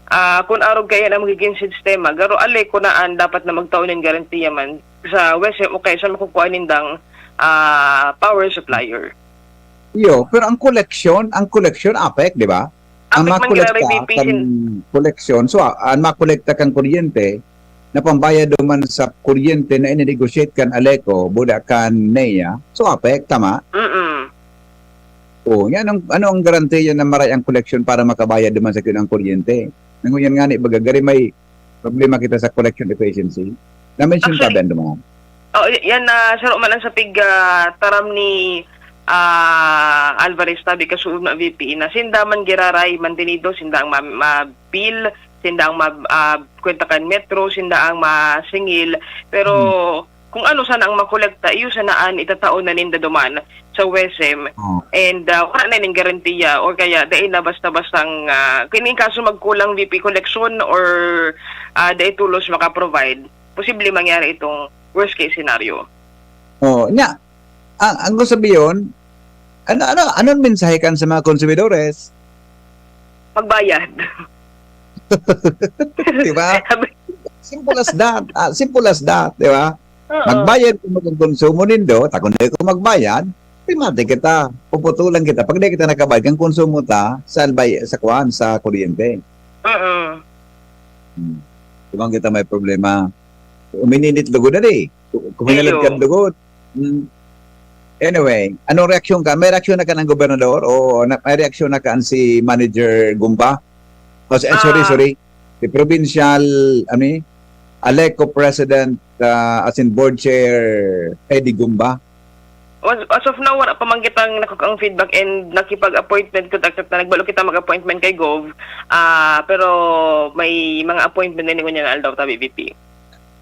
ah, kun arog kaya na magiging sistema, garo ALECO na an dapat na magtao nin garantiya man sa WESM o kaya sa makukuha nindang, ah, power supplier. Iyo, pero ang koleksyon, ang koleksyon APEC, di ba? Ang APEC man makolekta giraray, V P, kan sin- koleksyon, so ang makolekta kan kuryente na pambayad duman sa kuryente na ine-negotiate kan ALECO, buda kan NEA, so APEC, tama? Mm-mm. O, yan ang, ano ang garantiya na maray ang koleksyon para makabayad duman sa kinang kuryente? Nangunyan nga ni, baga, gari may problema kita sa collection efficiency. Na-mention ka, Actually, Ben, duman. Oh, y-, yan na, saro man ang sa pig, ah, taram ni, ah, Alvarez Tabi kasuod na V P na sinda man giraray mantenido, sinda ang ma-, ma-bill, sinda ang ma-, ah, kwenta kan metro, sinda ang masingil. Pero kung ano sana ang makolekta, iyo sana an itatao na ninda duman sa WESM. Oh. And, ah, wala na ning garantiya or kaya dai na basta-bastang, ah, kini kaso magkulang V P collection or, ah, dai tulos maka-provide, posible mangyari itong worst case scenario. Oh, nya, ang, ang gusto sabihin, ano, ano, anong mensahe kan sa mga konsumidores? Magbayad. Di ba? Sabi, Simple as that. Ah, simple as that, di ba? Oo. Magbayad kung magkonsumo nindo, ta kung di ko magbayad, pimati kita, puputulan kita. Pag di kita nakabayad, kan konsumo ta, sa albay, sa kuwan, sa kuryente. Oo. Hmm. Di ba kita may problema? Umininit lugod na di. Kuminalad Iyo. Ka lugod. Hmm. Anyway, anong reaksyon ka? May reaksyon na ka ng gobernador? O na, may reaksyon na ka si Manager Gumba? O, si, ah, sorry, Ah. sorry. Si Provincial, ano eh? Aleco President, ah, as in Board Chair Eddie Gumba? As, as of now, wala pa man kitang nakakaang feedback and nakipag-appointment ko, taktak na nagbalo kita mag-appointment kay Gov. Ah, pero may mga appointment na ningon niya na aldaw, tabi, V P.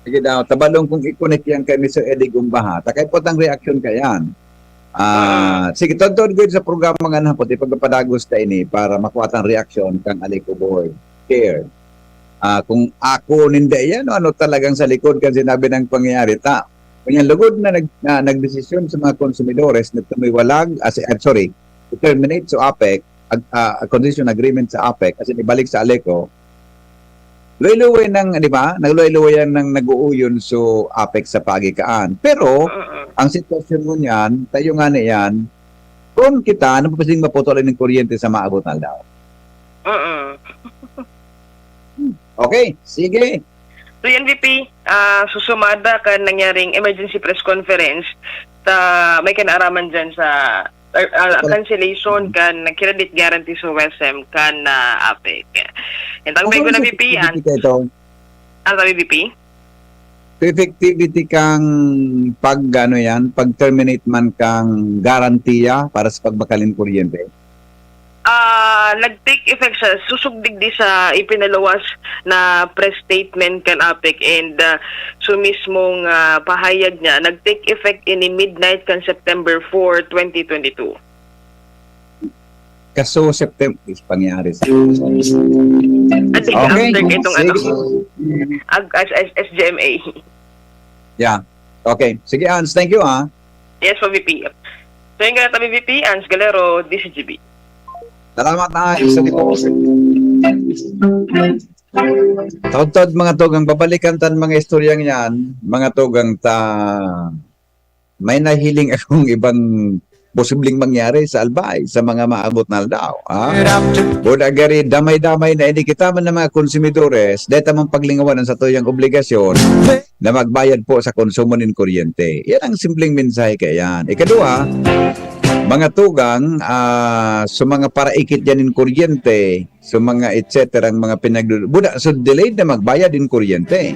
Sige daw, tabalong kung i-connect yan kay Mister Eddie Gumba, ha. Takay po tang reaksyon ka yan. Ah, Mm. sige, tod-tod gud sa programa nga na, pati pagpapadagos ta ini para makuha tang reaksyon kang Aleco Board Chair. Ah, kung ako ninda yan, ano talagang sa likod kan sinabi ng pangyayari ta. Kanya lugod na nag-, na nagdesisyon sa mga konsumidores na tumiwalag, as, ah, sorry, to terminate sa APEC, ag-, ah, concession agreement sa APEC, as in, ibalik sa Aleco, luway-luway nang, di ba? Nagluway-luway yan nang nag-uuyon so APEC sa pagikaan. Pero, Mm-mm. ang sitwasyon mo niyan, tayo nga na yan, kung kita, ano pa pwedeng maputol ng kuryente sa maabot na aldaw? Mm-mm. Okay, sige. So yan, V P, ah, susumada kan nangyaring emergency press conference, ta may kinaaraman dyan sa, ah, ah, Wala. cancellation kan credit guarantee sa WESM kan, ah, APEC. Yan, tagbay ko Ano na, sa V P, effectivity an-, ka ito? ano sabi, V P? Sa effectivity kang pag, ano yan, pag-terminate man kang garantiya para sa pagbakalin kuryente? Ah, nag-take effect siya. Susog digdi sa ipinaluwas na press statement kan APEC and, ah, su mismong, ah, pahayag niya, nag-take effect ini midnight kan September four, twenty twenty-two. Kaso September, is pangyari sa At sige, Okay, after itong ano, sige. ag-, as, as, S G M A. Yeah. Okay. Sige, Ans. Thank you, ah. Yes po, V P. So, yun nga, tabi, V P, Ans Galero, D Z G B. Salamat, Ans. Sa deposit. Taudtaud, mga tugang, babalikan tan mga istoryang yan, mga tugang, ta may nahiling akong ibang posibleng mangyari sa Albay sa mga maabot na aldaw, ha? Buda gari, damay-damay na ini kita man ng mga konsumidores, deta man paglingawan ang satuyang obligasyon na magbayad po sa konsumo nin kuryente. Yan ang simpleng mensahe kaya yan. Ikadua, mga tugang, ah, sa mga paraikit yan nin kuryente, sa mga et cetera ang mga pinagdu-, buda, so delayed na magbayad in kuryente.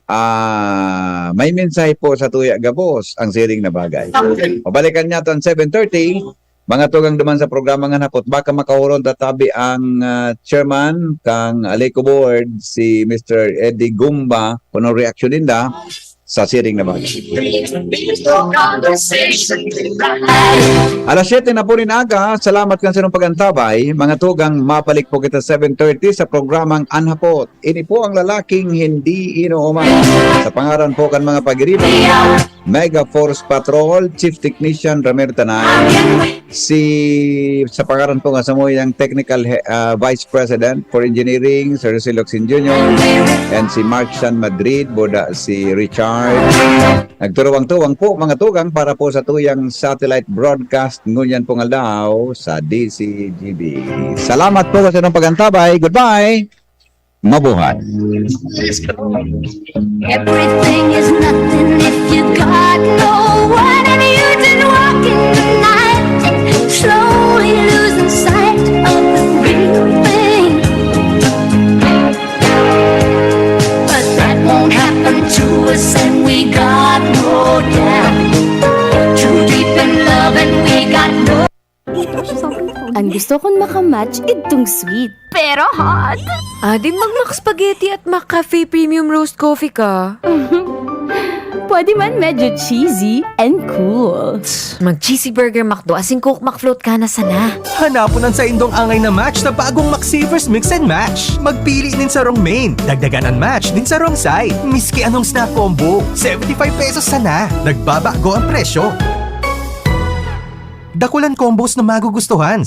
Ah, may mensahe po sa tuya gabos ang siring na bagay. Mabalikan niya to ang seven thirty. Mga tugang duman sa programa nga hapot, baka makahuron tatabi ang, ah, chairman kang Aleco Board, si Mister Eddie Gumba, kung anong reaksyon ninda sa siring na bagay. Alas siyete na po nin aga. Salamat kan sarong pag-antabay. Mga tugang, mabalik po kita seven thirty sa programang An Hapot. Ini po ang lalaking hindi inuuman. Sa pangaran po kan mga pag-iriba, Mega Force Patrol, Chief Technician Ramir Tanay. Si, sa pangaran po nga samuyang technical he-, ah, Vice President for Engineering, Sir Lucy Locsin Junior, and si Mark San Madrid, buda si Richard. Nagturuwang-tuwang po, mga tugang, para po sa tuyang satellite broadcast ngunyan pong aldaw sa D Z G B. Salamat po sa inyong pag-antabay. Goodbye! Mabuhay! Everything is nothing if you got no one, and you didn't walk in the night, slowly losing sight of the real thing. But that won't happen to us, and we got no doubt. Too deep in love, and we got no Ang gusto kong makamatch, idtong sweet. Pero hot. Adi mag-Mac Spaghetti at Mac Cafe Premium Roast Coffee ka. Pwede man medyo cheesy and cool. Mag-cheesy burger McDo, asin Coke McFloat ka na sana. Hanapon an saindong angay na match sa bagong Mac Savers Mix and Match. Magpili nin sarong main, dagdagan an match nin sarong side. Miski anong snack combo, seventy-five pesos sana. Nagbabago ang presyo. Dakulan combos na magugustuhan sa